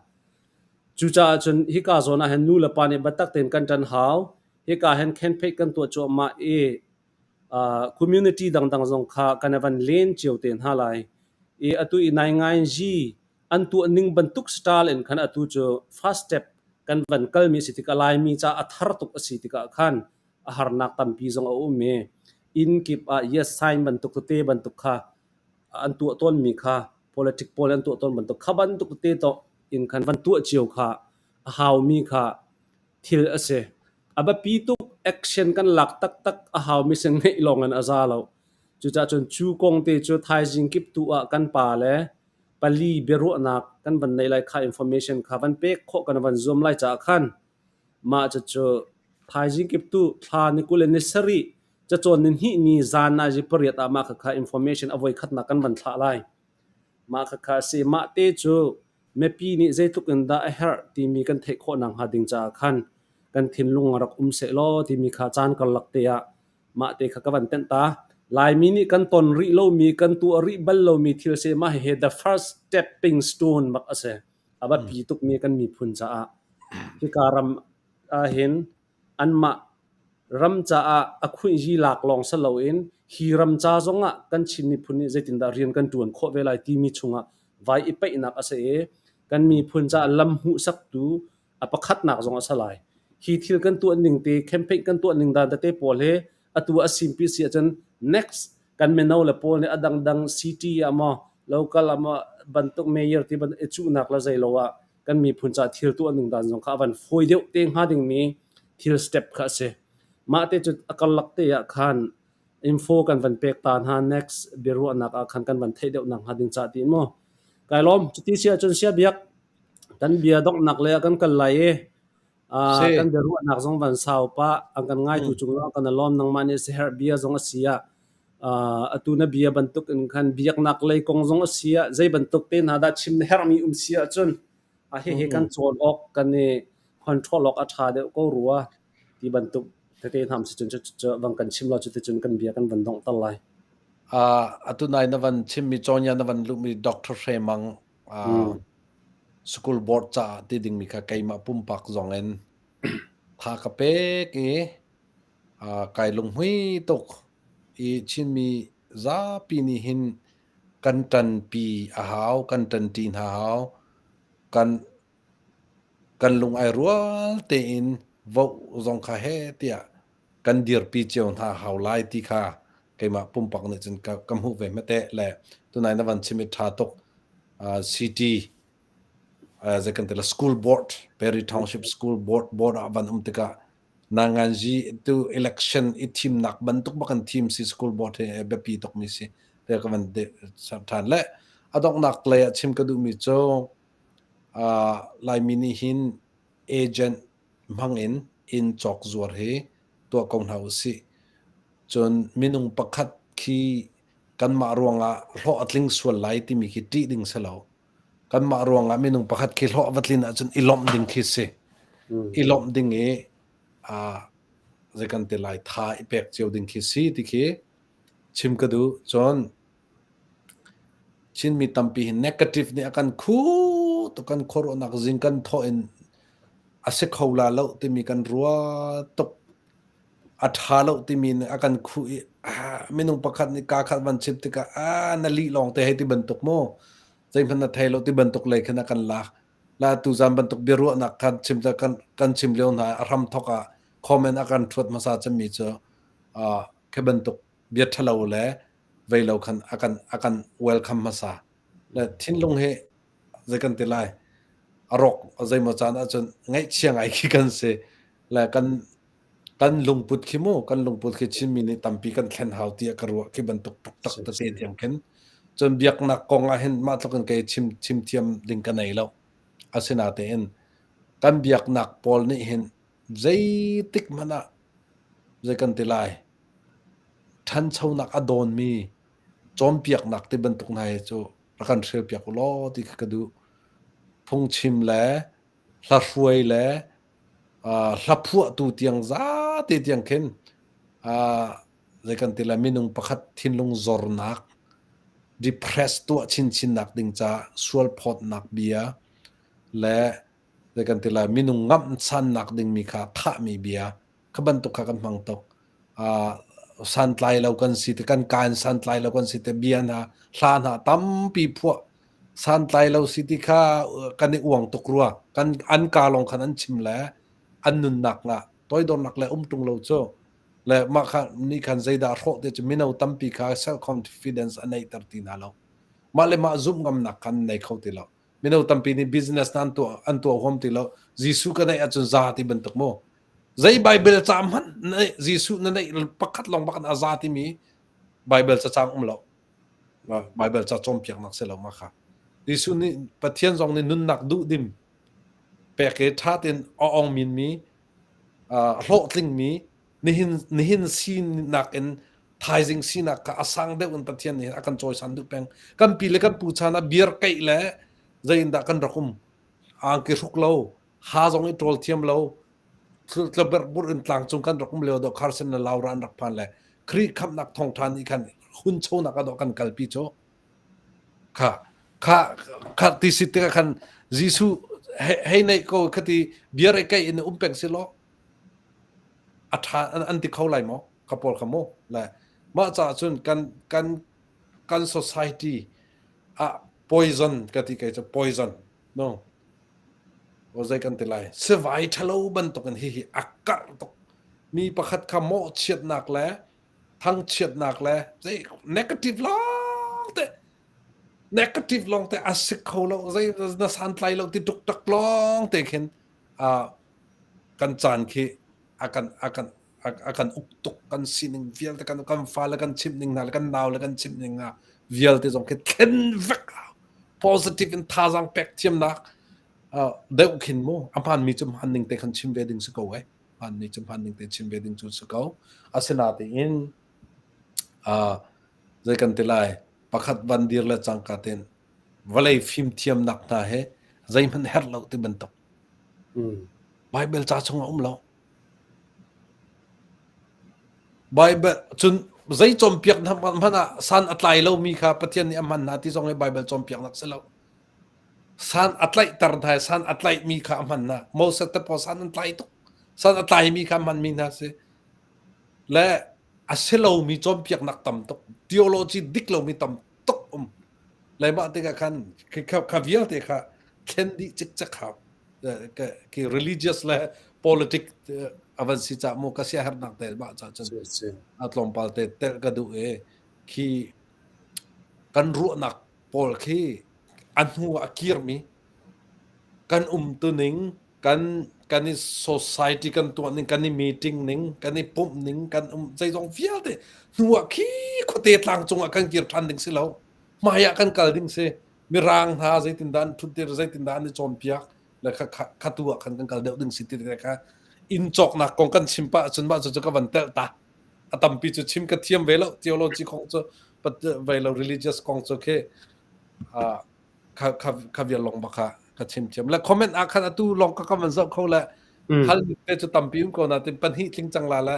Cucaah cun hika zawn ah hin nu le pa nih biatak tein kan ṭan hau. Hika hin campaign kan tuah cuahmah i community dangdang zong kha kan i van len cio te hna lai. I atu i naingainzi an tuah ning bantuk style in khan atu cu first step kan van kalmi si tikah Laimi ca a thar tuk a si tikah khan a harnak tampi zong a um i inn kip ah yes sign bantuk tete bantuk kha an tuah tawnmi kha politic pawl an tuah tawn bantuk kha bantuk tete to in khan van tuah cio kha a haumi kha thil a si. A biapi tuk action kan lak taktak a haumi sin ngeih lawng in a za lo. Cucaah cun cu kong te cu thaizing kip tu ah kan pa le pali biaruahnak kan van nei lai kha information kha van pek khawh kan van zuam lai caah khan mah cucu thaizing kip tu thla ni 20 le ni sarih cacawn ni hnih ni zan ah zi pariat ah mah khakha information a voi khatnak kan van thlah lai. Mah khakha a si. Mah te cu mipi nih zeitluk in dah a herh timi kan theih khawh nakhnga ding caah khan kan thinlung rak um sehlaw timi kha caan karlak te ah mah te kha ka van tenh ta. Laimi nih kan ton rih lomi, kan tuah rih bal lomi thil si mah hihi the first stepping stone bak a si. A biapi tukmi kan miphun caah. Hika ram ahhin anmah ram caah a khuihzi lak lawng si loin hi ram ca zongah kan Chin miphun nih zeitindah rian kan ṭuan khawh ve lai timi chungah vai i paihnak a si i kan miphun caah lam hmuhsaktu a pakhatnak zong a si lai. Hi thil kan tuah ning te, campaign kan tuah ning dan tete pawl hi atu a simpi si ahcun next kan mino le pawl nih a dangdang city ah maw local ah maw bantuk mayor ti bantuk i cuhnak le zei lo ah kan miphun caah thil tuah ning dan zong kha a van fawi deuh te hnga dingmi thil step kha a si. Mah te cu a karlak te ah khan info kan van pek ta hna next biaruahnak ah khan kan van theih deuh nak hnga ding ca tiin mu. Kai lawm. Cuti si ahcun sia biak kan bia donghnak lei ah kan kal lai i Si. kan biaruahnak zong van sau pah an kan ngaitu cungah kan i lawm nangmah nih siaherh bia zong a si ah atu na bia bantuk in khan biaknak lei kong zong a si ah zei bantuk te hna dah chim na herhmi um si ahcun a hihi kan cawn awk kan i control awk a ṭha deuh ko rua ti bantuk tete hna si cun cu van kan chim lo cuticun kan bia kan van donghter lai. Atu nai na van chimmi cawnya na van luhmi Dr. Hre Mang school board caah ti dingmi kha keimah pumpak zong in tha ka pek i kai lunghmui tuk i Chinmi zapi nih hin kan ṭanpi a hau, kan ṭanṭi hna hau. Kan kan lung ai rual tein vote zong kha heh tiah kan dirpi cio hna hau lai ti kha keimah pumpak nih cun ka, ka hmuh ve hmete le tunai na van chim i ṭha tuk uh, city uh, zei kan ti la school board Perry Township School Board board ah van um tikah nanganzi tu election i thimnak bantuk bakan thim si school board he biapi tuk mi si te ka van de ṭhan le a donghnak lei ah chim ka duh mi cu uh, Laimi nih hin agent hmang in inn cawk zuar hi tuah ko hna usih. Cun minung pakhat khi kanmah ruangah hlawh a tling sual lai timi khi ṭih ding si lo. Kanmah ruangah minung pakhat khi hlawh va tlin ahcun i lawmh ding khi si. I lawmh ding i aa zei kan ti lai tha i pek cio ding khi si ti khi chim ka duh. Cun Chinmi tampi hi negative nih a kan khuh tuk kan khuaruahnak zing kan thawh in a si kho la lo timi kan ruah tuk. A ṭha lo timi nih a kan khuh i ah, minung pakhat nih kaa khat van chim tikah ah na lih lawng te hei ti bantuk mu zeihmanh na thei lo ti bantuk lei khin a kan lak. La tuzan bantuk biaruahnak kan chim kan kan chim lio hna a hram thok ah comment a kan ṭhuat hmasa cemmi cu uh, khi bantuk bia ṭhalo le vei lo khan a kan a kan welcome hmasa le thinlung hi zei kan ti lai a rawk zeimaw caan ahcun ngaihchia ngai khi kan si le kan kan lungput khi mu kan lungput khi Chinmi nih tampi kan thlen hau tiah ka ruah khi bantuk tuktak tete tiang khin cun biaknak kong ah hin mah tluk in kei chim chim thiam ding ka nei lo asinatein kan biaknak pawl nih hin zeitik hmanh ah zei kan ti lai ṭhanchonak a dawnmi cawnpiaknak ti bantuk hna hi cu rak kan hrilpiak u law ti kha ka duh. Phungchim le hlahruai le uh, hlaphuahtu tiang zate tiang khin uh, zei kan ti lai minung pakhat thinlung zornak depress tuah chinchinnak ding ca sualphawtnak bia le zei kan ti lai minung ngamhsannak dingmi kha thahmi bia kha bantuk kha kan hmang tuk. Uh, santlai lo kan si te kan kaan santlai lo kan si te bia hna hla hna tampi phuah santlai lo si ti kha kan i uang tuk rua kan an ka long khan an chim le an nunnak nga toidornak le um tung lo cu le mah kha ni khan zeidah hrawh te cu mino tampi kha self confidence a neihter ti hna lo mah le mah zumh ngamnak khan nei kho ti lo mino tampi nih business na an tuah an tuah huam ti lo Jesuh ka neih ahcun za ti bantuk mu zei Bible ca hmanh na Jesuh na neih pakhat lawng bak a za timi Bible cacang um lo Bible ca cawnpiaknak si lo ma kha Jesuh nih Pathian zong nih nunnak duh dim pek i ṭha tein a ong min mi hlawhtling mi nihin nihin sinak in thaizing sinak kha a sang deuh in Pathian nih a kan cawisan duh peng kan pi le kan pu chan ah beer keih le zei in dah kan rak um angki hruk lo ha zong i ṭawl thiam lo tlaber bur in tlang cung kan rak um lio do Carson le Laura an rak phan le Khrih khamhnak thawngṭha nih khan hunchonak a dawh kan kalpi cu kha kha kha ti si tikah khan Jesuh hei neih ko khati beer i keih in um peng si law a ṭha an ti kho lai maw ka pawl kha mu le mah caah cun kan kan kan society ah poison ka ti kei cu poison no o zei kan ti lai sivai ṭhalo bantukin hihi a karh tuk mi pakhat kha mawhchiatnak le thangchiatnak le zei negative lawng te negative lawng te a si kho lo zei na santlai lo ti tuk tak lawng te khin uh, kan caan khi a kan a kan A kan uk tuk kan sining vialte kan kan fale kan chimh ning hna le kan nau le kan chimh ning hna vialte zong khi thlen vek positive in thazaang pek thiamnak deuh khin mu a hmaan mi cu hmaan ning te khan chim ve ding si ko eh hmaan mi cu hmaan ning te chim ve ding cu si ko asinatein zei kan ti lai pakhat van dir le cangka ten vawlei fimthiamnak hna he zeihmanh herh lo ti bantuk Bible ca chung a um lo Bible cun zei cawnpiak hmanh ah san a tlai lomi kha Pathian nih a hman hna ti zong hi Bible cawnpiaknak si lo. San a tlaihter hna i san a tlaihmi kha a hman hna. Moses te pawl san an tlai tuk. San a tlaimi kha a hmanmi hna si. Le a si lomi cawnpiaknak tam tuk. Theology dik lomi tam tuk um. Le mah tikah khan kha vialte kha thlen dih cikcek hau. Ki religious le politic a van si ca mu ka siaherhnak te mah ca cun a tlawmpal te telh ka duh i khi kan ruahnak pawl khi a hnu ah a kirmi kan umtuning kan kan i society kan tuah ning kan i meeting ning kan i pumh ning kan um zeizong vialte hnu ah khi khuate tlang cungah kan kir ṭhan ding si lo hmai ah kan kal ding si mirang hna zeitindah an ṭhutdir zeitindah an i cawnpiak le kha kha tu ah khan kan kal deuh ding si ti kha inn cawknak kong kan chim pah cun mah cu ka van telh ta a tampi cu chim ka thiam ve lo theology kong cu ve lo religious kong cu khi kha kha kha vial long baka ka chim thiam le comment ah khan atu long ka ka van zoh kho le hal te cu tampi um ko na tin pahnih tling cang la le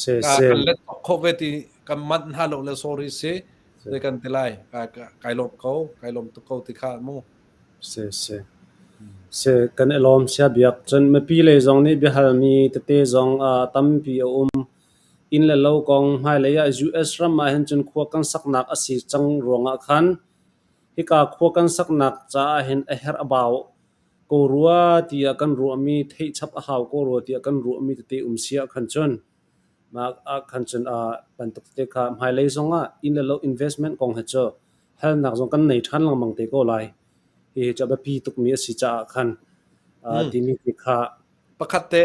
se se kan let kho ve ti kan man ha lo le sorry si te kan ti lai kai lom ko kai lom tu ko ti kha mu Se se. Se kan i lawm sia biak. Cun mipi lei zong nih biahalmi tete zong tampi a um. Inn le lo kong hmailei ah US ram ah hin cun khua kan saknak a si cang ruangah khan hika khua kan saknak caah hin a herh a bau ko rua tiah kan ruahmi theih chap a hau ko rua tiah kan ruahmi tete um si ah khan cun mah ah khan cun bantuk tete kha hmailei zongah inn le lo investment kong hi cu halnak zong kan nei ṭhan lengmang te ko lai. Hihi cu a biapi tukmi a si caah khan timi ti kha Pakhat te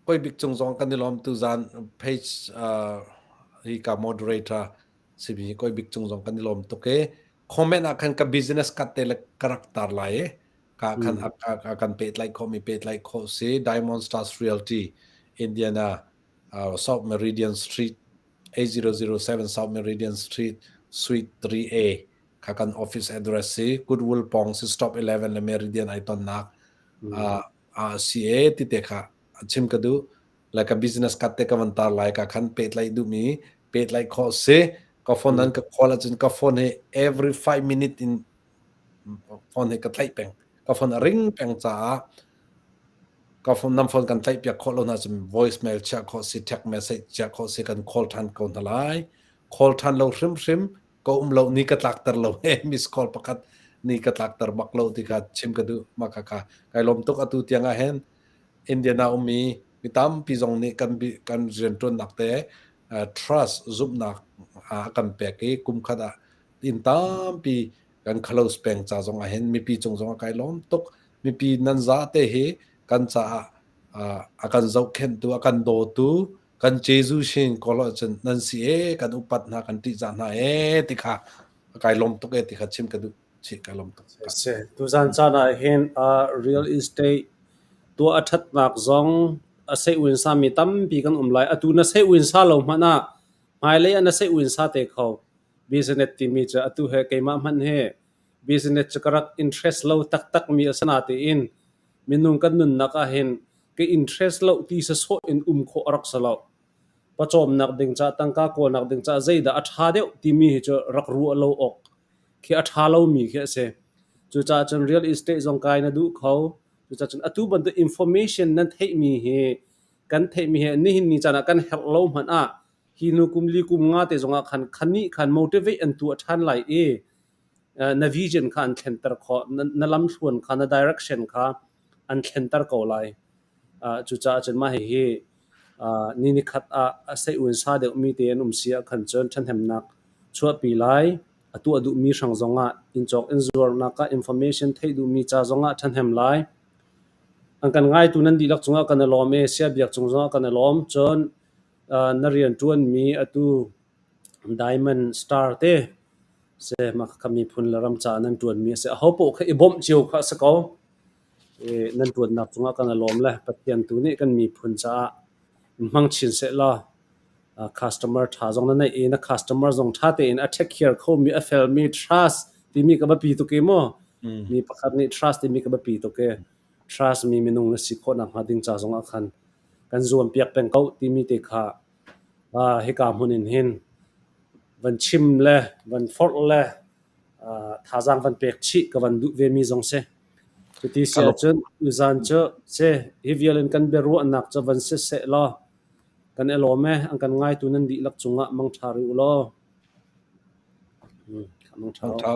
koi bik cung zong kan i lawm tu zan page hi ka moderator simi koi bik cung zong kan i lawm tuk e comment ah khan ka business card te le ka rak tar lai e ka khan a kan pehtlai kho mi pehtlai kho si Diamond Stars Realty Indiana South Meridian Street 8007 South Meridian Street, Suite 3A kha kan office address si Goodwill pawng si stop 11 le Meridian ai tonnak si e ti te kha chim ka duh le ka business card te ka van tar lai ka khan pehtlaih duhmi pehtlaih khawh si ka phone nan ka call ahcun ka phone hi every 5 minute in phone hi ka tlaih peng ka phone a ring peng caah ka phone nan phone kan tlaih piak khawh lo hna cun voicemail chiah khawh si text message chiah khawh si kan call than ko hna lai call than lo hrimhrim ka um lo ni ka tlakter lo he miss call pakhat ni ka tlakter bak lo ti kha chim ka duh ma kha kha kai lom tuk atu tiang ah hin Indiana ummi mi tampi zong nih kan kan riantuannak te trust zumhnak a kan pek i kum khat ah inn tampi kan close peng ca zong ah hin mipi cung zong ah kai lawm tuk mipi nan za te hi kan caah a kan zohkhenhtu a kan dawtu kan Jesuh sin kolo cun nan si e kan upat hna kan ṭihzah hna e ti kha kai lawm tuk e ti kha chim ka duh chi kai lawm tuk Se tuzan caan ah hin real estate tuah a ṭhatnak zong a sei uin sa mi tampi kan um lai atu na sei uin sa lo hmanh ah hmailei ah na sei uin sa te kho Business timi cu atu he keimah hmanh hi business cu ka rak interest lo taktakmi a si natein minung kan nunnak ahhin ka interest lo ti sasawh in um khawh a rak si lo. Pawcawmnak ding ca, tangka kawlnak ding ca zeidah a ṭha deuh timi hi cu rak ruah lo awk khi a ṭha lomi khi a si. Cucaah cun real estate zong kai na duh kho. Cucaah cun atu bantuk information nan theihmi hi kan theihmi hi nihin ni caan ah kan herh lo hmanh ah hi hnu kum li kum nga te zongah khan khanih khan motivate an tuah ṭhan lai i na vision kha an thlenter khawh na lamthluan kha na direction kha an thlenter ko lai cucaah cun mah hihi ni nikhat ah a sei un sa deuhmi te an um si ah khan cun ṭhahnemnak chuahpi lai a tuah duhmi hrang zongah inn cawk inn zuarnak ah information theih duhmi ca zongah ṭhahnem lai. An kan ngaitu nan dihlak cungah kan i lawm i Saya Biak cung zongah kan i lawm. Cun na rianṭuanmi atu Diamond Star te si mah khakha miphun le ram caah nan ṭuanmi a si. Ahopaoh kha i bawmh cio kha a si ko. I nan ṭuannak cungah kan i lawm le Pathian tu nih kan miphun caah in hmang chin sehlaw customer ṭha zong na neih i na customer zong ṭha tein a take care khomi a felmi trust timi ka biapi tuk i mu. Mi pakhat nih trust timi ka biapi tuk i trust mi minung na si khawh nakhnga ding ca zongah khan kan zuam piak peng ko timi te kha hika hmun in hin van chim le van forh le thazaang van pek chih ka van duh ve mi zong si. Cuti si ahcun tuzaan cu si hi vial in kan biaruahnak cu van si seh law kan i lawm e an kan ngaitu nan dihlak cungah mangṭha rih u law. Mangṭha. Mangṭha.